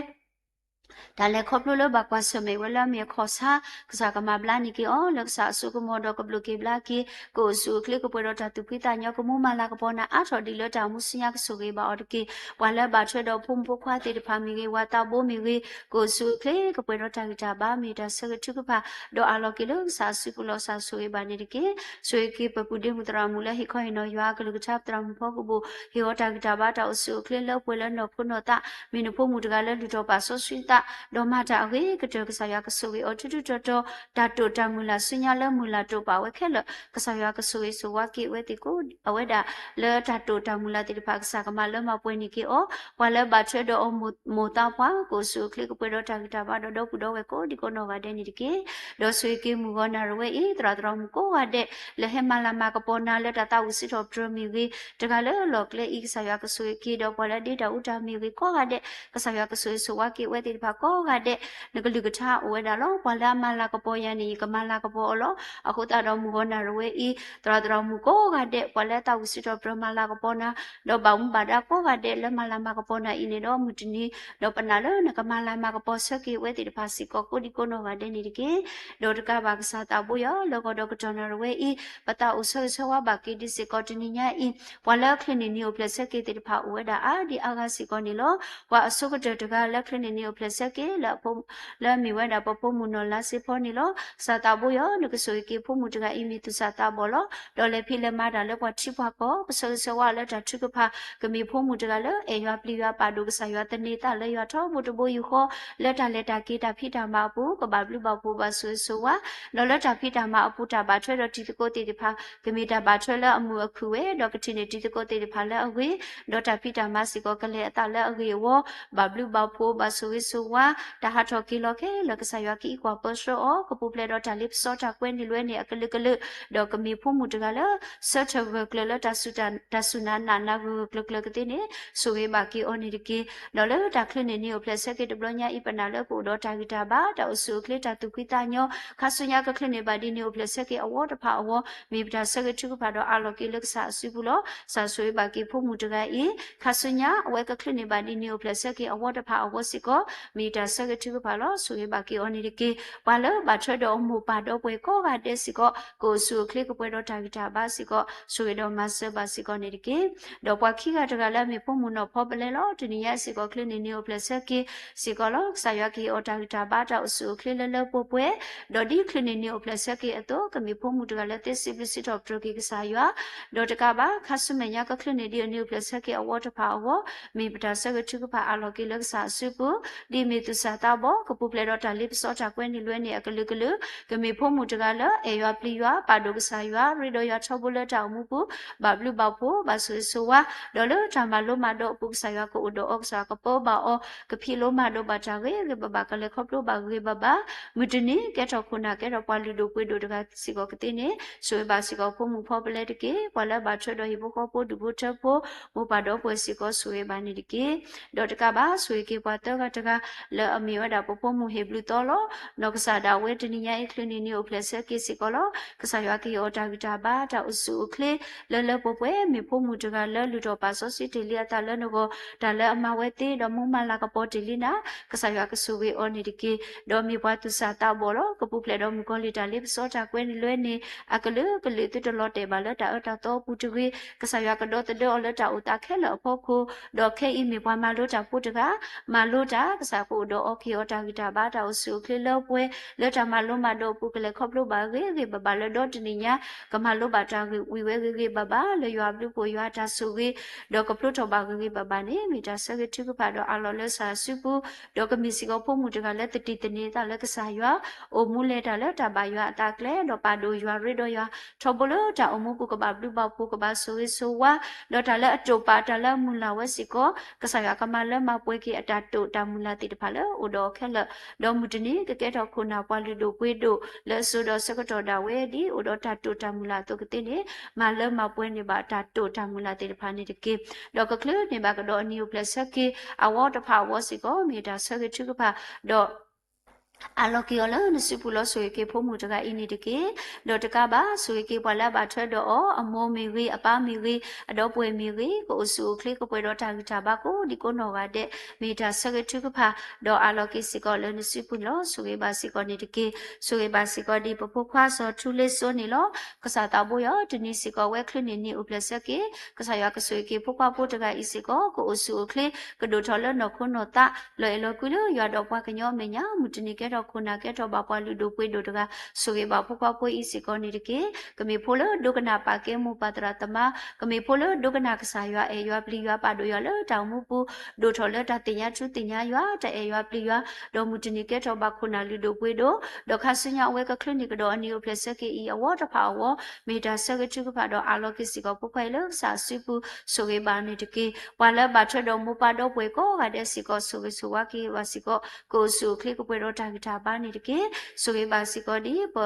တၢ်လဲၤခီဖျိလၢဘၣ်ကွၢ်ဆၢၣ်မဲာ်ဝဲလၢအမ့ၢ်အခီၣ်ဆါ, ကစၢ်ကမၤဘျါန့ၢ်က့ၤအီၤ လၢကစၢ်အစိကမီၤဒီးကဘျုးက့ၤဘျါက့ၤ, ကအိၣ်ဆူၣ်အိၣ်ချ့ ကပှဲၤဒီးတၢ်သူၣ်ဖှံသးညီ ကမူမၤလၤကပီၤနၤအါထီၣ်ဒ်လၢတၢ်အိၣ်မူဆူညါ ကဆိၣ်ဂ့ၤဘၣ်အီၤတက့ၢ်. ပှၤလၢအဘၣ်ထွဲဒီးဖိမုၣ်ဖိခွါသ့ၣ်တဖၣ်မ့ၢ်ဂ့ၤ, ဝၤသးဘိမ့ၢ်ဂ့ၤ, ကအိၣ်ဆူၣ်အိၣ်ချ့ ကပှဲၤဒီးတၢ်ဂံၢ်တၢ်ဘါ မ့ၢ်တၢ်ဆၢဂ့ၤထုကဖၣ် ဒီးအးလီၤက့ၤလၢကစၢ်အစုပူၤလီၤ. ကစၢ်ဆိၣ်ဂ့ၤဘၣ်န့ၣ်တက့ၢ်. ဆိၣ်ဂ့ၤက့ၤပပုၢ်ဒ့မုၣ်သရၣ်မုၣ်လၢဟ့ၣ်ခီဟ့ၣ်နီၤယွၤအကလုၢ်ကထါ ပသရၣ်မုၣ်ဖီကဘူး, ဟ့ၣ်အီၤတၢ်ဂံၢ်တၢ်ဘါ တၢ်အိၣ်ဆူၣ်အိၣ်ချ့လၢပှဲၤလၢနီၢ်ခိနီၢ်သး, မ့ၢ်နဖိမုၣ်တဂၤလၢလုၢ်ထီၣ်ပာ်စီဆှံသး, ဒီးမၤတၢ်အဂ့ၤကတၢၢ် ကစၢ်ယွၤကဆိၣ်ဂ့ၤအီၤထူထူတီတီ, တၢ်တိာ်တၢ်မုၢ်လၢ်ဆူညါလၢမုၢ်လၢ်တိာ်ပာ်ဝဲခဲလၢာ် ကစၢ်ယွၤကဆိၣ်ဂ့ၤဆိၣ်ဝါက့ၤဝဲသ့ၣ်ကိး အဝဲဒၣ်လၢတၢ်တိာ်တၢ်မုၢ်လၢ်သ့ၣ်တဖၣ် ကစၢ်ကမၤလၢမၤပှဲၤန့ၢ်က့ၤအီၤ, ပှၤလၢဘၣ်ထွဲဒီးအီၤမိၢ်သးပှၢ် ကအိၣ်ဆူၣ်အိၣ်ချ့ကပှဲၤဒီးတၢ်ဂံၢ်တၢ်ဘါဒီးဒီပုၢ်ဒီဝဲၢ်ကိးဒံကိးနီၢ်ဂၤဒဲးန့ၣ်တက့ၢ်. ဒီးဆိၣ်ဂ့ၤက့ၤမုၣ်ဂီၤနၢ်ရဝဲအံၤ သရၣ်သရၣ်မုၣ်ကိးဂၤဒဲး လၢဟဲမၤလၤမၤကပီၤနၤလၢတၢ်သးဝံၣ်စံးထီၣ်ပတြၢၤမ့ၢ်ဂ့ၤ, တဂၤလၢလီၢ်ကျဲအံၤ ကစၢ်ယွၤကဆိၣ်ဂ့ၤက့ၤ ဒီးပှၤလၢဒ့တၢ်အူတၢ်မ့ၢ်ဂ့ၤကိးဂၤဒဲး ကစၢ်ယွၤကဆိၣ်ဂ့ၤဆိၣ်ဝါက့ၤဝဲသ့ၣ်တဖၣ်ကိးဂၤဒဲး, နကလုၢ်ကထါအိၣ်ဝဲဒၣ်လီၤ. ပှၤလၢအမၤလၤကပီၤယၤန့ၣ် ယကမၤလၤကပီၤအီၤလီၤ. အဃိသတးဒီးမုၣ်ဂီၤနၢ်ရဝဲအံၤ သရၣ်သရၣ်မုၣ်ကိးဂၤဒဲး ပှၤလၢသးဝံၣ်စံးထီၣ်ပတြၢၤမၤလၤကပီၤနၤ ဒီးဘၣ်မူဘၣ်ဒါကိးဂၤဒဲး လၢမၤလၤမၤကပီၤနၤအံၤန့ၣ်ဒီး မုၢ်တနံၤ ဒီးပနာ်လၢနကမၤလၤမၤကပီၤဆၢက့ၤဝဲသ့ၣ်တဖၣ်စ့ၢ်ကီးကိးဒံကိးနီၢ်ဂၤဒဲးန့ၣ်တက့ၢ်. ဒီးတကးဘၣ်ကစၢ်သးဘိယွၤလၢဂီၤဒီးကတီၢ်နၢ်ရဝဲအံၤ ပသးအိၣ်ဆၢဂ့ၤဆၢဝါဘၣ်က့ၤဒံးစ့ၢ်ကီးတနံၤညါအံၤ ပှၤလၢချ့န့ၢ်နံၤအိၣ်ဖျဲၣ်ဆၢက့ၤသ့ၣ်တဖၣ်အိၣ်ဝဲဒၣ်အါဒံအါဂၤစ့ၢ်ကီးန့ၣ်လီၤ. ပှၤအဆိကတၢၢ်တဂၤလၢချ့န့ၢ်နံၤအိၣ်ဖျဲၣ်ဆၢက့ၤလၢအဖိ လၢအမ့ၢ်ဝဲဒၣ်ပဖိမုၣ်နီၢ်လါစ့ဖီန့ၣ်လီၤ. ကစၢ်သးဘိယွၤ နကဆိၣ်ဂ့ၤက့ၤဖိမုၣ်တဂၤအံၤမ့ၢ်သူၣ်စၢ်သးဘီၣ်လီၤ. ဒီးလဲၤဖံးလဲၤမၤတၢ်လၢပှၤထံပှၤကီၢ် ကဆၢဂ့ၤဆၢဝါလၢတၢ်ထုကဖၣ် ကမ့ၢ်ဖိမုၣ်တဂၤလၢအဲၣ်ယွၤပျံၤယွၤပာ်ဒိၣ်ကစၢ်ယွၤသန့ၤသးလၢယွၤထီဘိတဘိယူၢ်ဃီ လၢတၢ်လဲၤတၢ်က့ၤတၢ်ဖံးတၢ်မၤအပူၤ ကဘၣ်ဘျုးဘၣ်ဖှိၣ်ဘၣ်ဆိၣ်ဂ့ၤဆိၣ်ဝါ ဒီးလၢတၢ်ဖံးတၢ်မၤအပူၤတၢ်ဘၣ်ထွဲဒီးတံၤသကိးသ့ၣ်တဖၣ် ကမ့ၢ်တၢ်ဘၣ်ထွဲလၢအမုာ်အခုၣ်ဝဲ ဒီးကထံၣ်န့ၢ်တံၤသကိးသ့ၣ်တဖၣ်လၢအဂ့ၤ ဒီးတၢ်ဖံးတၢ်မၤစ့ၢ်ကီးကလဲၤအသးလၢအဂ့ၤအဝီ ဘၣ်ဘျုးဘၣ်ဖှိၣ် ဘၣ်ဆိၣ်ဂ့ၤဆိၣ်ဝါ တၢ်ဟးထီၣ်က့ၤလီၤခဲလၢာ် ကစၢ်ယွၤကအံးကွၢ်ပၢဆှၢအီၤ ကပူၤဖျဲးဒီးတၢ်လ့ပစီတၢ်ကွဲန့ၢ်လွဲန့ၢ်အကလုာ်ကလုာ် ဒီးကမ့ၢ်ဖိမုၣ်တဂၤလၢ ဆၢထၢၣ်ဂၢၢ်ကျၢၤလၢတၢ်စူၢ်တၢ် တၢ်စူၢ်နာ်နာ်ဂၢၢ်ဂၢၢ်ကျၢၤကျၢၤကသ့န့ၣ် ဆိၣ်ဂ့ၤဘၣ်က့ၤအီၤန့ၣ်တက့ၢ်. ဒီးလၢတၢ်ချ့န့ၢ်နံၤအိၣ်ဖျဲၣ်ဆၢက့ၤတဘျီညါအံၤ ပနာ်လၢကအိၣ်ဒီးတၢ်ဂံၢ်တၢ်ဘါ တၢ်အိၣ်ဆူၣ်အိၣ်ချ့ တၢ်သူၣ်ဖှံသးညီ ခါဆူညါကချ့န့ၢ်ဘၣ်ဒ်နံၤအိၣ်ဖျဲၣ်ဆၢက့ၤအဝီတဖၣ်အဂီၢ် မ့ၢ်ပတၢ်ဆၢဂ့ၤထုကဖၣ်ဒီးအးလီၤက့ၤလၢကစၢ်အစုပူၤလီၤ. ကစၢ်ဆိၣ်ဂ့ၤဘၣ်က့ၤဖိမုၣ်တဂၤအံၤ ခါဆူညါအဝဲကချ့န့ၢ်ဘၣ်ဒ်နံၤအိၣ်ဖျဲၣ်ဆၢက့ၤအဝီတဖၣ်အဂီၢ်စ့ၢ်ကီး မ့ၢ်တၢ်ဆၢဂ့ၤထုကဖၣ်လီၤ. ဆိၣ်ဂ့ၤဘၣ်က့ၤအီၤန့ၣ်တက့ၢ်. ပှၤလၢဘၣ်ထွဲဒီးအမိၢ်ပၢ်ဒီပုၢ်ဝဲၢ်ကိးဂၤဒဲးစ့ၢ်ကီး ကအိၣ်ဆူၣ်အိၣ်ချ့ကပှဲၤဒီးတၢ်ဂံၢ်တၢ်ဘါစ့ၢ်ကီး ဆိၣ်ဂ့ၤဒီးမၤစၢၤဘၣ်စ့ၢ်ကီးန့ၣ်တက့ၢ်. ဒီးပှၤခံဂၤတဂၤလၢအမ့ၢ်ဖိမုၣ်နီၢ်ဖီပလဲလီၤ. တနံၤညါစ့ၢ်ကီး ချ့န့ၢ်နံၤအိၣ်ဖျဲၣ်ဆၢက့ၤစ့ၢ်ကီးလီၤ. ကစၢ်ယွၤကဟ့ၣ်အီၤတၢ်ဂံၢ်တၢ်ဘါ တၢ်အိၣ်ဆူၣ်အိၣ်ချ့လၢလၢပှဲၤပှဲၤ ဒီးဒ်ချ့န့ၢ်နံၤအိၣ်ဖျဲၣ်ဆၢက့ၤအသိး ကမ့ၢ်ဖိမုၣ်တဂၤလၢသ့စံးဘျုးစံးထီၣ်ပတြၢၤက့ၤကစၢ်ယွၤ ဒီးတကးဘၣ် ခါဆူမဲာ်ညါကချ့န့ၢ်ဒ်အနံၤအိၣ်ဖျဲၣ်ဆၢက့ၤအဝီတဖၣ်အဂီၢ် မ့ၢ်ပတၢ်ဆၢဂ့ၤထုကဖၣ်အးလီၤက့ၤလၢကစၢ်အစုပူၤ ဒ်မ့ၢ်သူၣ်စၢ်သးဘီၣ် ကပူၤဖျဲးဒီးတၢ်လ့ပစီတၢ်ကွဲန့ၢ်လွဲန့ၢ်အကလုာ်ကလုာ် ကမ့ၢ်ဖိမုၣ်တဂၤလၢအဲၣ်ယွၤပျံၤယွၤ ပာ်ဒိၣ်ကစၢ်ယွၤ ရ့ဒီးယွၤထီဘိလၢတၢ်အိၣ်မူပူၤ ဘၣ်ဘျုးဘၣ်ဖှိၣ် ဘၣ်ဆိၣ်ဂ့ၤဆိၣ်ဝါ ဒီးလၢတၢ်မၤလိမၤဒိးအပူၤ ကစၢ်ယွၤကအိၣ်ဒီးအီၤ ကစၢ်ယွၤကပၢဘၣ်အီၤ ကဖံးလိမၤဒိးဘၣ်တၢ်ဂ့ၤဂ့ၤဘၣ်ဘၣ် ကလဲၤခီဖျိဘၣ်ဂ့ၤဂ့ၤဘၣ်ဘၣ် မုၢ်တနံၤ ကဲထီၣ်ခိၣ်နၢ်ကဲထီၣ်ပှၤလုၢ်ဒိၣ်ပှ့ၤဒိၣ်တဂၤစ့ၢ်ကီးကသ့န့ၣ် ဆိၣ်ဂ့ၤဘၣ်စ့ၢ်ကီးဖိမုၣ်ဖီပလဲတက့ၢ်. ပှၤလၢဘၣ်ထွဲဒီးဟံၣ်ဖိဃီဖိဒူၣ်ဖိထၢဖိ မိၢ်ပၢ်ဒီပုၢ်ဝဲၢ်စ့ၢ်ကီးဆိၣ်ဂ့ၤဘၣ်န့ၣ်တက့ၢ်. ဒီးတကးဘၣ် ဆိၣ်ဂ့ၤက့ၤပှၤသၢဂၤတဂၤ လၢအမ့ၢ်ဝဲဒၣ်ပဖိမုၣ်ဟ့ၣ်ဘျုးသီလီၤ. နီၢ်ကစၢ်ဒၣ်ဝဲတနံၤညါအံၤ ချ့န့ၢ်နံၤအိၣ်ဖျဲၣ်ဆၢက့ၤစ့ၢ်ကီးလီၤ. ကစၢ်ယွၤကဟ့ၣ်အီၤတၢ်ဂံၢ်တၢ်ဘါ တၢ်အိၣ်ဆူၣ်အိၣ်ချ့ လၢလၢပှဲၤပှဲၤ မ့ၢ်ဖိမုၣ်တဂၤလၢလုၢ်ထီၣ်ပာ်စီဆှံတ့ၢ်လံအသးလၢနဂီၢ် တၢ်လၢအမၤဝဲသ့ ဒီးမူမၤလၤကပီၤတ့ၢ်လံနၤ ကစၢ်ယွၤကဆိၣ်ဂ့ၤအီၤန့ၣ်တက့ၢ်. ဒီးမ့ၢ်ပှၤသူၣ်စၢ်သးဘီၣ်လီၤ. ကပူၤဖျဲးဒီးမုၣ်ကီၤလံၢ်တၢ်လ့ပစီ တၢ်ကွဲန့ၢ်လွဲန့ၢ် အကလုာ်ကလုာ် သုတလီၤတဲာ်ဘၣ်လၢတၢ်အၢတၢ်သီအပူၤတဂ့ၤ. ကစၢ်ယွၤကဒီသဒၢအီၤလၢတၢ်အိၣ်သးခဲလၢာ်အဖီခိၣ်, ဒီးခဲအံၤမ့ၢ်ပှၤမၤလိတၢ်ဖိတဂၤ, မၤလိတၢ် ကစၢ်ကအိၣ်ဒီးအီၤ ကဟ့ၣ်အီၤတၢ်ဂံၢ်တၢ်ဘါ တၢ်အိၣ်ဆူၣ်အိၣ်ချ့လၢပှဲၤ လၢတၢ်မၤလိမၤဒိးအပူၤ ကလဲၤခီဖျိဘၣ်ဂ့ၤဂ့ၤဘၣ်ဘၣ်လၢဒီတနံၣ်ညါ ကမၤလိဘၣ်တၢ်ဂ့ၢ်ဝံၤဝဲဂ့ၤဂ့ၤဘၣ်ဘၣ် လၢယွၤအဘျုးအဖှိၣ်ယွၤအတၢ်ဆိၣ်ဂ့ၤ ဒီးကဖျိထီၣ်ဘၣ်ဂ့ၤဂ့ၤဘၣ်ဘၣ်န့ၣ် မ့ၢ်တၢ်ဆၢဂ့ၤထုကဖၣ်ဒီးအးလီၤလၢကစၢ်အစုပူၤ, ဒီးကမ့ၢ်စ့ၢ်ကီးဖိမုၣ်တဂၤလၢသတံၢ်သန့ၤအသးလၢကစၢ်ယွၤ, အိၣ်မူလဲၤတၢ်လၢတၢ်ဘၣ်ယွၤအသးကျဲ, ဒီးပာ်ဒိၣ်ယွၤရ့ဒီးယွၤ ထီဘိလၢတၢ်အိၣ်မူပူၤ ကဘၣ်ဘျုးဘၣ်ဖှိၣ် ကဘၣ်ဆိၣ်ဂ့ၤဆိၣ်ဝါ, ဒီးတၢ်လၢအတိာ်ပာ်တၢ်လၢအမုၢ်လၢ်ဝဲစ့ၢ်ကီး, ကစၢ်ယွၤကမၤလၢမၤပှဲၤက့ၤအတၢ်တိာ်တၢ်မုၢ်လၢ်သ့ၣ်တဖၣ်လၢအိၣ်ဒီးအီၤခဲလၢာ်, ဒီးမုၢ်တနံၤကကဲထီၣ်ခိၣ်နၢ်ပှၤလုၢ်ဒိၣ်ပှ့ၤဒိၣ်လၢအစိၤဒီးဆၢကတီၢ်ဒၣ်ဝဲဒ်အိၣ်ဒီးတၢ်တိာ်တၢ်မုၢ်လၢ်အသိးကသ့န့ၣ်, မၤလၢမၤပှဲၤန့ၢ်ဘၣ်တၢ်တိာ်တၢ်မုၢ်လၢ်သ့ၣ်တဖၣ်န့ၣ်တက့ၢ်. ဒီးကချုးန့ၢ်ဘၣ်ကဒီးအနံၤအိၣ်ဖျဲၣ်ဆၢက့ၤ အဝီတဖၣ်အဝီစ့ၢ်ကီး မ့ၢ်တၢ်ဆၢဂ့ၤထုကဖၣ်, ဒီး အးလီၤက့ၤအီၤလၢနစုပူၤလီၤ. ဆိၣ်ဂ့ၤက့ၤဖိမုၣ်တဂၤအံၤန့ၣ်တက့ၢ်. ဒီးတကးဘၣ် ဆိၣ်ဂ့ၤက့ၤပှၤလၢအဘၣ်ထွဲဒီးအီၤ အမိၢ်မ့ၢ်ဂ့ၤ, အပၢ်မ့ၢ်ဂ့ၤ, အဒီပုၢ်ဝဲၢ်မ့ၢ်ဂ့ၤ, ကအိၣ်ဆူၣ်အိၣ်ချ့ကပှဲၤဒီးတၢ်ဂံၢ်တၢ်ဘါကိးဒံကိးနီၢ်ဂၤဒဲး, မ့ၢ်တၢ်ဆၢဂ့ၤထုကဖၣ်, ဒီးအးလီၤက့ၤစ့ၢ်ကီးလၢနစုပူၤန့ၣ်လီၤ. ဆိၣ်ဂ့ၤဘၣ်စ့ၢ်ကီးန့ၣ်တက့ၢ်. ဆိၣ်ဂ့ၤဘၣ်စ့ၢ်ကီးဒ်ပဖိခွါစီၤထူလ့စိန့ၣ်လီၤ. ကစၢ်သးဘိယွၤ တနံၤစ့ၢ်ကီးဝဲချ့န့ၢ်နံၤအိၣ်ဖျဲၣ်ဆၢက့ၤ, ကစၢ်ယွၤကဆိၣ်ဂ့ၤက့ၤဖိခွါဖိတဂၤအံၤစ့ၢ်ကီး ကအိၣ်ဆူၣ်အိၣ်ချ့ ကဒိၣ်ထီၣ်လၢနီၢ်ခိနီၢ်သး လီၤအဲၣ်လီၤကွံလၢယွၤဒီးပှၤကညီအမဲာ်ညါ မုၢ်တနံၤကဲ ကဲထီၣ်ခိၣ်နၢ် ကဲထီၣ်ဘၣ်ပှၤလုၢ်ဒိၣ်ပှ့ၤဒိၣ်တဂၤ, ဆိၣ်ဂ့ၤဘၣ်ဖိခွါဖိအံၤစ့ၢ်ကီးန့ၣ်တက့ၢ်. ကမ့ၢ်ဖိလၢဒိကနၣ်ပာ်ကဲမိၢ်ပၢ်သရၣ်သမါ, ကမ့ၢ်ဖိလၢဒိကနၣ်ကစၢ်ယွၤ အဲၣ်ယွၤပျံၤယွၤပာ်ဒိၣ်ယွၤလၢတၢ်အိၣ်မူပူၤ, ဒိၣ်ထီၣ်လၢတၢ်သ့ၣ်ညါထူသ့ၣ်ညါယွၤ, တၢ်အဲၣ်ယွၤပျံၤယွၤ, ဒီးမုၢ်တနံၤကဲထီၣ်ဘၣ်ခိၣ်နၢ်လုၢ်ဒိၣ်ပှ့ၤဒိၣ်, ဒီးခါဆူညါအဝဲကချုးန့ၢ်ကဒီးအနံၣ်အိၣ်ဖျဲၣ်ဆၢက့ၤအံၤ အဝီတဖၣ်အဝီ, မ့ၢ်တၢ်ဆၢဂ့ၤထုကဖၣ်ဒီးအးလီၤက့ၤစ့ၢ်ကီးဖိခွါအံၤလၢကစၢ်အစုပူၤ, ဆိၣ်ဂ့ၤဘၣ်န့ၣ်တက့ၢ်. ပှၤလၢဘၣ်ထွဲဒီးမိၢ်ပၢ်ဒီပုၢ်ဝဲၢ်ကိးဂၤဒဲးစ့ၢ်ကီး ဆိၣ်ဂ့ၤဆိၣ်ဝါက့ၤဘၣ်စ့ၢ်ကီး, ကအိၣ်ဆူၣ်အိၣ်ချ့ကပှဲၤဒီးတၢ်ဂံၢ်တၢ်ဘါန့ၣ်တက့ၢ်. ဆိၣ်ဂ့ၤဘၣ်စ့ၢ်ကီးဒ်ပ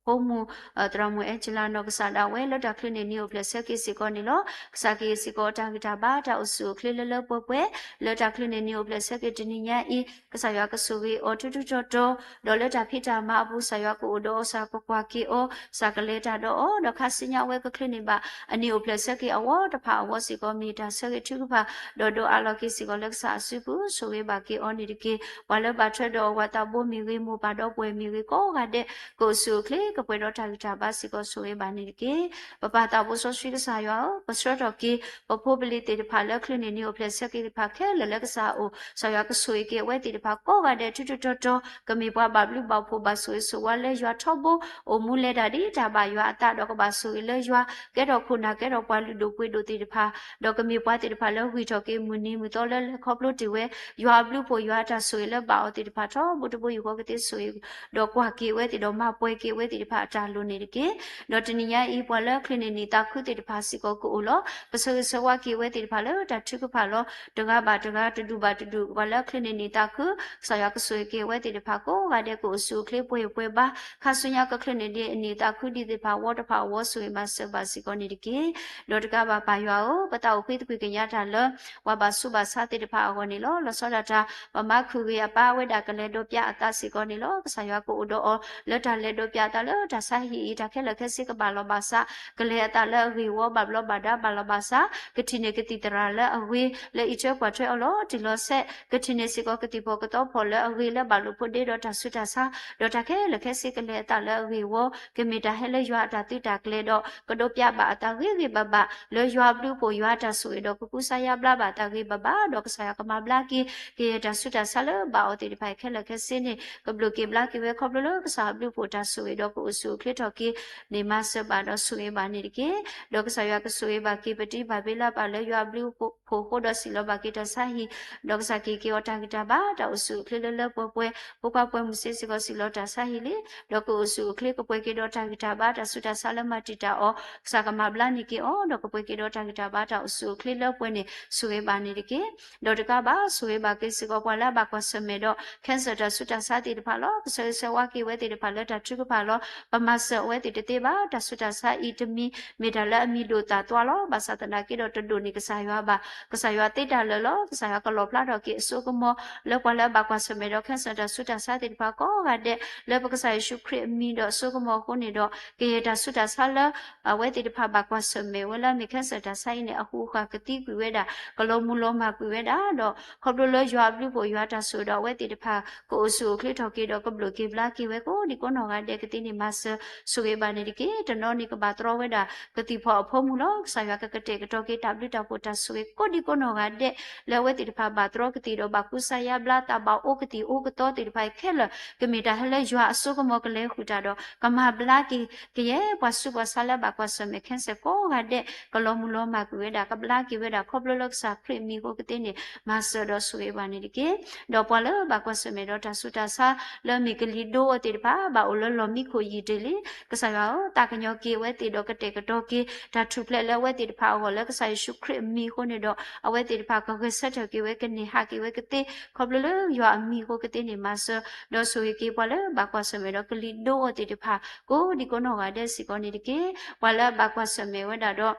ဖိမုၣ် သရၣ်မုၣ်အဲၣ်ကၠလၤနီၢ်ကစၢ်ဒၣ်ဝဲလၢတၢ်ချုးန့ၢ်နံၣ်အိၣ်ဖျဲၣ်ဆၢက့ၤစ့ၢ်ကီးန့ၣ်လီၤ. ကစၢ်က့ၤစ့ၢ်ကီးတၢ်ဂံၢ်တၢ်ဘါ တၢ်အိၣ်ဆူၣ်အိၣ်ချ့လၢလၢပှဲၤပှဲၤ လၢတၢ်ချုးန့ၢ်နံၣ်အိၣ်ဖျဲၣ်ဆၢက့ၤတနံၤညါအံၤ, ကစၢ်ယွၤကဆိၣ်ဂ့ၤအီၤထူထူတီတီ, ဒီးလၢတၢ်ဖံးတၢ်မၤအပူၤ ကစၢ်ယွၤကအိၣ်ဒီးအီၤ ကစၢ်ကကွၢ်က့ၤအီၤ, ကစၢ်ကလဲၤတၢ်ဒီးအီၤ, ဒီးခါဆူညါအဝဲကချုးန့ၢ်ဘၣ် အနံၣ်အိၣ်ဖျဲၣ်ဆၢက့ၤအဝီတဖၣ်အဝီစ့ၢ်ကီး မ့ၢ်တၢ်ဆၢဂ့ၤထုကဖၣ် ဒီးဒိးအးလီၤက့ၤစ့ၢ်ကီးလၢကစၢ်အစုပူၤ, ဆိၣ်ဂ့ၤဘၣ်က့ၤအီၤန့ၣ်တက့ၢ်. ပှၤလၢဘၣ်ထွဲဒီးအဝၤသးဘိမ့ၢ်ဂ့ၤ, မိၢ်ပၢ်ဒီပုၢ်ဝဲၢ်မ့ၢ်ဂ့ၤ, ကိးဂၤဒဲး ကအိၣ်ဆူၣ်အိၣ်ချ့ကပှဲၤဒီးတၢ်ဂံၢ်တၢ်ဘါစ့ၢ်ကီး ဆိၣ်ဂ့ၤဘၣ်န့ၣ်တက့ၢ်. ပပၢ်သးဘိစီဆှံကစၢ်ယွၤဧၢ, ပဆှၢထီၣ်က့ၤ ပဖိပလံၤသ့ၣ်တဖၣ်လၢချုးန့ၢ်နံၣ်အိၣ်ဖျဲၣ်ဆၢက့ၤသ့ၣ်တဖၣ်ခဲလၢာ်လၢကစၢ်အအိၣ်, ကစၢ်ယွၤကဆိၣ်ဂ့ၤက့ၤအဝဲသ့ၣ်တဖၣ်ကိးဂၤဒဲးထူထူတီတီ, ကမ့ၢ်ပှၤဘၣ်ဘျုးဘၣ်ဖှိၣ်ဘၣ်ဆိၣ်ဂ့ၤဆိၣ်ဝါလၢယွၤထီဘိ, အိၣ်မူလဲၤတၢ်ဒ်တၢ်ဘၣ်ယွၤအသးဒီးကဘၣ်ဆိၣ်ဂ့ၤလၢယွၤ, ကဲထီၣ်ခိၣ်နၢ်ကဲထီၣ်ပှၤလုၢ်ဒိၣ်ပှ့ၤဒိၣ်သ့ၣ်တဖၣ်, ဒီးကမ့ၢ်ပှၤသ့ၣ်တဖၣ်လၢဂံၢ်ထီၣ်က့ၤမုၢ်နံၤမုၢ်သီလၢလဲၤခီဖျိတ့ၢ်ဝဲ ယွၤအဘျုးအဖှိၣ်ယွၤအတၢ်ဆိၣ်ဂ့ၤလၢဘၣ်အီၤသ့ၣ်တဖၣ်ထီဘိတဘိ ယုၢ်ဃီကသ့ဆိၣ်ဂ့ၤ ဒီးကွၢ်က့ၤအဝဲသ့ၣ်ဒီးမၤပှဲၤက့ၤအဝဲသ့ၣ်တဖၣ်အတၢ်လိၣ်န့ၣ်တက့ၢ်. ဒီးတနံၤညါအံၤ ပှၤလၢချုးန့ၢ်နံၣ်သးခုသ့ၣ်တဖၣ်စ့ၢ်ကီးကအိၣ်လီၤ. ပဆၢဂ့ၤဆၢဝါက့ၤအဝဲသ့ၣ်တဖၣ်လၢတၢ်ထုကဖၣ်လီၤ. တဂၤဘၣ်တဂၤ တဒူၣ်ဘၣ်တဒူၣ် ပှၤလၢချုးန့ၢ်နံၣ်သးခု, ကစၢ်ယွၤကဆိၣ်ဂ့ၤက့ၤအဝဲသ့ၣ်တဖၣ်ကိးဂၤဒဲး ကအိၣ်ဆူၣ်အိၣ်ချ့ပှဲၤပှဲၤဘါ, ခါဆူညါကချုးန့ၢ်ဒ်အနံၣ်သးခုဒံးသ့ၣ်တဖၣ်အဝီတဖၣ်အဝီ ဆိၣ်ဂ့ၤမၤစၢၤဘၣ်စ့ၢ်ကီးန့ၣ်တက့ၢ်. ဒီးတကးဘၣ်ပၢ်ယွၤဧၢ, ပသးအိၣ်ဃ့သကွံာ်ကညးတၢ်လၢ ပှၤဘၣ်ဆူးဘၣ်ဆါသ့ၣ်တဖၣ်အဂီၢ်န့ၣ်လီၤ. လီၤဆီဒၣ်တၢ် ပမၤခုၣ်ဂ့ၤအပၢ်ဝဲဒၣ်ကလဲၤဒိးပၠးအသးစ့ၢ်ကီးန့ၣ်လီၤ. ကစၢ်ယွၤကအိၣ်ဒီးအီၤ လၢတၢ်လဲၤဒိးပၠးအသးလၢတၢ်ဆါဟံၣ်အံၤ တၢ်ခဲလၢာ်ခဲဆ့ကဘၣ်လီၤဘၣ်စး, ကလဲၤအသးလၢအဂ့ၢ်ဝီ ဘၣ်ဘျီးဘၣ်ဒါဘၣ်လီၤဘၣ်စး, ကထံၣ်န့ၢ်ကသံၣ်သရၣ်လၢအဂ့ၤ လၢအံးထွဲကွၢ်ထွဲအီၤလီၤတံၢ်လီၤဆဲး, ကထံၣ်န့ၢ်စ့ၢ်ကီးကသံၣ်ဖီၣ်ကသီဖီၣ်လၢအဂ့ၤ လၢဘၣ်လိာ်ဖိးဒ့ဒီးတၢ်ဆူးတၢ်ဆါ, ဒီးတၢ်ခဲလၢာ်ခဲဆ့ကလဲၤအသးလၢအဂ့ၢ်ဝီ, ကမ့ၢ်တၢ်ဟဲလၢယွၤအတၢ်သုးတၢ်ကျဲၤဒီး ကဒိးပၠးဘၣ်အသးဂ့ၤဂ့ၤဘၣ်ဘၣ် လၢယွၤအဘျုးအဖှိၣ် ယွၤအတၢ်ဆိၣ်ဂ့ၤဒီးကကူစါယါဘျါဘၣ်အသးဂ့ၤဘၣ်ဘၣ်, ဒီးကစၢ်ယွၤကမၤဘျါက့ၤ ကယဲၢ်တၢ်ဆူးတၢ်ဆါလၢဘၣ်အီၤသ့ၣ်တဖၣ်ခဲလၢာ်ခဲဆ့န့ၣ် ကဘျုးက့ၤဘျါက့ၤဝဲခီဖျိလၢကစၢ်အဘျုးအဖှိၣ်တၢ်ဆိၣ်ဂ့ၤဒီးကအိၣ်ဆူၣ်အိၣ်ချ့ထီၣ်က့ၤန့ၣ် မၤစၢၤဘၣ်ဒီးဆိၣ်ဂ့ၤဘၣ်န့ၣ်တက့ၢ်. ဒီးကစၢ်ယွၤကဆိၣ်ဂ့ၤဘၣ်က့ၤပတံၤပၢ်ဘ့လးပၢ်လၢယွၤအဘျုးအဖှိၣ်အဃိ ဒီးစံၣ်လီၤဘၣ်က့ၤတၢ်ဆါဟံၣ်, ဒီးကစၢ်က့ၤက့ၤအီၤတၢ်ဂံၢ်တၢ်ဘါ တၢ်အိၣ်ဆူၣ်အိၣ်ချ့လၢလၢပှဲၤပှဲၤ, ဖိခွါပှဲၤမုၢ်စ့စ့ၢ်ကီးစံၣ်လီၤတၢ်ဆါဟံၣ်လံ, ဒီးကအိၣ်ဆူၣ်အိၣ်ချ့ကပှဲၤက့ၤဒီးတၢ်ဂံၢ်တၢ်ဘါ တၢ်ဆူးတၢ်ဆါလၢမၤတံာ်တာ်အီၤ ကစၢ်ကမၤဘျါန့ၢ်က့ၤအီၤ, ဒီးကပှဲၤက့ၤဒီးတၢ်ဂံၢ်တၢ်ဘါ တၢ်အိၣ်ဆူၣ်အိၣ်ချ့လၢပှဲၤန့ၣ် ဆိၣ်ဂ့ၤဘၣ်န့ၣ်တက့ၢ်. ဒီးတကးဘၣ် ဆိၣ်ဂ့ၤဘၣ်က့ၤစ့ၢ်ကီးပှၤလၢအဘၣ်ကွၢ်ဆၢၣ်မဲာ်ဒီး cancer တၢ်ဆူးတၢ်ဆါသ့ၣ်တဖၣ်လီၤ. ပဆၢဂ့ၤဆၢဝါက့ၤဝဲသ့ၣ်တဖၣ်လၢတၢ်ထုကဖၣ်လီၤ. ပမၤစၢၤအဝဲသ့ၣ်တသ့ဘၣ်. တၢ်ဆူးတၢ်ဆါအံၤတမံၤ မ့ၢ်တၢ်လၢအမံၤဒိၣ်သၣ်သွါလီၤ. ဘၣ်ဆၣ်သနာ်က့ဒီးတဒိၣ်န့ၢ်ကစၢ်ယွၤဘၣ်. ကစၢ်ယွၤသ့တၢ်လၢာ်လီၤ. ကစၢ်ယွၤကလီၣ်ဖျါထီၣ်က့ၤအစိကမီၤ လၢပှၤလၢအဘၣ်ကွၢ်ဆၢၣ်မဲာ်ဒီး cancer တၢ်ဆူးတၢ်ဆါသ့ၣ်တဖၣ်ကိးဂၤဒဲး လၢပကစၢ်ယ့ၣ်ၡူးခရံာ်အမံၤဒီးအစိကမီၤအဃိန့ၣ်ဒီး ကယဲၢ်တၢ်ဆူးတၢ်ဆါလၢ အဝဲသ့ၣ်တဖၣ်ဘၣ်ကွၢ်ဆၢၣ်မဲာ်ဝဲလၢအမ့ၢ် cancer တၢ်ဆါအံၤန့ၣ် အဃုာ်ဃာ်ကသံကွံာ်ဝဲဒၣ် ကလီၤမုၢ်လီၤမၢ်ကွံာ်ဝဲဒၣ်ဒီး ခီဖျိလၢယွၤအဘျုးအဖှိၣ်ယွၤတၢ်ဆိၣ်ဂ့ၤဒီး အဝဲသ့ၣ်တဖၣ်ကအိၣ်ဆူၣ်အိၣ်ချ့ထီၣ်က့ၤဒီး ကဘျုးက့ၤဘျါက့ၤဝဲကိးဒံကိးနီၢ်ဂၤဒဲးကသ့န့ၣ် မၤစၢၤဆိၣ်ဂ့ၤဘၣ်န့ၣ်တက့ၢ်. တနီၤန့ၣ်ကဘၣ်တြီဝဲဒၣ် ကသံၣ်ဖီၣ်အဖိမုၣ်လီၤ. ကစၢ်ယွၤကကတဲာ်ကတီၤက့ၤ တၢ်ဘျုးတၢ်ဖှိၣ်တၢ်ဆိၣ်ဂ့ၤကိးဒံကိးနီၢ်ဂၤဒဲး လၢအဝဲသ့ၣ်တဖၣ်ဘၣ်တြီကသံၣ်ဒီး ဘၣ်ကူစါယါဘျါသး ဘၣ်အိးကသံၣ်အိးကသီသ့ၣ်တဖၣ်အံၤခဲလၢာ် ကမ့ၢ်တၢ်ဟဲလၢယွၤအစိကမီၤကလဲၤဃုာ်တၢ်ဒီး ကမၤဘျါက့ၤ ကယဲၢ်ပှၤဆူးပှၤဆါလၢဘၣ်ကွၢ်ဆၢၣ်မဲာ် cancer ကိးဂၤဒဲး ကလီၤမုၢ်လီၤမၢ်ကွံာ်ဝဲဒၣ် ကဘျါက့ၤဝဲဒၣ် ခီဖျိလၢကစၢ်ခရံာ်အမံၤအဃိကသ့န့ၣ် မၤစၢၤဒီးဆိၣ်ဂ့ၤဘၣ်န့ၣ်တက့ၢ်. ဒီးပှၤလၢဘၣ်ကွၢ်ဆၢၣ်မဲာ်ဒီးတၢ်ဆူးတၢ်ဆါ လၢအမ့ၢ်ကလံၤဒိအီၤသ့ၣ်တဖၣ် ဘၣ်အိၣ်လၢလီၢ်မံခိၣ်ယံာ်တ့ၢ်လံ. ကစၢ်ယွၤဧၢ, သးကညီၤက့ၤအဝဲသ့ၣ်ဒီးကတဲာ်ကတီၤက့ၤ တၢ်ထူၣ်ဖျဲးလၢအဝဲသ့ၣ်တဖၣ်အဂီၢ် လၢကစၢ်ယ့ၣ်ၡူးခရံာ်အမံၤအဃိန့ၣ်ဒီး အဝဲသ့ၣ်တဖၣ်ကဂဲၤဆၢထၢၣ်က့ၤဝဲ ကန့ၢ်ဟးက့ၤဝဲကသ့ ခီဖျိလၢယွၤအမံၤအဃိကသ့န့ၣ် မၤစၢၤဒီးဆိၣ်ဂ့ၤက့ၤ ပှၤလၢဘၣ်ကွၢ်ဆၢၣ်မဲာ်ဒီးကလံၤဒိအီၤသ့ၣ်တဖၣ် ကိးဒံကိးနီၢ်ဂၤဒဲးစ့ၢ်ကီးန့ၣ်တက့ၢ်. ပှၤလၢအဘၣ်ကွၢ်ဆၢၣ်မဲာ်ဝဲဒၣ်ဒီး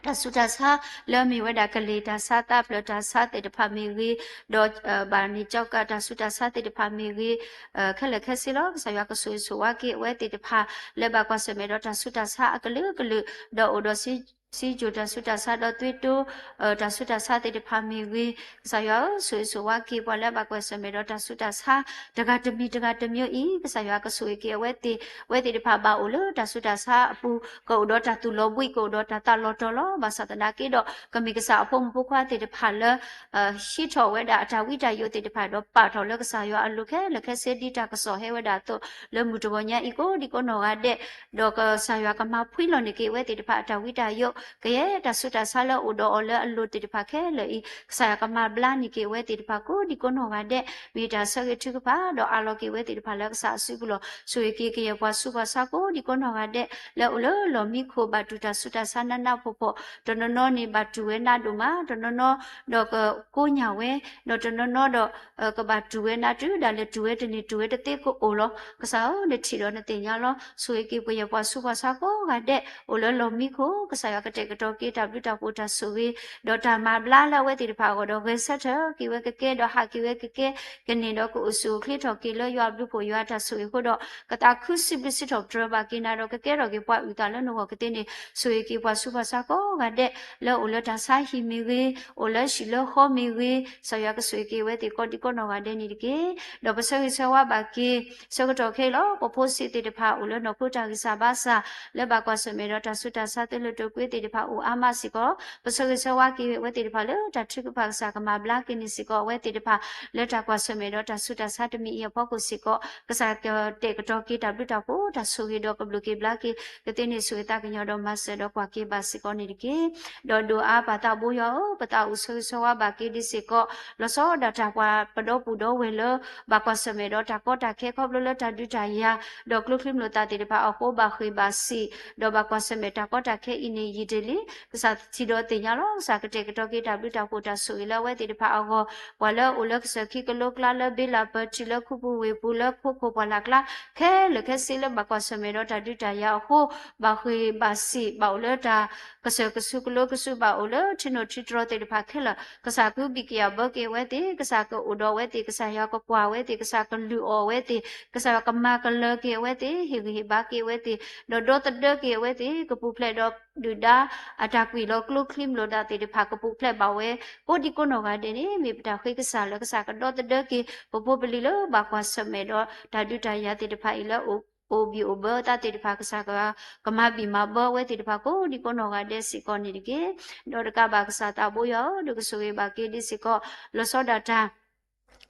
တၢ်ဆူးတၢ်ဆါ လၢအမ့ၢ်ဝဲဒၣ်ကလ့ၢ်တၢ်ဆါ သးဖျၢၣ်တၢ်ဆါသ့ၣ်တဖၣ်မ့ၢ်ဂ့ၤ, ဒီးဘၣ်န့ၢ်ကၠီကးတၢ်ဆူးတၢ်ဆါသ့ၣ်တဖၣ်မ့ၢ်ဂ့ၤ, ခဲလၢာ်ခဲဆ့လီၤ. ကစၢ်ယွၤကဆိၣ်ဂ့ၤဆိၣ်ဝါက့ၤအဝဲသ့ၣ်တဖၣ် လၢဘၣ်ကွၢ်ဆၢၣ်မဲာ်ဒီးတၢ်ဆူးတၢ်ဆါအကလုာ်ကလုာ်, ဒီးအိၣ်ဒီးစ့ စံယိၤတၢ်ဆူးတၢ်ဆါဒီးသွံၣ်တိ တၢ်ဆူးတၢ်ဆါသ့ၣ်တဖၣ်မ့ၢ်ဂ့ၤ, ကစၢ်ယွၤဧၢ, ဆိၣ်ဂ့ၤဆိၣ်ဝါက့ၤပှၤလၢအဘၣ်ကွၢ်ဆၢၣ်မဲာ်ဒီးတၢ်ဆူးတၢ်ဆါ တဂၤတမံၤတဂၤတမံၤအံၤ, ကစၢ်ယွၤကဆိၣ်ဂ့ၤက့ၤအဝဲသ့ၣ်, အဝဲသ့ၣ်တဖၣ်ဘၣ်အိၣ်လၢတၢ်ဆူးတၢ်ဆါအပူၤ, ကအိၣ်ဒီးတၢ်သူၣ်လီၤဘှံး, ကအိၣ်ဒီးတၢ်သးလီၤတီၤလီၤ. ဘၣ်ဆၣ်သနာ်က့ဒီး ကမ့ၢ်ကစၢ်အဖိမုၣ်ဖိခွါသ့ၣ်တဖၣ်လၢ ဟံးထီၣ်ဝဲဒၣ်အတၢ်ဝံတၢ်ယိးသ့ၣ်တဖၣ်ဒီး ပာ်ထီၣ်လၢကစၢ်ယွၤအလိၤခဲလၢာ်ခဲဆ့ ဒ်တၢ်ကစီၣ်ဟဲဝဲဒၣ်အသိး လၢမုၢ်တဂီၤညါအံၤကိးဒံကိးနီၢ်ဂၤဒဲး, ဒီးကစၢ်ယွၤကမၤဖှံလီၤန့ၢ်က့ၤအဝဲသ့ၣ်တဖၣ်အတၢ်ဝံတၢ်ယိး, ကယဲၢ်တၢ်ဆူးတၢ်ဆါလၢအိၣ်ဒီးအီၤလၢအလိၤသ့ၣ်တဖၣ်ခဲလၢာ်အံၤ, ကစၢ်ယွၤကမၤဘျါန့ၢ်က့ၤအဝဲသ့ၣ်တဖၣ်ကိးဒံကိးနီၢ်ဂၤဒဲး, မ့ၢ်တၢ်ဆၢဂ့ၤထုကဖၣ် ဒီးအးလီၤက့ၤဝဲသ့ၣ်တဖၣ်လၢကစၢ်အစုပူၤလီၤ. ဆိၣ်ဂ့ၤက့ၤကယဲၢ်ပှၤဆူးပှၤဆါကိးဒံကိးနီၢ်ဂၤဒဲး လၢအအိၣ်လၢလီၢ်မံခိၣ် ဘၣ်တူၢ်တၢ်ဆူးတၢ်ဆါနးနးဖှီၣ်ဖှီၣ်, တနီၤနီၤန့ၣ်ဘၣ်တူၢ်ဝဲနးဒိၣ်မး, တနီၤနီၤဒီးကကိးညၢ်ဝဲ, ဒီးတနီၤနီၤဒီး ကဘၣ်တူၢ်ဝဲနးတုၤဒၣ်လဲာ် တူၢ်ဝဲတန့ၢ် တူၢ်ဝဲတသ့ကအိၣ်လီၤ. ကစၢ်ဧၢ, နထံၣ်ဒီးနသ့ၣ်ညါလီၤ. ဆိၣ်ဂ့ၤက့ၤပှၤယဲၢ်ပှၤဆူးပှၤဆါကိးဂၤဒဲး အိၣ်လၢလီၢ်မံခိၣ်, ကစၢ်ယွၤကတဲာ်ကတီၤက့ၤတၢ်ဘျုးတၢ်ဖှိၣ်တၢ်ဆိၣ်ဂ့ၤ, ဒီးတၢ်မၤဘျါလၢအဝဲသ့ၣ်တဖၣ်အဂီၢ်ဒီး ဂဲၤဆၢထၢၣ်က့ၤဝဲကကဲ ဒီးဟးက့ၤဝဲကကဲ ကန့ၢ်ဒီးကအိၣ်ဆူၣ်အိၣ်ချ့ထီၣ်က့ၤလၢယွၤအဘျုးဖှိၣ်ယွၤအတၢ်ဆိၣ်ဂ့ၤအဃိဒီး ကသးခုစံးဘျုးစံးထီၣ်ပတြၢၤဘၣ်က့ၤနၤဒီး ကကဲထီၣ်က့ၤပှၤအုၣ်သးလၢနဂီၢ်ကသ့န့ၣ်, ဆိၣ်ဂ့ၤက့ၤပှၤဆူးပှၤဆါကိးဂၤဒဲး လၢအိၣ်လၢတၢ်ဆါဟံၣ်မ့ၢ်ဂ့ၤ, အိၣ်လၢဟံၣ်လၢဃီမ့ၢ်ဂ့ၤ, ကစၢ်ယွၤကဆိၣ်ဂ့ၤက့ၤအဝဲသ့ၣ်ကိးဒံကိးနီၢ်ဂၤဒဲးန့ၣ်တက့ၢ်. ဒီးပဆၢဂ့ၤဆၢဝါဘၣ်က့ၤ ဆၢကတီၢ်ခဲအံၤလီၤ. ပဖိသ့ၣ်တဖၣ်အိၣ်လၢနီၢ်ခိတၢ်ဂံၢ်စၢ်ဘါစၢ် လၢဘၣ်ကွၢ်ဆၢၣ်မဲာ်ဒီးတၢ်ဆူးတၢ်ဆါသ့လၢတိာ်ကွံသ့ၣ်တဖၣ်အိၣ်အါမးစ့ၢ်ကီး, ပဆၢဂ့ၤဆၢဝါက့ၤအဝဲသ့ၣ်တဖၣ်လၢတၢ်ထုကဖၣ် ကစၢ်ကမၤဘျါက့ၤန့ၣ်စ့ၢ်ကီး အဝဲသ့ၣ်တဖၣ် လၢတၢ်ကွၢ်ဆၢၣ်မဲာ်ဒီးတၢ်ဆူးတၢ်ဆါတမံၤအံၤအဖီခိၣ်စ့ၢ်ကီး ကစၢ်ကတဲာ်ကတီၤက့ၤတၢ်ဘျုးတၢ်ဖှိၣ်တၢ်ဆိၣ်ဂ့ၤဒီးကဘျုးက့ၤဘျါက့ၤ ကသ့န့ၣ်ဆိၣ်ဂ့ၤသးကညီၤဒီးမၤစၢၤဒီးကွၢ်က့ၤဘၣ်စ့ၢ်ကီးန့ၣ်တက့ၢ်. ဒီးဒိၣ်အါပၢ်သးဘိယွၤဧၢ, ပသးအိၣ်ဆၢဂ့ၤဆၢဝါဘၣ်က့ၤဒ်စ့ၢ်ကီး လီၤဆီဒၣ်တၢ်ပှၤပဒီပုၢ်ဒီဝဲၢ်လၢ ဘၣ်ကွၢ်ဆၢၣ်မဲာ်ဒီးတၢ်ကီတၢ်ခဲခီဖျိလၢတၢ်ဒုးတၢ်ယၤ ဒီးကျိချံမျိာ်သၣ်သ့ၣ်တဖၣ်အဃိ ဘၣ်ဃ့ၢ်ဘၣ်စံး ဒီးဘၣ်ကွၢ်ဆၢၣ်မဲာ်တၢ်ကီတၢ်ခဲအံၤန့ၣ် ယံာ်တ့ၢ်လံ. ကစၢ်ထံၣ်ဒီးသ့ၣ်ညါလီၤ. ကစၢ်ကတဲာ်ကတီၤက့ၤတၢ်ဘျုးတၢ်ဖှိၣ်တၢ်ဆိၣ်ဂ့ၤလၢအဝဲသ့ၣ်တဖၣ်အဂီၢ်, ပှၤလၢအအိၣ်လၢကစၢၢ်ခံကလိကျါ လၢဘ့လးပၢၤထံ လၢခူပူၤဝ့ၢ်ပူၤ လၢခိခိၣ်ပှၢ်လၢ်ကျါ ခဲလၢာ်ခဲဆ့လၢဘၣ်ကွၢ်ဆၢၣ်မဲာ်ဒီးတၢ်ဒုးတၢ်ယၤအဃိ ဘၣ်ဃ့ၢ်ဘၣ်စံး ဘၣ်အိၣ်လၢတၢ်ကစၢၢ်ကဆူးကလိကဆူး ဘၣ်အိၣ်လၢထံနိၣ်ထံတြီၤသ့ၣ်တဖၣ်ခဲလၢာ် ကစၢ်ကဘံၣ်ကယၢ်ဘၢက့ၤအဝဲသ့ၣ်, ကစၢ်ကအိၣ်ဒီးအဝဲသ့ၣ်, ကစၢ်ယွၤကကွၢ်အဝဲသ့ၣ်, ကစၢ်ကလုၢ်အီၣ်အဝဲသ့ၣ်, ကစၢ်ယွၤကမၤကလၢၤက့ၤအဝဲသ့ၣ်, ဟ့ၣ်ဂံၢ်ဟ့ၣ်ဘါက့ၤအဝဲသ့ၣ်, ဒီးဒီသဒၢက့ၤအဝဲသ့ၣ်, ကပူၤဖျဲးဒီးဒုၣ်ဒါအတၢ်ကွံာ်လီၤကျိချံမျိာ်သၣ်သ့ၣ်တဖၣ် ကပူၤဖျဲးဘၣ်ဝဲ ကိးဒံကိးနီၢ်ဂၤဒဲးန့ၣ် မ့ၢ်ပတၢ်ဃ့ကစၢ်လၢကစၢ်ကဒီသဒၢက့ၤ ပဖိပလံၤလၢဘၣ်ကွၢ်ဆၢၣ်မဲာ်ဒီးတၢ်ဒုးတၢ်ယၤသ့ၣ်တဖၣ်အံၤလၢအိၣ်ဘံၣ်အိၣ်ဘၢသးသ့ၣ်တဖၣ် ကစၢ်ကမၤဘံၣ်မၤဘၢအဝဲသ့ၣ်တဖၣ်ကိးဒံကိးနီၢ်ဂၤဒဲးစ့ၢ်ကီးန့ၣ်တက့ၢ်. ဒီးတကးဘၣ်ကစၢ်သးဘိယွၤဧၢ, ဒုးကဆိၣ်ဂ့ၤဘၣ်က့ၤဒ်စ့ၢ်ကီး လီၤဆီဒၣ်တၢ်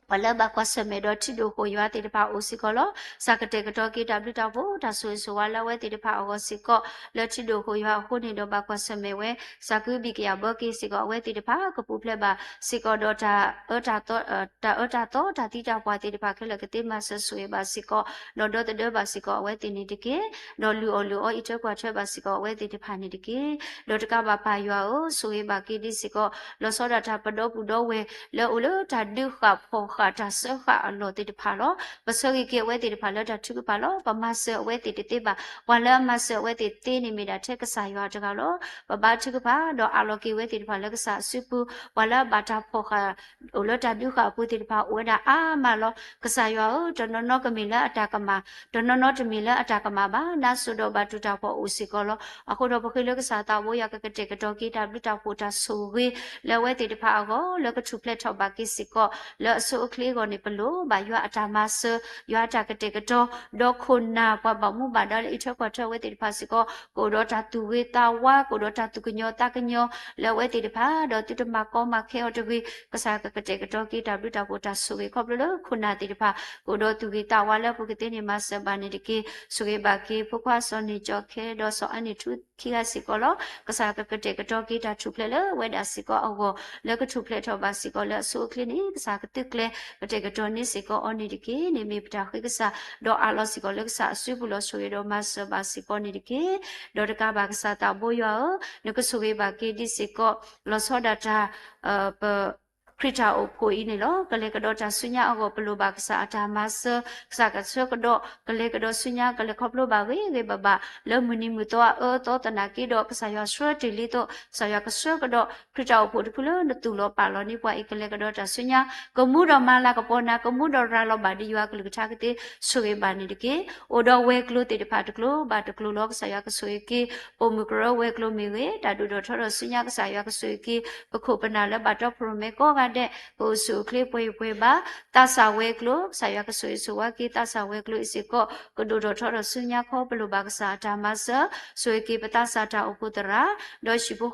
ပှၤလၢဘၣ်ကွၢ်ဆၢၣ်မဲာ်ဒီးထံဒိၣ်ဃိၣ်ယွၤသ့ၣ်တဖၣ်အအိၣ်စ့ၢ်ကီးလီၤ. ကစၢ်ကတဲာ်ကတီၤက့ၤတၢ်ဘျုးတၢ်ဖှိၣ်တၢ်ဆိၣ်ဂ့ၤဆိၣ်ဝါလၢအဝဲသ့ၣ်တဖၣ်အဂီၢ်စ့ၢ်ကီး လၢထံဒိၣ်ဃိၣ်ယွၤအဃိန့ၣ်ဒီး ဘၣ်ကွၢ်ဆၢၣ်မဲာ်ဝဲ ကစၢ်ကဘံၣ်ကယၢ်ဘၢက့ၤစ့ၢ်ကီး အဝဲသ့ၣ်တဖၣ် ကပူၤဖျဲးဘၣ်စ့ၢ်ကီးဒီးတၢ်အၢတၢ်သီ တၢ်အၢတၢ်သီတၢ်သံတၢ်ပှၢ်သ့ၣ်တဖၣ်ခဲလၢာ် ကသ့မၤစၢၤဆိၣ်ဂ့ၤဘၣ်စ့ၢ်ကီး ဒီးဒီသဒၢဘၣ်စ့ၢ်ကီးအဝဲသ့ၣ်န့ၣ်တက့ၢ်. ဒီးလုၢ်အီၣ်လုၢ်အီအံးထွဲကွၢ်ထွဲဘၣ်စ့ၢ်ကီးအဝဲသ့ၣ်တဖၣ်န့ၣ်တက့ၢ်. ဒီးတကးဘၣ်ပၢ်ယွၤဧၢ, ဆိၣ်ဂ့ၤဘၣ်က့ၤဒ်စ့ၢ်ကီး လီၤဆီဒၣ်တၢ်ပဒီပုၢ်ဒီဝဲၢ် လၢအိၣ်လၢတၢ်ဒုးဃာ်ဖီၣ်ဃာ်တၢ်စၢဃာ်အလီၢ်သ့ၣ်တဖၣ်လီၤ. ပဆၢဂ့ၤက့ၤအဝဲသ့ၣ်တဖၣ်လၢတၢ်ထုကဖၣ်လီၤ. ပမၤစၢၤအဝဲသ့ၣ်တသ့ဘၣ်. ပှၤလၢအမၤစၢၤအဝဲသ့ၣ်သ့န့ၣ်မ့ၢ်ဒၣ်ထဲကစၢ်ယွၤတဂၤလီၤ. ပဘါထုကဖၣ် ဒီးအးလီၤက့ၤဝဲသ့ၣ်တဖၣ်လၢကစၢ်အစုပူၤ, ပှၤလၢအဘၣ်တၢ်ဖီၣ်ဃာ် အိၣ်လၢတၢ်ဒုးဃာ်အပူၤသ့ၣ်တဖၣ် အိၣ်ဝဲဒၣ်အါမးလီၤ. ကစၢ်ယွၤဧၢ, တနီၤနီၤကမ့ၢ်လၢအတၢ်ကမၣ်, တနီၤနီၤတမ့ၢ်လၢအတၢ်ကမၣ်ဘၣ်, နါစိၤဒီးဘၣ်တူၢ်တၢ်ဖှီၣ်အိၣ်စ့ၢ်ကီးလီၤ. အဃိဒီးပဃ့လၢကစၢ်သးဘိယွၤကကတဲာ်ကတီၤက့ၤတၢ်ဘျုးတၢ်ဖှိၣ်တၢ်ဆိၣ်ဂ့ၤ လၢအဝဲသ့ၣ်တဖၣ်အဂီၢ် လၢကထူၣ်ဖျဲးထီၣ်ဘၣ်က့ၤစ့ၢ်ကီး လၢအဆိအချ့အဂီၢ်န့ၣ် ပလိၣ်ဘၣ်ယွၤအတၢ်မၤစၢၤ, ယွၤအတၢ်ကတဲာ်ကတီၤ, ဒီးခိၣ်နၢ်ပှၤဘၣ်မူဘၣ်ဒါလၢအံးထွဲကွၢ်ထွဲအဝဲသ့ၣ်တဖၣ်စ့ၢ်ကီး ကအိၣ်ဒီးတၢ်သူၣ်ဂ့ၤသးဝါ, ကအိၣ်ဒီးတၢ်သူၣ်ကညီၤသးကညီၤ လၢအဝဲသ့ၣ်တဖၣ်, ဒီးသုတမၤကီမၤခဲအီၤတဂ့ၤ, ကစၢ်ကကတဲာ်ကတီၤက့ၤတၢ်ဘျုးတၢ်ဖှိၣ်တၢ်ဆိၣ်ဂ့ၤခီဖျိလၢခိၣ်နၢ်သ့ၣ်တဖၣ် ကအိၣ်ဒီးသူၣ်ဂ့ၤသးဝါလၢအပူၤကသ့န့ၣ် မၤစၢၤဘၣ်န့ၣ်တက့ၢ်. ဆိၣ်ဂ့ၤဘၣ်က့ၤဖိခွါစီၤန့ၢ်ကၠီခဲ ဒီးစီၤအါန့ၢ်ထူခံဂၤစ့ၢ်ကီးလီၤ. ကစၢ်ကကတဲာ်ကတီၤက့ၤတၢ်ထူၣ်ဖျဲးလၢဝဲဒၣ်စ့ၢ်ကီးအဂီၢ် လၢကထူၣ်ဖျဲးထီၣ်ဘၣ်စ့ၢ်ကီးလၢအဆိအချ့န့ၣ် ကစၢ်ကသုးကျဲၤ ကတဲာ်ကတီၤန့ၢ်စ့ၢ်ကီးအီၤန့ၣ်တက့ၢ်. န့ၣ်မ့ၢ်ပတၢ်ဃ့ကစၢ်, ဒီးအးလီၤစ့ၢ်ကီးလၢကစၢ်အစုပူၤလီၤ. ဆိၣ်ဂ့ၤဒီးမၤစၢၤဘၣ်စ့ၢ်ကီးန့ၣ်တက့ၢ်. ဒီးတကးဘၣ်ကစၢ်သးဘိယွၤဧၢ, နကဆိၣ်ဂ့ၤဘၣ်က့ၤဒ်စ့ၢ်ကီး လီၤဆီဒၣ်တၢ် ပ ခရံာ်တၢ်အိၣ်ဖှိၣ်အံၤန့ၣ်လီၤ. ကလဲၤကဒီးတၢ်ဆူညါအဂီၢ် ပလိၣ်ဘၣ်ကစၢ်အတၢ်မၤစၢၤ, ကစၢ်ကဆှၢကဒီး, ကလဲၤကဒီးဆူညါ ကလဲၤခီဖျိဘၣ်ဂ့ၤဂ့ၤဘၣ်ဘၣ် လၢမုၢ်နံၤမုၢ်သီအအၢအသီသနာ်က့ဒီး ကစၢ်ယွၤဆှၢတ့ၢ်လံသိး ကစၢ်ယွၤကဆှၢကဒီး ခရံာ်တၢ်အိၣ်ဖှိၣ်တဖုလၢနသူၣ်လီၤပာ်လီၤန့ၢ်ပှၤအံၤ ကလဲၤကဒီးတၢ်ဆူညါ ကမူဒီးမၤလၤကပီၤနၤ ကမူဒီးရၤလီၤဘၣ်ဒ်ယွၤအကလုၢ်ကထါကသ့ ဆိၣ်ဂ့ၤဘၣ်န့ၣ်တက့ၢ်. အိၣ်ဒီးဝဲၤကျိၤသ့ၣ်တဖၣ်တကျိၤဘၣ်တကျိၤလီၤ. ကစၢ်ယွၤကဆိၣ်ဂ့ၤက့ၤ ပိာ်မုၣ်ကရၢဝဲၤကျိၤမ့ၢ်ဂ့ၤ, တၢ်ဒုးဒိၣ်ထီၣ်ဒီးဆူညါ ကစၢ်ယွၤကဆိၣ်ဂ့ၤက့ၤ ပခိၣ်ပနၢ်လၢဘၣ်တီခိၣ်ရိၣ်မဲကိးဂၤဒဲး ကအိၣ်ဆူၣ်အိၣ်ချ့ပှဲၤဂံၢ်ပှဲၤဘါ, သးစၢ်ဝဲၤကျိၤ ကစၢ်ယွၤကဆိၣ်ဂ့ၤဆိၣ်ဝါက့ၤ သးစၢ်ဝဲၤကျိၤအံၤစ့ၢ်ကီး ကဒိၣ်ထီၣ်ထီထီၣ်ဆူညါခီ ပလိၣ်ဘၣ်ကစၢ်အတၢ်မၤစၢၤ, ဆိၣ်ဂ့ၤက့ၤပသးစၢ်တၢ်အိၣ်ဖှိၣ်သရၣ်, ဒီးဟံၣ်ဖိဃီဖိ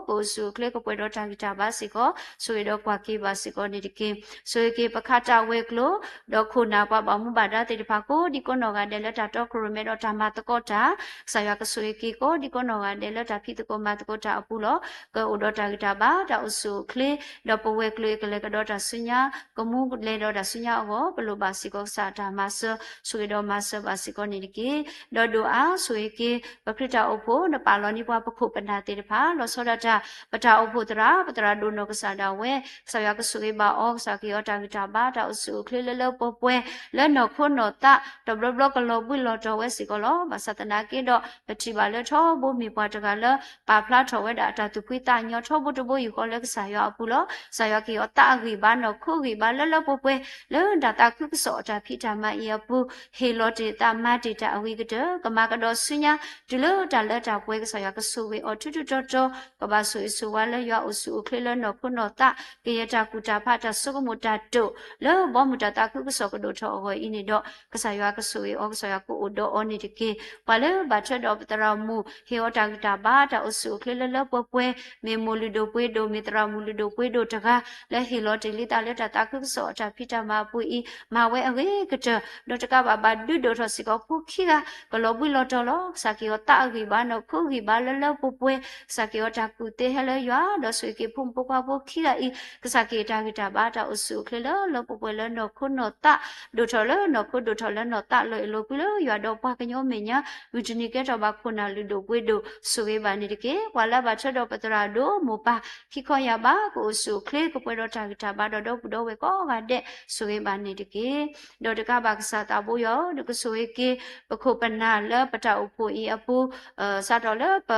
ကအိၣ်ဆူၣ်အိၣ်ချ့ကပှဲၤဒီးတၢ်ဂံၢ်တၢ်ဘါစ့ၢ်ကီး ဆိၣ်ဂ့ၤဒီးကွၢ်က့ၤဘၣ်စ့ၢ်ကီးန့ၣ်တက့ၢ်. ဆိၣ်ဂ့ၤက့ၤပခးတၢ်ဝဲၤကျိၤ ဒီးခိၣ်နၢ်ပှၤဘၣ်မူဘၣ်ဒါသ့ၣ်တဖၣ် ကိးဒံကိးနီၢ်ဂၤဒဲးလၢတၢ်တီခိၣ်ရိၣ်မဲဒီးတၢ်မၤသကိးတၢ်, ကစၢ်ယွၤကဆိၣ်ဂ့ၤက့ၤ ကိးဒံကိးနီၢ်ဂၤဒဲးလၢတၢ်ဖံးသကိးမၤသကိးတၢ်အပူၤလီၤ. ကအိၣ်ဒီးတၢ်ဂံၢ်တၢ်ဘါ တၢ်အိၣ်ဆူၣ်အိၣ်ချ့ ဒီးပဝဲၤကျိၤအံၤကလဲၤကဒီးတၢ်ဆူညါ ကမူလဲၤဒီးတၢ်ဆူညါအဂီၢ် ပလိၣ်ဘၣ်စ့ၢ်ကီးကစၢ်အတၢ်မၤစၢၤ ဆိၣ်ဂ့ၤဒီးမၤစၢၤဘၣ်စ့ၢ်ကီးန့ၣ်တက့ၢ်. ဒီးဒိၣ်အါဆိၣ်ဂ့ၤက့ၤ ပခရံာ်တၢ်အိၣ်ဖှိၣ် နပာ်လီၤန့ၢ်ပှၤပခိၣ်ပနၢ်သ့ၣ်တဖၣ် လီၤဆီဒၣ်တၢ် ပတၢ်အိၣ်ဖှိၣ်သရၣ် ပသရၣ်ဒိၣ်နီၢ်ကစၢ်ဒၣ်ဝဲ ကစၢ်ယွၤကဆိၣ်ဂ့ၤဘၣ်အီၤ ကစၢ်ကဟ့ၣ်အီၤတၢ်ဂံၢ်တၢ်ဘါ တၢ်အိၣ်ဆူၣ်အိၣ်ချ့လၢလၢပှဲၤပှဲၤ လၢနီၢ်ခိနီၢ်သး တဘျီဘျီကလီၤဘှံးလီၤတီၤဝဲစ့ၢ်ကီးလီၤ. ဘၣ်ဆၣ်သနာ်က့ဒီး ပထံၣ်ဘၣ်လၢထီဘိမ့ၢ်ပှၤတဂၤလၢ ပာ်ဖျါထီၣ်ဝဲဒၣ်အတၢ်သူၣ်ဖှံသးညီထီဘိတဘိယူၢ်ဃီလၢကစၢ်ယွၤအပူၤလီၤ. ကစၢ်ယွၤကဟ့ၣ်အီၤသးအဂံၢ်ဘါ နီၢ်ခိဂံၢ်ဘါလၢလၢပှဲၤပှဲၤ လၢတၢ်သးခုကစီၣ်အတၢ်ဖံးတၢ်မၤအံၤအပူၤ ဟ့ၣ်လီၤတ့ၢ်သးမၤတ့ၢ်တၢ်အဂ့ၤကတၢၢ် ကမၤကဒီးဆူညါ တုၤလၢတၢ်လၢတၢ်ပှဲၤ ကစၢ်ယွၤကဆိၣ်ဂ့ၤအီၤထူထူတီတီ ကဘၣ်ဆိၣ်ဂ့ၤဆိၣ်ဝါလၢယွၤအိၣ်ဆူၣ်အိၣ်ချ့လၢနီၢ်ခိနီၢ်သး ကယဲၢ်တၢ်ကူၣ်တၢ်ဖး တၢ်ဆိကမိၣ်တၢ်တိာ် လၢဘီမုၢ်တၢ်သးခုကစီၣ်ကဒိၣ်ထီၣ်အဂီၢ်အံၤန့ၣ်ဒီး ကစၢ်ယွၤကဆိၣ်ဂ့ၤအီၤ ကစၢ်ယွၤကအိၣ်ဒီးအီၤန့ၣ်တက့ၢ်. ပှၤလၢဘၣ်ထွဲဒီးပသရၣ်မုၣ် ဟ့ၣ်အီၤတၢ်ဂံၢ်တၢ်ဘါ တၢ်အိၣ်ဆူၣ်အိၣ်ချ့လၢလၢပှဲၤပှဲၤ မ့ၢ်မိၢ်လုၢ်ဒိၣ်ပှ့ၤဒိၣ် မ့ၢ်သရၣ်မုၣ်လုၢ်ဒိၣ်ပှ့ၤဒိၣ်တဂၤ လၢဟ့ၣ်လီၤတ့ၢ်လံသးလၢတၢ်သးခုကစီၣ်အတၢ်ဖံးတၢ်မၤအပူၤအံၤ မၤဝဲအဂ့ၤကတၢၢ် ဒီးတကးဘၣ်ဘၣ်ဒုးဒိၣ်ထီၣ်စ့ၢ်ကီးဖိခံဂၤ ကလီၤဘှံးလီၤတီၤလီၤ. ကစၢ်ကဟ့ၣ်အီၤသးအဂံၢ်ဘါ နီၢ်ခိဂံၢ်ဘါလၢလၢပှဲၤပှဲၤ ကစၢ်ကဟ့ၣ်အီၤတၢ်ကူၣ်သ့ဟဲလၢယွၤ ဒီးဆိၣ်ဂ့ၤက့ၤဖိမုၣ်ဖိခွါဖိခံဂၤအံၤ ကစၢ်ကဟ့ၣ်တၢ်ဂံၢ်တၢ်ဘါ တၢ်အိၣ်ဆူၣ်အိၣ်ချ့လၢလၢပှဲၤပှဲၤလၢနီၢ်ခိနီၢ်သး ဒိၣ်ထီၣ်လၢနီၢ်ခိ ဒိၣ်ထီၣ်လၢနီၢ်သး လီၤအဲၣ်လီၤကွံလၢယွၤဒီးပှၤကညီမဲာ်ညါ မုၢ်တနံၤကဲထီၣ်ဘၣ်ခိၣ်နၢ်လုၢ်ဒိၣ်ပှ့ၤဒိၣ် ဆိၣ်ဂ့ၤဘၣ်န့ၣ်တက့ၢ်. ပှၤလၢအဘၣ်ထွဲဒီးပသရၣ်ဒိၣ်မိၢ်ပၢ် ခံခီယၢ်ဘး ကအိၣ်ဆူၣ်အိၣ်ချ့ ကပှဲၤဒီးတၢ်ဂံၢ်တၢ်ဘါဒီးဒီပုၢ်ဒီဝဲၢ်ကိးဂၤဒဲး ဆိၣ်ဂ့ၤဘၣ်န့ၣ်တက့ၢ်. ဒီးတကးဘၣ်ကစၢ်သးဘိယွၤဧၢ နကဆိၣ်ဂ့ၤက့ၤ ပခိၣ်ပနၢ်လၢပတၢ်အိၣ်ဖှိၣ်အံၤအပူၤ စးထီၣ်လၢပ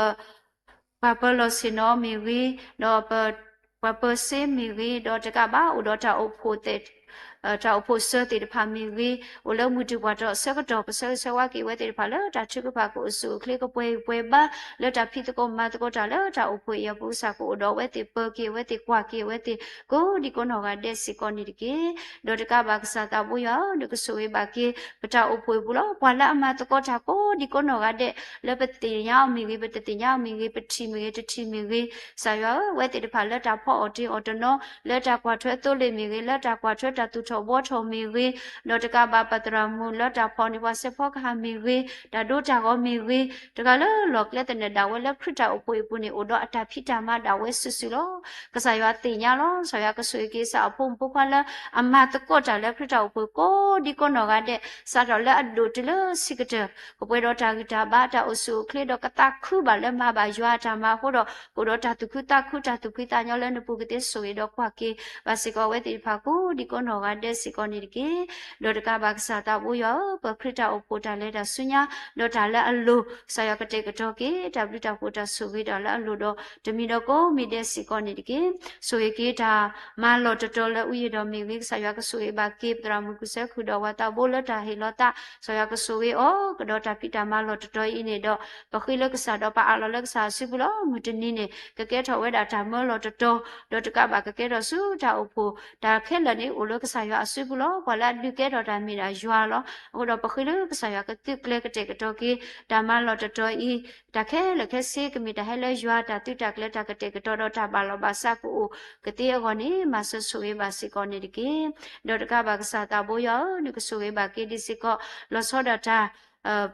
ပှၤပၢၤလီၢ်ဆ့ၣ်နီၤမ့ၢ်ဂ့ၤ, ဒီးပ ပှၤပၢၤစ့မ့ၢ်ဂ့ၤ, ဒီးတကးဘၣ်အိၣ်ဒီးတၢ်အိၣ်ဖှိၣ်သ့ၣ် တၢ်အိၣ်ဖှိၣ်စၢၤသ့ၣ်တဖၣ်မ့ၢ်ဂ့ၤ, အိၣ်လၢမုၢ်တံၢ်ပှၢ်တီၢ်အဆၢကတီၢ် ပဆၢဂ့ၤဆၢဝါက့ၤအဝဲသ့ၣ်တဖၣ်လၢတၢ်ထုကဖၣ်ကအိၣ်ဆူၣ်အိၣ်ချ့ ကပှဲၤဂံၢ်ပှဲၤဘါ လၢတၢ်ဖံးသကိးမၤသကိးတၢ်လၢတၢ်အိၣ်ဖှိၣ်အံၤအပူၤ ကစၢ်ကအိၣ်ဒီးအဝဲသ့ၣ် ပၢၤက့ၤအဝဲသ့ၣ် ကွၢ်က့ၤအဝဲသ့ၣ် ကိးဒံကိးနီၢ်ဂၤဒဲးစ့ၢ်ကီးန့ၣ်တက့ၢ်. ဒီးတကးဘၣ်ကစၢ်သးဘိယွၤဧၢ နကဆိၣ်ဂ့ၤဘၣ်က့ၤ ပတၢ်အိၣ်ဖှိၣ်အပူၤလီၤ. ပှၤလၢအမၤသကိးတၢ်ကိးဒံကိးနီၢ်ဂၤဒဲး လၢပသ့ၣ်ညါအီၤမ့ၢ်ဂ့ၤ ပတသ့ၣ်ညါအီၤမ့ၢ်ဂ့ၤ ပထံၣ်မ့ၢ်ဂ့ၤ တထံၣ်မ့ၢ်ဂ့ၤ ကစၢ်ယွၤဧၢ အဝဲသ့ၣ်တဖၣ်လၢတၢ်ဖီအီၣ်တ့ၢ်အီၣ်တနီၤ လၢတၢ်ကွၢ်ထွဲသိလ့ၣ်မ့ၢ်ဂ့ၤ လၢတၢ်ကွၢ်ထွဲတၢ်သူၣ်ထီၣ်ဘှီထီၣ်မ့ၢ်ဂ့ၤ ဒီးတကးဘၣ်ပသရၣ်မုၣ်လၢတၢ်ဖီန့ၢ်ပှၤစဲးဖီကဟၣ်မ့ၢ်ဂ့ၤ တၢ်ဒိတၢ်ဂီၤမ့ၢ်ဂ့ၤ တဂၤလၢလီၢ်ကျဲသနၢၣ်ဒၣ်ဝဲလၢခရံာ်တၢ်အိၣ်ဖှိၣ်အံၤအပူၤန့ၣ် အိၣ်ဒီးအတၢ်ဖံးတၢ်မၤဒၣ်ဝဲစုာ်စုာ်လီၤ. ကစၢ်ယွၤသ့ၣ်ညါလီၤ. ကစၢ်ယွၤကဆိၣ်ဂ့ၤက့ၤကစၢ်အဖိမုၣ်ဖိခွါလၢ အမၤသကိးတၢ်လၢခရံာ်တၢ်အိၣ်ဖှိၣ်ကိးဒံကိးနီၢ်ဂၤဒဲး စးထီၣ်လၢအဒိၣ်တုၤလၢဆံးကတၢၢ် ကပှဲၤဒီးတၢ်ဂံၢ်တၢ်ဘါ တၢ်အိၣ်ဆူၣ်အိၣ်ချ့ဒီးကသးခုဘၣ်လၢမၤဘၣ်ယွၤအတၢ်မၤအဃိဒီး ကအိၣ်ဒီးတၢ်သူၣ်ခုသးခု တၢ်သူၣ်ဖှံသးညီလၢနပူၤကသ့ ဆိၣ်ဂ့ၤဒီးကွၢ်က့ၤဘၣ်စ့ၢ်ကီးအဝဲသ့ၣ်တဖၣ်ကိးဒံကိးနီၢ်ဂၤဒဲးစ့ၢ်ကီးန့ၣ်တက့ၢ်. ဒီးတကးဘၣ်ကစၢ်သးဘိယွၤဧၢ ပခရံာ်တၢ်အိၣ်ဖှိၣ်တၢ်လဲၤတၢ်ဆူညါ ဒီးတၢ်လၢအလိၤ ကစၢ်ယွၤကတဲာ်ကတီၤက့ၤ တၢ်ဘျုးတၢ်ဖှိၣ်တၢ်ဆိၣ်ဂ့ၤတၢ်လၢအလိၤဒီး တမံၤဒီးကိးမံၤဒဲးစ့ၢ်ကီးန့ၣ်တက့ၢ်. ဆိၣ်ဂ့ၤက့ၤတၢ်မၤလီၢ်တတီၤလၢအူယံၤဒီးမ့ၢ်ဂ့ၤ ကစၢ်ယွၤကဆိၣ်ဂ့ၤဘၣ်က့ၤ ပသရၣ်မုၣ်ကုၢ်စဲခုၣ်ဒီးဝၤသးဘိလၢတၢ်ဟ့ၣ်လီၤသး ကစၢ်ယွၤကဆိၣ်ဂ့ၤအီၤ ကဒီးတၢ်ဖံးတၢ်မၤလီၢ်တတီၤအံၤန့ၣ်ဒီး ပဃ့လၢကစၢ်ဒီးပအးလီၤလၢကစၢ်အစုပူၤလီၤ. မုၢ်တနံၤန့ၣ် ကကဲထီၣ်ဝဲဒၣ်တၢ်မၢလီၢ်တတီၤ ဒီးတကးဘၣ်ကကဲထီၣ်ဆူတၢ်အိၣ်ဖှိၣ် တၢ်ခဲလၢာ်န့ၣ် အိၣ်လၢကစၢ်ယွၤအစုပူၤလီၤ. ပှၤလၢအဒုးကဲထီၣ်တၢ်မ့ၢ်ဒၣ်ယွၤလီၤ. အဃိဒီးပဃ့လၢကစၢ်ယွၤကသုးကျဲၤကတဲာ်ကတီၤက့ၤ တၢ်မၤလီၢ်တတီၤအံၤ တၢ်ခဲလၢာ်ခဲဆ့ကမ့ၢ်တၢ်ဟဲလၢယွၤ တၢ်သုးတၢ်ကျဲၤတၢ်ကတဲာ်ကတီၤဒီးတၢ်ဘၣ်လီၢ်ဘၣ်စးကအိၣ်ကသ့အဂီၢ်န့ၣ် မၤစၢၤဆိၣ်ဂ့ၤဘၣ်စ့ၢ်ကီးန့ၣ်တက့ၢ်. ဒီးတကးဘၣ်ကစၢ်သးဘိယွၤဧၢ နကဆိၣ်ဂ့ၤဘၣ်က့ၤဒံးစ့ၢ်ကီး လီၤဆီဒၣ်တၢ်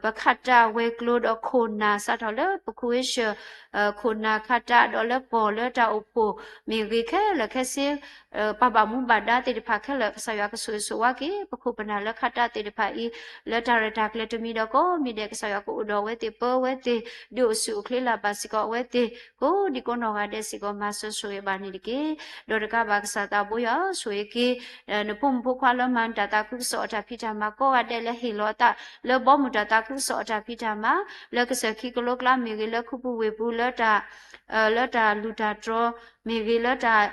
ပခးတၢ်ဝဲၤကျိၤဒီးခိၣ်နၢ် စးထီၣ်လၢပခူဝ့ၡၢၣ် ခိၣ်နၢ်ခးတၢ် ဒီးလၢပီၢ်လၢတၢ်အိၣ်ဖှိၣ်မ့ၢ်ဂ့ၤ ခဲလၢာ်ခဲဆ့ ပှၤဘၣ်မူဘၣ်ဒါသ့ၣ်တဖၣ်ခဲလၢာ် ကစၢ်ယွၤကဆိၣ်ဂ့ၤဆိၣ်ဝါက့ၤ ပခိၣ်ပနၢ်လၢခးတၢ်သ့ၣ်တဖၣ်အံၤ လၢတၢ်ရဲၣ်တၢ်ကျဲၤတမံၤဒီးကိးမံၤဒဲး ကစၢ်ယွၤကအိၣ်ဒီးအဝဲသ့ၣ် ပၢဝဲသ့ၣ် ဒုးအိၣ်ဆူၣ်အိၣ်ချ့လၢ်ဘၣ်စ့ၢ်ကီးအဝဲသ့ၣ် ကိးဒံကိးနီၢ်ဂၤဒဲးစ့ၢ်ကီး မၤစၢၤဆိၣ်ဂ့ၤဘၣ်န့ၣ်တက့ၢ်. ဒီးတကးဘၣ်ကစၢ်သးဘိယွၤဧၢ ဆိၣ်ဂ့ၤက့ၤ နဖိမုၣ်ဖိခွါလၢမၤတၢ်သးခုကစီၣ်အတၢ်ဖံးတၢ်မၤကိးဂၤဒဲး လၢဟ့ၣ်လီၤအသး လၢဘီမုၢ်တၢ်သးခုကစီၣ်အတၢ်ဖံးတၢ်မၤ လၢကစၢၢ်ခံကလိကျါမ့ၢ်ဂ့ၤ လၢခူပူၤဝ့ၢ်ပူၤ လၢတၢ် လၢတၢ်လူၢ်တၢ်တြီၤမ့ၢ်ဂ့ၤ လၢတၢ်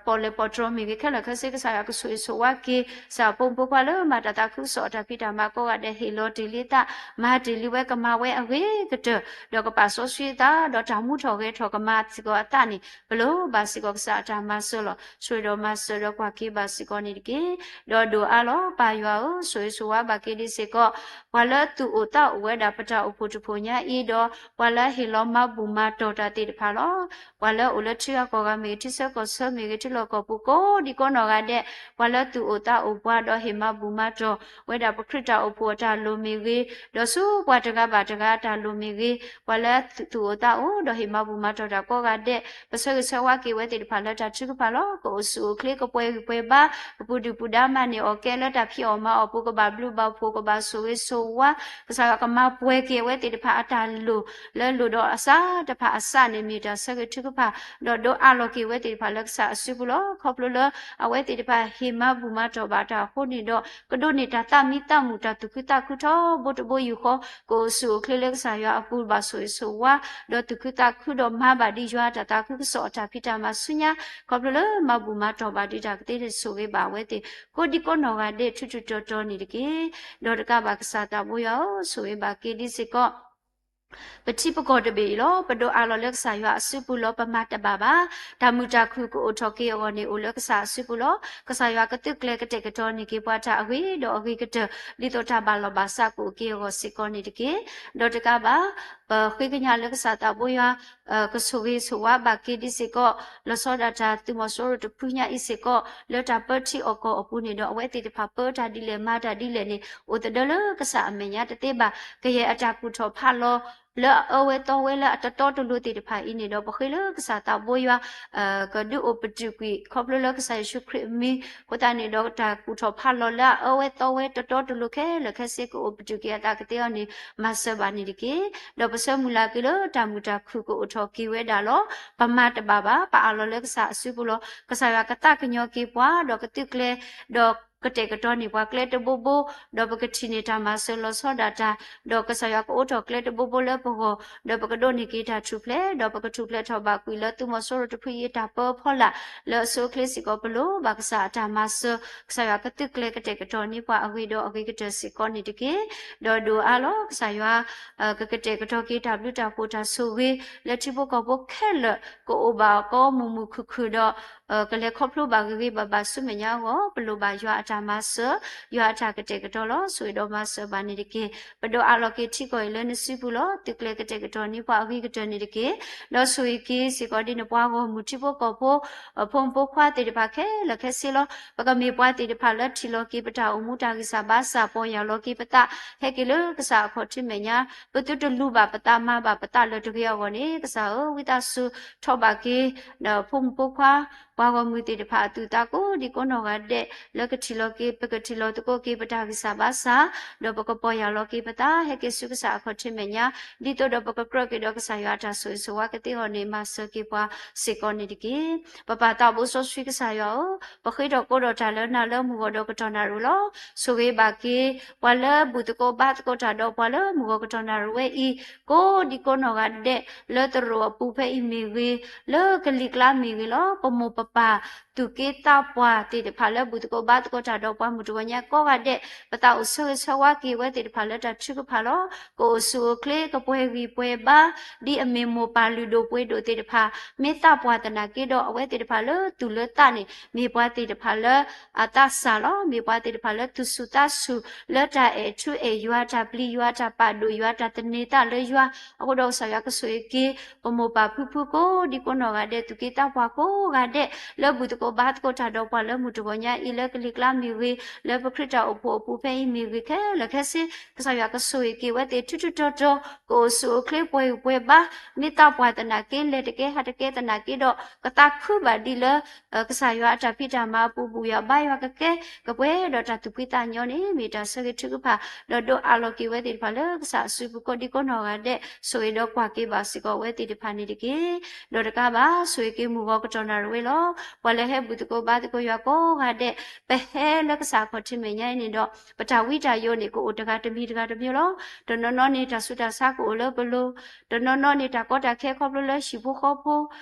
ပီၣ်လဲၣ်ပီၣ်တြီၤမ့ၢ်ဂ့ၤ ခဲလၢာ်ခဲဆ့ ကစၢ်ယွၤကဆိၣ်ဂ့ၤဆိၣ်ဝါက့ၤ ကစၢ်ဖိမုၣ်ဖိခွါလၢမၤတၢ်သးခုကစီၣ်အတၢ်ဖံးတၢ်မၤကိးဂၤဒဲး ဟ့ၣ်လီၤတ့ၢ်လံသး မၤတ့ၢ်လံဝဲ ကမၤဝဲအဂ့ၤကတၢၢ် ဒီးကပာ်စီဆှံသး ဒီးတၢ်မူထီၣ်ဂဲၤထီၣ်ကမၤစ့ၢ်ကီးအသးန့ၣ် ပလၢၢ်ဘၣ်စ့ၢ်ကီးကစၢ်အတၢ်မၤစၢၤလီၤ. ဆိၣ်ဂ့ၤဒီးမၤစၢၤဒီးကွၢ်က့ၤဘၣ်စ့ၢ်ကီးန့ၣ်တက့ၢ်. ဒီးဒိၣ်အါလီၤ ပၢ်ယွၤဧၢ ဆိၣ်ဂ့ၤဆိၣ်ဝါဘၣ်က့ၤဒ်စ့ၢ်ကီး ပှၤလၢသူၣ်အိၣ်သးအိၣ်ဝဲဒၣ်ပတၢ်အိၣ်ဖှိၣ်တဖှိၣ်ညါအံၤ ဒီးပှၤလၢဟ့ၣ်လီၤမၤဘူၣ်မၤတီၢ်တၢ်သ့ၣ်တဖၣ်လီၤ. ပှၤလၢအိၣ်လၢထံဂၤကီၢ်ဂၤမ့ၢ်ဂ့ၤ ထံဆၢကီၢ်ဆၢမ့ၢ်ဂ့ၤ ထံလီၢ်ကီၢ်ပူၤကိးဒံကိးနီၢ်ဂၤဒဲး ပှၤလၢသူၣ်အိၣ်သးအိၣ်ပှၤ ဒီးဟ့ၣ်မၤဘူၣ်မၤတီၢ်ဝဲဒၣ်ပခရံာ်တၢ်အိၣ်ဖှိၣ်အတၢ်လိၣ်မ့ၢ်ဂ့ၤ, ဒီးဆူပှၤတဂၤဘၣ်တဂၤအတၢ်လိၣ်မ့ၢ်ဂ့ၤ, ပှၤလၢသူၣ်အိၣ်သးအိၣ် ဒီးဟ့ၣ်မၤဘူၣ်မၤတီၢ်တၢ်ကိးဂၤဒဲး ပဆၢဂ့ၤဆၢဝါက့ၤဝဲသ့ၣ်တဖၣ်လၢတၢ်ထုကဖၣ်လီၤ. ကအိၣ်ဆူၣ်အိၣ်ချ့ ကပှဲၤဂံၢ်ပှဲၤဘါ, ကပူၤဒုၣ်ပူၤဒါ မၤန့ၢ်အီၣ်ကဲလၢတၢ်ဖံးအီၣ်မၤအီၣ်ပူၤ ကဘၣ်ဘျုးဘၣ်ဖှိၣ် ကဘၣ်ဆိၣ်ဂ့ၤဆိၣ်ဝါ, ကစၢ်ယွၤကမၤပှဲၤက့ၤအဝဲသ့ၣ်တဖၣ်အတၢ်လိၣ် လၢလိၣ်ဒီးအစးတဖၣ်အစးန့ၣ် မ့ၢ်တၢ်ဆၢဂ့ၤထုကဖၣ်, ဒီးဒိးအးလီၤက့ၤဝဲသ့ၣ်တဖၣ်လၢကစၢ်အစုပူၤလီၤ. ခီဖျိလၢအဝဲသ့ၣ်တဖၣ်ဟ့ၣ်မၤဘူၣ်မၤတီၢ်ဘၣ်တၢ်အဃိန့ၣ်ဒီး ကဒိးန့ၢ်တၢ်သးမံသးမုာ် တၢ်သူၣ်ခုသးခုထီဘိတဘိယူၢ်ဃီ, ကအိၣ်ဆူၣ်အိၣ်ချ့လၢကစၢ်ယွၤအပူၤ ဘၣ်ဆိၣ်ဂ့ၤဆိၣ်ဝါ, ဒီးသူၣ်ခုသးခုဒီးမၤဘၣ်ဒ်ယွၤတၢ်သးခုကစီၣ်အတၢ်ဖံးတၢ်မၤဆူညါ, ခီဖျိလၢမၤဘူၣ်မၤတီၢ်ဘၣ်ဒ်တၢ်ကသ့န့ၣ် ဆိၣ်ဂ့ၤဘၣ်အဝဲသ့ၣ် ကိးဒံကိးနီၢ်ဂၤဒဲး ထူးထူးတီၤတီၤန့ၣ်တက့ၢ်. ဒီးတကးဘၣ်ကစၢ်သးဘိယွၤဧၢ, ဆိၣ်ဂ့ၤဘၣ်က့ၤဒ်စ့ၢ်ကီး ပထံပကီၢ်တဘ့ၣ်အံၤလီၤ. ပဒိးအးလီၤလၢကစၢ်ယွၤအစုပူၤလီၤ. ပမၤတဘၣ်ဘၣ်. တၢ်မုာ်တၢ်ခုၣ်ကအိၣ်ထီၣ်က့ၤအဂီၢ်န့ၣ် အိၣ်လၢကစၢ်အစုပူၤလီၤ. ကစၢ်ယွၤကသုးကျဲၤကတဲာ်ကတီၤန့ၢ်က့ၤပှၤတၢ်အဂ့ၤဒီးအဂ့ၤကတၢၢ် ဒ်သိးတၢ်ဘၣ်လီၢ်ဘၣ်စးကအိၣ်က့ၤအဂီၢ်စ့ၢ်ကီးန့ၣ်တက့ၢ်. ဒီးတကးဘၣ် ပဃ့ကညးလၢကစၢ်သးဘိယွၤ ကဆိၣ်ဂ့ၤဆိၣ်ဝါဘၣ်က့ၤဒ်စ့ၢ်ကီး လီၤဆီဒၣ်တၢ်သုးမီၤစိရိၤတဖုညါအံၤစ့ၢ်ကီး လၢတၢ်ပၢထံအီၣ်ကီၢ်အပူၤန့ၣ်ဒီး အဝဲသ့ၣ်တဖၣ်ပၢတၢ်ဒ်လဲၣ်မၤတၢ်ဒ်လဲၣ်န့ၣ် အိၣ်သဒၢလၢကစၢ်အမဲာ်ညါတသ့ဘၣ်. ကယဲၢ်အတၢ်ကူၣ်ထီၣ်ဖးလီၤ လၢအအၢဝဲသီဝဲလၢအတတီတလိၤသ့ၣ်တဖၣ်အံၤန့ၣ်ဒီး ပဃ့လၢကစၢ်သးဘိယွၤ ကဒုးအိၣ်ပတုာ်ကွံာ် ခီဖျိလၢကစၢ်ယ့ၣ်ၡူးခရံာ်အမံၤ အဃိသတးန့ၣ်ဒီး တၢ်ကူၣ်ထီၣ်ဖးလီၤလၢအအၢဝဲသီဝဲတတီတလိၤခဲလၢာ်ခဲဆ့ ကအိၣ်ပတုာ်က့ၤအသးကသ့အီၤန့ၣ် မၤစၢၤဘၣ်န့ၣ်တက့ၢ်. ဒီးပဆၢမုၢ်လၢ်က့ၤလၢတၢ်မုာ်တၢ်ခုၣ်ကအိၣ်ထီၣ်က့ၤဝဲဒၣ်လီၤ. ပမၤတဘၣ်ဘၣ်. ပအးလီၤလၢကစၢ်အစုပူၤလီၤ. ကစၢ်ယွၤကသးကညီၤက့ၤပှၤ ဒီးကသုးကျဲၤ ဒီးကတဲာ်ကတီၤန့ၢ်ပှၤကျဲတဘိဘိ ဒီးပကထံၣ်န့ၢ်တၢ်မၤစၢၤလီၤဆီဒၣ်တၢ် ဒီးကစၢ်ယွၤကအိးထီၣ်ကျဲတဘိဘိလၢပဂီၢ် ဒီးပကဒိးန့ၢ်က့ၤတၢ်ထူၣ်ဖျဲး ဒီးပကထူၣ်ဖျဲးထီၣ်ဘၣ်ကွံာ်လၢသုးမီၤစိရိၤတဖုအံၤအတၢ်ပၢအဖီလာ် လၢအဆိအချ့စ့ၢ်ကီး ပလိၣ်ဘၣ်ကစၢ်အတၢ်မၤစၢၤ ကစၢ်ယွၤကသုးကျဲၤကတဲာ်ကတီၤန့ၢ်ပှၤအဂ့ၤဒီးအဂ့ၤကတၢၢ်စ့ၢ်ကီးန့ၣ်တက့ၢ်. ဒီးဒိၣ်အါလီၤ ကစၢ်ယွၤ ကကတဲာ်ကတီၤက့ၤတၢ်ဘျုးတၢ်ဖှိၣ်တၢ်ဆိၣ်ဂ့ၤ လၢထံဖိကီၢ်ဖိခဲလၢာ် ကအိၣ်ဘၣ်ကီမုာ်မုာ်ခုၣ်ခုၣ်ဒီး ကလဲၤခီဖျိဘၣ်ဂ့ၤဂ့ၤဘၣ်ဘၣ်ဆူမဲာ်ညါအဂီၢ် ပလိၣ်ဘၣ်ယွၤအတၢ်မၤစၢၤ ယွၤအတၢ်ကတဲာ်ကတီၤလီၤ. ဆိၣ်ဂ့ၤဒီးမၤစၢၤဘၣ်န့ၣ်တက့ၢ်. ပဒိးအးလီၤက့ၤထံကီၢ်အံၤလၢနစုပူၤလီၤ. သုးကျဲၤကတဲာ်ကတီၤန့ၢ်ပှၤအဂ့ၤကတၢၢ်န့ၣ်တက့ၢ်. ဒီးဆိၣ်ဂ့ၤက့ၤစ့ၢ်ကီးဒ်နပှၤဂီၢ်မုၢ်ထံဖိကီၢ်ဖိ ဖိမုၣ်ဖိခွါသ့ၣ်တဖၣ်ခဲလၢာ်ခဲဆ့လီၤ. ပကမ့ၢ်ပှၤသ့ၣ်တဖၣ်လၢထံၣ်လီၤက့ၤပတၢ်အိၣ်မူတၢ်ဂံၢ်စၢ်ဘါစၢ် ပီၢ်ယၢ်လီၤက့ၤပသး ဟဲက့ၤလၢကစၢ်အခီၣ်ထံးမဲာ်ညါ ပသုတလူၤဘၣ်ပသးမၤဘၣ်ပသးလၢၤတဂ့ၤအဂီၢ်န့ၣ် ကစၢ်ဧၢ ဝံသးစူၤထီၣ်ဘၣ်က့ၤ ဒီးဖိမုၣ်ဖိခွါ ပှၤဂီၢ်မုၢ်သ့ၣ်တဖၣ်အသူၣ်အသးကိးဒံကိးနီၢ်ဂၤဒဲး လၢကထံၣ်လီၤက့ၤ ပကထံၣ်လီၤသကိးက့ၤပတၢ်ဂံၢ်စၢ်ဘါစၢ် ဒီးပကပီၢ်ယၢ်လီၤက့ၤပသး ဟဲက့ၤဆူကစၢ်အခီၣ်ထံးမဲာ်ညါ ဒ်သိးဒီးပကကြၢးက့ၤဒီးကစၢ်ယွၤအတၢ်ဆိၣ်ဂ့ၤဆိၣ်ဝါကသ့အဂီၢ်န့ၣ် မၤစၢၤက့ၤပှၤစ့ၢ်ကီးန့ၣ်တက့ၢ်. ပပၢ်သးဘိစီဆှံကစၢ်ယွၤဧၢ, ပဃ့ထီၣ်ကိးဒီးတၢ်လၢနၤလၢမုၢ်ဂီၤဒီးကတီၢ်နၣ်ရံၣ်လီၤ. ဆိၣ်ဂ့ၤဘၣ်က့ၤ ပှၤလၢဘူၣ်သကိးဘါသကိးတၢ်ဒီးပှၤလၢမုၢ်ဂီၤကတီၢ်နၣ်ရံၣ်ဝဲအံၤ ကိးဒံကိးနီၢ်ဂၤဒဲး လၢသရိာ်အပူၤဖဲအံၤမ့ၢ်ဂ့ၤ, လၢကလံၤကျါမ့ၢ်ဂ့ၤလီၤ. ပမိၢ်ပပၢ်သူၣ်က့သးပှၢ်သ့ၣ်တဖၣ်လၢဘူၣ်သကိးဘါသကိးတၢ်ဒီးပှၤမုၢ်တဂီၤညါကိးဂၤဒဲး ပသးအိၣ်ဆၢဂ့ၤဆၢဝါက့ၤဝဲသ့ၣ်တဖၣ်လၢတၢ်ထုကဖၣ်လီၤ. ကအိၣ်ဆူၣ်အိၣ်ချ့ ကပှဲၤဂံၢ်ပှဲၤဘါ ဒ်အမ့ၢ်မိၢ်ပၢ်လုၢ်ဒိၣ်ပှ့ၤဒိၣ်သ့ၣ်တဖၣ် မ့ၢ်သးပှၢ်သနာ်က့ဒီး အဝဲသ့ၣ်တဖၣ်လၢသူၣ်လၢသးန့ၣ် မ့ၢ်ပှၤသ့ၣ်တဖၣ်လၢအသးစၢ်လီၤ. မ့ၢ်ပှၤသ့ၣ်တဖၣ်လၢသူၣ်ဆူၣ်သးဆူၣ် လၢတၢ်အဲၣ်ထူအဲၣ်ယွၤ တၢ်ပျံၤယွၤ တၢ်ပာ်ဒိၣ်ယွၤ တၢ်သန့ၤသးလၢယွၤ အဃိဒီးကစၢ်ယွၤကဆိၣ်ဂ့ၤက့ၤ ပမိၢ်ပၢ်ဖုဖုကိးဒံကိးနီၢ်ဂၤဒဲး သူၣ်က့သးပှၢ်ကိးဂၤဒဲး လၢဘူၣ်သကိး ဘါသကိးတၢ်ဒီးပှၤလၢမုၢ်တဂီၤညါအံၤ လၢကလံၤကျါမ့ၢ်ဂ့ၤ, လၢပခရံာ်တၢ်အိၣ်ဖှိၣ်အပူၤဖဲအံၤမ့ၢ်ဂ့ၤ, ခဲလၢာ်ခဲဆ့ ကစၢ်ယွၤကဆိၣ်ဂ့ၤက့ၤဝဲသ့ၣ်ထူထူတီတီ, ကအိၣ်ဆူၣ်အိၣ်ချ့ပှဲၤဂံၢ်ပှဲၤဘါ, မ့ၢ်သးပှၢ်သနာ်က့ လဲၤတကဲဟးတကဲသနာ်က့ဒီး ကသးခုဘၣ်ဒ်လၢ ကစၢ်ယွၤအတၢ်ဖံးတၢ်မၤအပူၤ ဘူၣ်ယွၤဘါယွၤကကဲ, ကပှဲၤဒီးတၢ်သူၣ်ဖှံသးညီန့ၣ် မ့ၢ်တၢ်ဆၢဂ့ၤထုကဖၣ်, ဒီးဒိးအးလီၤက့ၤဝဲသ့ၣ်တဖၣ်လၢကစၢ်အစုပူၤကိးဒံကိးနီၢ်ဂၤဒဲး, ဆိၣ်ဂ့ၤဒီးကွၢ်က့ၤဘၣ်စ့ၢ်ကီးဝဲသ့ၣ်တဖၣ်န့ၣ်တက့ၢ်. ဒီးတကးဘၣ် ဆိၣ်ဂ့ၤက့ၤမုၢ်ဂီၤကတီၢ်နၣ်ရံၣ်ဝဲလီၤ. ပှၤလၢဟဲဘူၣ်သကိးဘါသကိးယွၤကိးဂၤဒဲး, ပဟဲလၢကစၢ်အခီၣ်ထံးမဲာ်ညါအံၤန့ၣ်ဒီး ပတၢ်ဝံတၢ်ယိာ်န့ၣ် ကအိၣ်တဂၤတမံၤတဂၤတမံၤလီၤ. တနီၤနီၤန့ၣ် တၢ်ဆူးတၢ်ဆါကအိၣ်လၢပလိၤ, တနီၤနီၤန့ၣ် တၢ်ကီတၢ်ခဲခီဖျိလၢဟံၣ်ဖိဃီဖိ,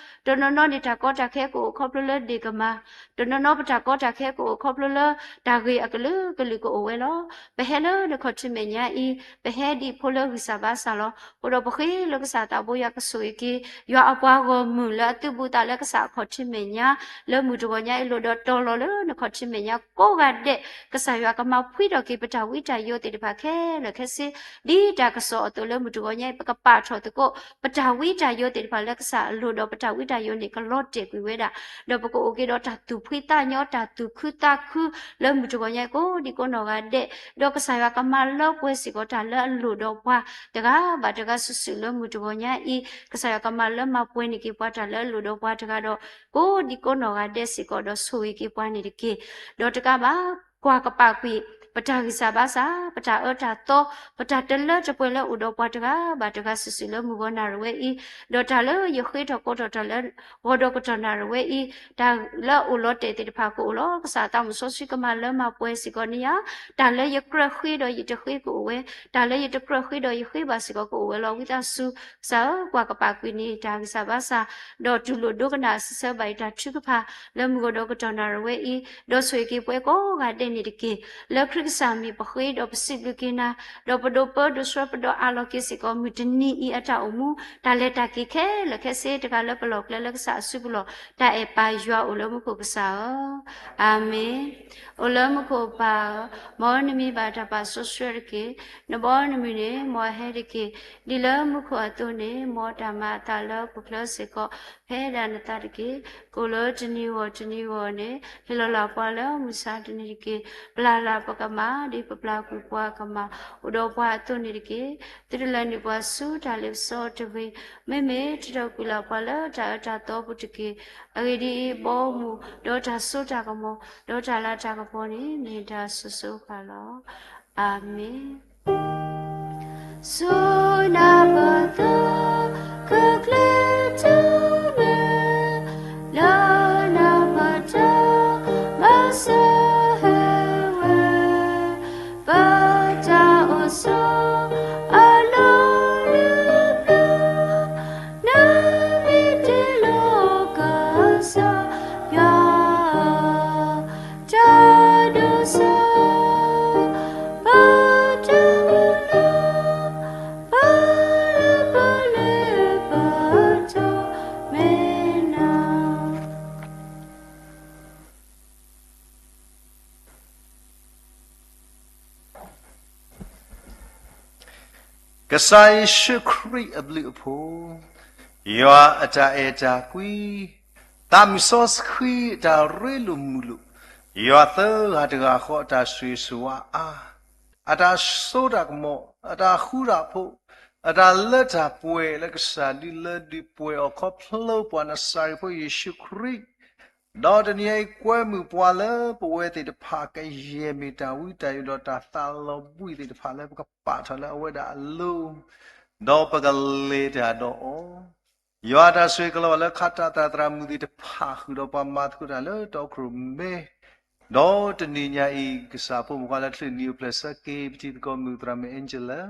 တနီၤနီၤန့ၣ် တၢ်ကီတၢ်ခဲကအိၣ်ခီဖျိလၢဒ့ၣ်ကမၢ်, တနီၤနီၤပတၢ်ကီတၢ်ခဲကအိၣ်ခီဖျိလၢ တၢ်ဂ့ၢ်အကလုာ်ကလုာ်ကအိၣ်ဝဲလီၤ. ပဟဲလၢနခီၣ်ထံးမဲာ်ညါအံၤ, ပဟဲဒ်ဖိလၢဂံၢ်စၢ်ဘါစၢ်လီၤ. အဃိဒီးပဃ့လၢကစၢ်သးဘိယွၤကဆိၣ်ဂ့ၤက့ၤ ယွၤအပှၤဂီၢ်မုၢ်လၢအသုးဘူးသးလၢကစၢ်အခီၣ်ထံးမဲာ်ညါ, လၢမုၢ်တဂီၤညါအံၤလိၣ်ဒီးတီၤလီၤလၢနခီၣ်ထံးမဲာ်ညါကိးဂၤဒဲး, ကစၢ်ယွၤကမၤဖှံထီၣ်က့ၤပတၢ်ဝံတၢ်ယိာ်သ့ၣ်တဖၣ်ခဲလၢာ်ခဲဆ့, ဒ်တၢ်ကစီၣ်အသိးလၢမုၢ်တဂီၤညါအံၤ ပကပာ်ထီၣ်သကိး ပတၢ်ဝံတၢ်ယိာ်သ့ၣ်တဖၣ်လၢကစၢ်အလိၤဒီး ပတၢ်ဝံတၢ်ယိာ်န့ၣ် ကလီၤတဲာ်ကွံာ်ဝဲဒၣ်, ဒီးပကအိၣ်က့ၤဒီးတၢ်သူၣ်ဖှံသးညီ တၢ်သူၣ်ခုသးခု လၢမုၢ်တဂီၤညါအံၤကိးဒံကိးနီၢ်ဂၤဒဲး, ဒီးကစၢ်ယွၤကမၤလၢပှဲၤစ့ၢ်ကီးတၢ်လၢအလိၣ်ဒီးပှၤ တဂၤဘၣ်တဂၤစုာ်စုာ်လၢမုၢ်တဂီၤညါအံၤ, ကစၢ်ယွၤကမၤလၢမၤပှဲၤန့ၢ်က့ၤပှၤတၢ်လၢအလိၣ်ဒီးပှၤတဂၤဒီး ကိးဒံကိးနီၢ်ဂၤဒဲးစ့ၢ်ကီးဒီးဆိၣ်ဂ့ၤက့ၤပှၤန့ၣ်တက့ၢ်. ဒီးတကးဘၣ် ကွၢ်ကပာ်ကွံာ် ပတၢ်ဂံၢ်စၢ်ဘါစၢ်, ပတၢ်အၢတၢ်သီ, ပတၢ်တလၢတပှဲၤလၢအိၣ်ဒီးပှၤတဂၤဘၣ်တဂၤစုာ်စုာ်လၢမုၢ်ဂီၤနၣ်ရံၣ်ဝဲအံၤ, ဒီးတၢ်လၢယဃ့ထီၣ်ကိးထီၣ်တၢ်လၢ ဂီၤဒီးကတီၢ်နၣ်ရံၣ်ဝဲအံၤ, တၢ်လၢအအိၣ်လီၤတဲာ်သ့ၣ်တဖၣ်ကအိၣ်လီၤ. ကစၢ်သးမုၣ်စီဆှံကမၤလၢမၤပှဲၤစ့ၢ်ကီးန့ၢ်ယၤ, တၢ်လၢယကြၢးဃ့ဒီးယတဃ့ကအိၣ်ဝဲ, တၢ်လၢယတကြၢးဃ့ဒီးယဃ့ဘၣ်စ့ၢ်ကီးကအိၣ်ဝဲလီၤ. ဝံသးစူၤ ကစၢ်ဧၢ, ကွၢ်ကပာ်ကွံာ်န့ၢ်တၢ်ဂံၢ်စၢ်ဘါစၢ်, ဒီးတူၢ်လိာ်ဒိကနၣ်အစံးဆၢဘၣ်ယတၢ်ထုကဖၣ် လၢမုၢ်ဂီၤဒီးကတီၢ်နၣ်ရံၣ်ဝဲအံၤ, ဒီးဆိၣ်ဂ့ၤက့ၤပှၤကိးဂၤဒဲးန့ၣ်တက့ၢ်. လၢခရံာ်ကစၢ်မံၤပဃ့ဒီးပစံးဘျုးက့ၤနၤ, ဒီးပဒိးပၢဒိးဆှၢပဒိးအးလီၤက့ၤစ့ၢ်ကီး မုၢ်တနံၤအံၤအတၢ်အိၣ်မူ, တၢ်လဲၤတၢ်က့ၤခဲလၢာ်ခဲဆ့တဂၤလၢပလီၢ်ကျဲလၢကစၢ်အစုပူၤလီၤ. တၢ်အဲၣ်ပၢ်ယွၤအိၣ်လၢမူခိၣ်ကစၢ်ဧၢ, အၤမ့ၣ်. အိၣ်လၢမူခိၣ်ပၢ်ဧၢ, မ်နမံၤဘၣ်တၢ်ပာ်စီဆှံတက့ၢ်. နဘီနမုၢ်န့ၣ် မ်အဟဲတက့ၢ်. ဒ်လၢမူခိၣ်အသိးန့ၣ် မ်တၢ်မၤအသးလၢပူၤဖျဲးစ့ၢ်ကီး ဖဲဒၣ်နသးတက့ၢ်. ကအိၣ်လၢတနံၤဂီၢ်တနံၤဂီၢ်န့ၣ် ဟ့ၣ်လီၤလၢ်ပှၤလၢမုၢ်ဆါတနံၤတက့ၢ်. ပျၢ်လၢ်ပကမၢ် ဒ်ပပျၢ်ကွံာ်ပှၤကမၢ် အိၣ်ဒီးပှၤအသိးန့ၣ်တက့ၢ်. သုတလဲၤနုာ်ပှၤဆူတၢ်လ့ပစီတဂ့ၤ. မ့မ့ၢ်ထုးထီၣ်ကွံာ်လၢ်ပှၤလၢတၢ်အၢတၢ်သီပူၤတက့ၢ်. အဂ့ၢ်ဒ်အံၤ, ဘီမုၢ်, ဒီးတၢ်စိတၢ်ကမီၤ, ဒီးတၢ်လၤတၢ်ကပီၤန့ၣ် မ့ၢ်တၢ်စိၤစိၤဃၣ်ဃၣ်လီၤ. အၤမ့ၣ်. ဆူနၢ်ပၢၢ်သီ ကကျဲၤတၢ်မုာ် လၢနၢ်ပၢၢ်တၢ် ဘၣ်ဆၢဟဲဝဲ ပတၢ်အိၣ်ဆိး အလီၢ်လၢပျၢၤ နမ့ၢ်တ့လီၤကစၢ်ယွၤ တၢ်ဒိးစၢ် ပတၢ်မုၢ်လၢ် ပလၢပလ့ပတၢ်မဲာ်နၢ် ကစၢ်ယ့ၣ်ၡူးခရံာ်အဘျုးအဖှိၣ်, ယွၤအတၢ်အဲၣ်တၢ်ကွံ, သးမုၣ်စီဆှံအတၢ်ရ့လိာ်မုာ်လိာ်, ယွၤသၢဂၤတဂၤဃီအတၢ်ဆိၣ်ဂ့ၤဆိၣ်ဝါအါ, အတၢ်စိတၢ်ကမီၤ, အတၢ်ဃူတၢ်ဖိး, အတၢ်လၢတၢ်ပှဲၤလၢကစၢ်ဒုးလၢဒုးပှဲၤအီၤခီဖျိပှၤနစၤရ့းဖိယ့ၣ်ၡူးခရံာ်, ဒီးတနံၤအံၤကွဲမုာ်ပှၤလၢပဝဲသ့ၣ်တဖၣ်ကယဲၢ်မ့ၢ်တၢ်ဝံတၢ်ယိာ်ဒီးတၢ်သးလီၤဘှံးသ့ၣ်တဖၣ်လၢပကပာ်ထီၣ်လၢအဝဲဒၣ်အလိၤ, ဒီးပကလဲၤတၢ်ဒီးအီၤ, ယွၤအတၢ်ဆိၣ်ဂ့ၤကလီၤဘၣ်လၢခးတၢ်သရၣ်မုၣ်သ့ၣ်တဖၣ် ဃုာ်ဒီးပှၤမၤသကိးတၢ်လၢတီခိၣ်ရိၣ်မဲ, ဒီးတနံၤညါအံၤ ကစၢ်ဖိမုၣ်ခွါလၢအချုးန့ၢ်နံၣ်အိၣ်ဖျဲၣ်ဆၢက့ၤ ပတံၤသကိးမုၣ်သရၣ်မုၣ် Angela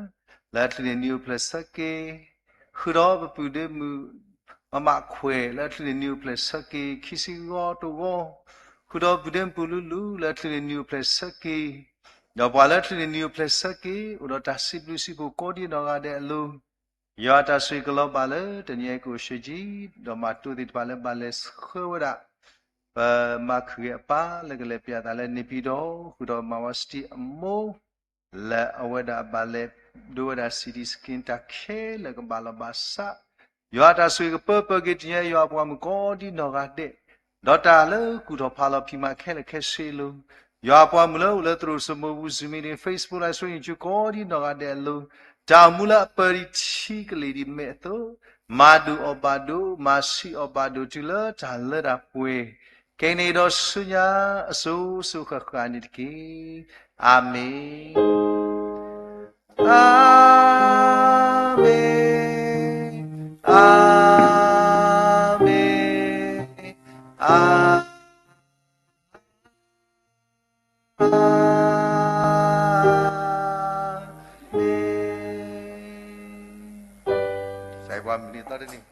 လၢအချုးန့ၢ်နံၣ်အိၣ်ဖျဲၣ်ဆၢက့ၤ, ဃုာ်ဒီးပပုၢ်ဒ့မုၣ် မမခွဲး လၢအချုးန့ၢ်နံၣ်အိၣ်ဖျဲၣ်ဆၢက့ၤ ခံဆံဂီၤတဂီၤ, ဃုာ်ဒီးပုၢ်ဒ့မုၣ်ပူၤလူလူ လၢအချုးန့ၢ်နံၣ်အိၣ်ဖျဲၣ်ဆၢက့ၤ, ဒီးပှၤလၢအချုးန့ၢ်နံၣ်အိၣ်ဖျဲၣ်ဆၢက့ၤ အိၣ်ဒီးတၢ်စံးဘျုးစံးဖှိၣ်ကိးဒံးနီၢ်ဂၤဒဲးအလိၤ, ယွၤအတၢ်ဆိၣ်ဂ့ၤကလီၤဘၣ်လၢတနံၤအံၤကအိၣ်ဆၢကံ, ဒီးမၤတိၢ်သ့ၣ်တဖၣ်လၢဘၣ်လဲၤဆှၢဝဲဒၣ် ပမၤခုၣ်ဂ့ၤအပၢ်လၢကလဲၤပၠးသးလၢန့ၣ်ပၠံၣ်တီၣ်, ဃုာ်ဒီးမၤဝဲစတံအမိၢ် လၢအဝဲဒၣ်ဘၣ်လဲၤဒိဝဲဒၣ် CT scan တၢ်ခဲလၢာ်ကဘၣ်လီၤဘၣ်စး, ယွၤအတၢ်ဆိၣ်ဂ့ၤကပၢပၢက့ၤတနံၤအံၤ ယွၤအပှၤမုၣ်ကိးဒံးနီၢ်ဂၤဒဲး, ဒီးတၢ်လၢကူၣ်ထီၣ်ဖးလီၤဖံးမးခဲလၢာ်ခဲဆ့အလိၤ, ယွၤအပှၤမုၣ်လၢအိၣ်လၢသရိာ်စမိၢ်ပူၤ Zoom မ့ၢ်ဂ့ၤ Facebook Live ဆူ YouTube ကိးဒံနီၢ်ဂၤဒဲးအလိၤ, တၢ်အိၣ်မူလၢအပၢၢ်ဒံးထံကလ့ၢ်ဒံးမဲာ်အသိး, မၤဒိၣ်အီၣ်ဘၣ်ဒိး, မၤဆံးအီၣ်ဘၣ်ဒိးတုၤလၢတၢ်လၢတၢ်ပှဲၤ, ကဲန့ၣ်ဒီးဆူညါအစိၤစိၤဃၣ်ဃၣ်န့ၣ်တက့ၢ်. အၤမ့ၣ်. အၤမ့ၣ်, အၤမ့ၣ်, အၤမ့ၣ်. စဲပှၤမုၢ်နံၤသီတနံၤ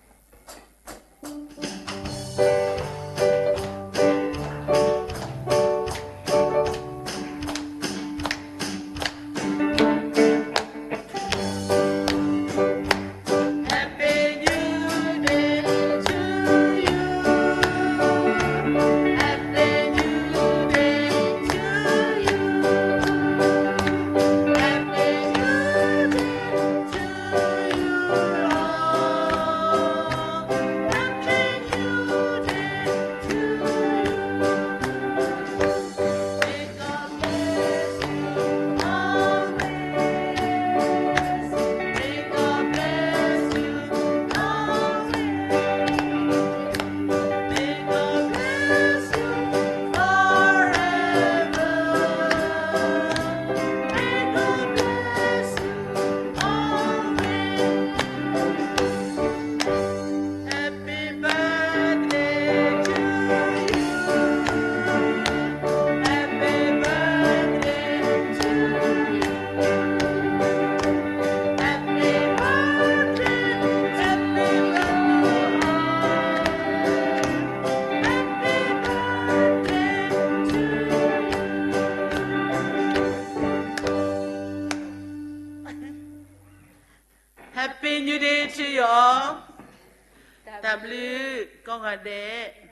Happy New Day to you all. တၢ်ဘျုးကိးဂၤဒဲး.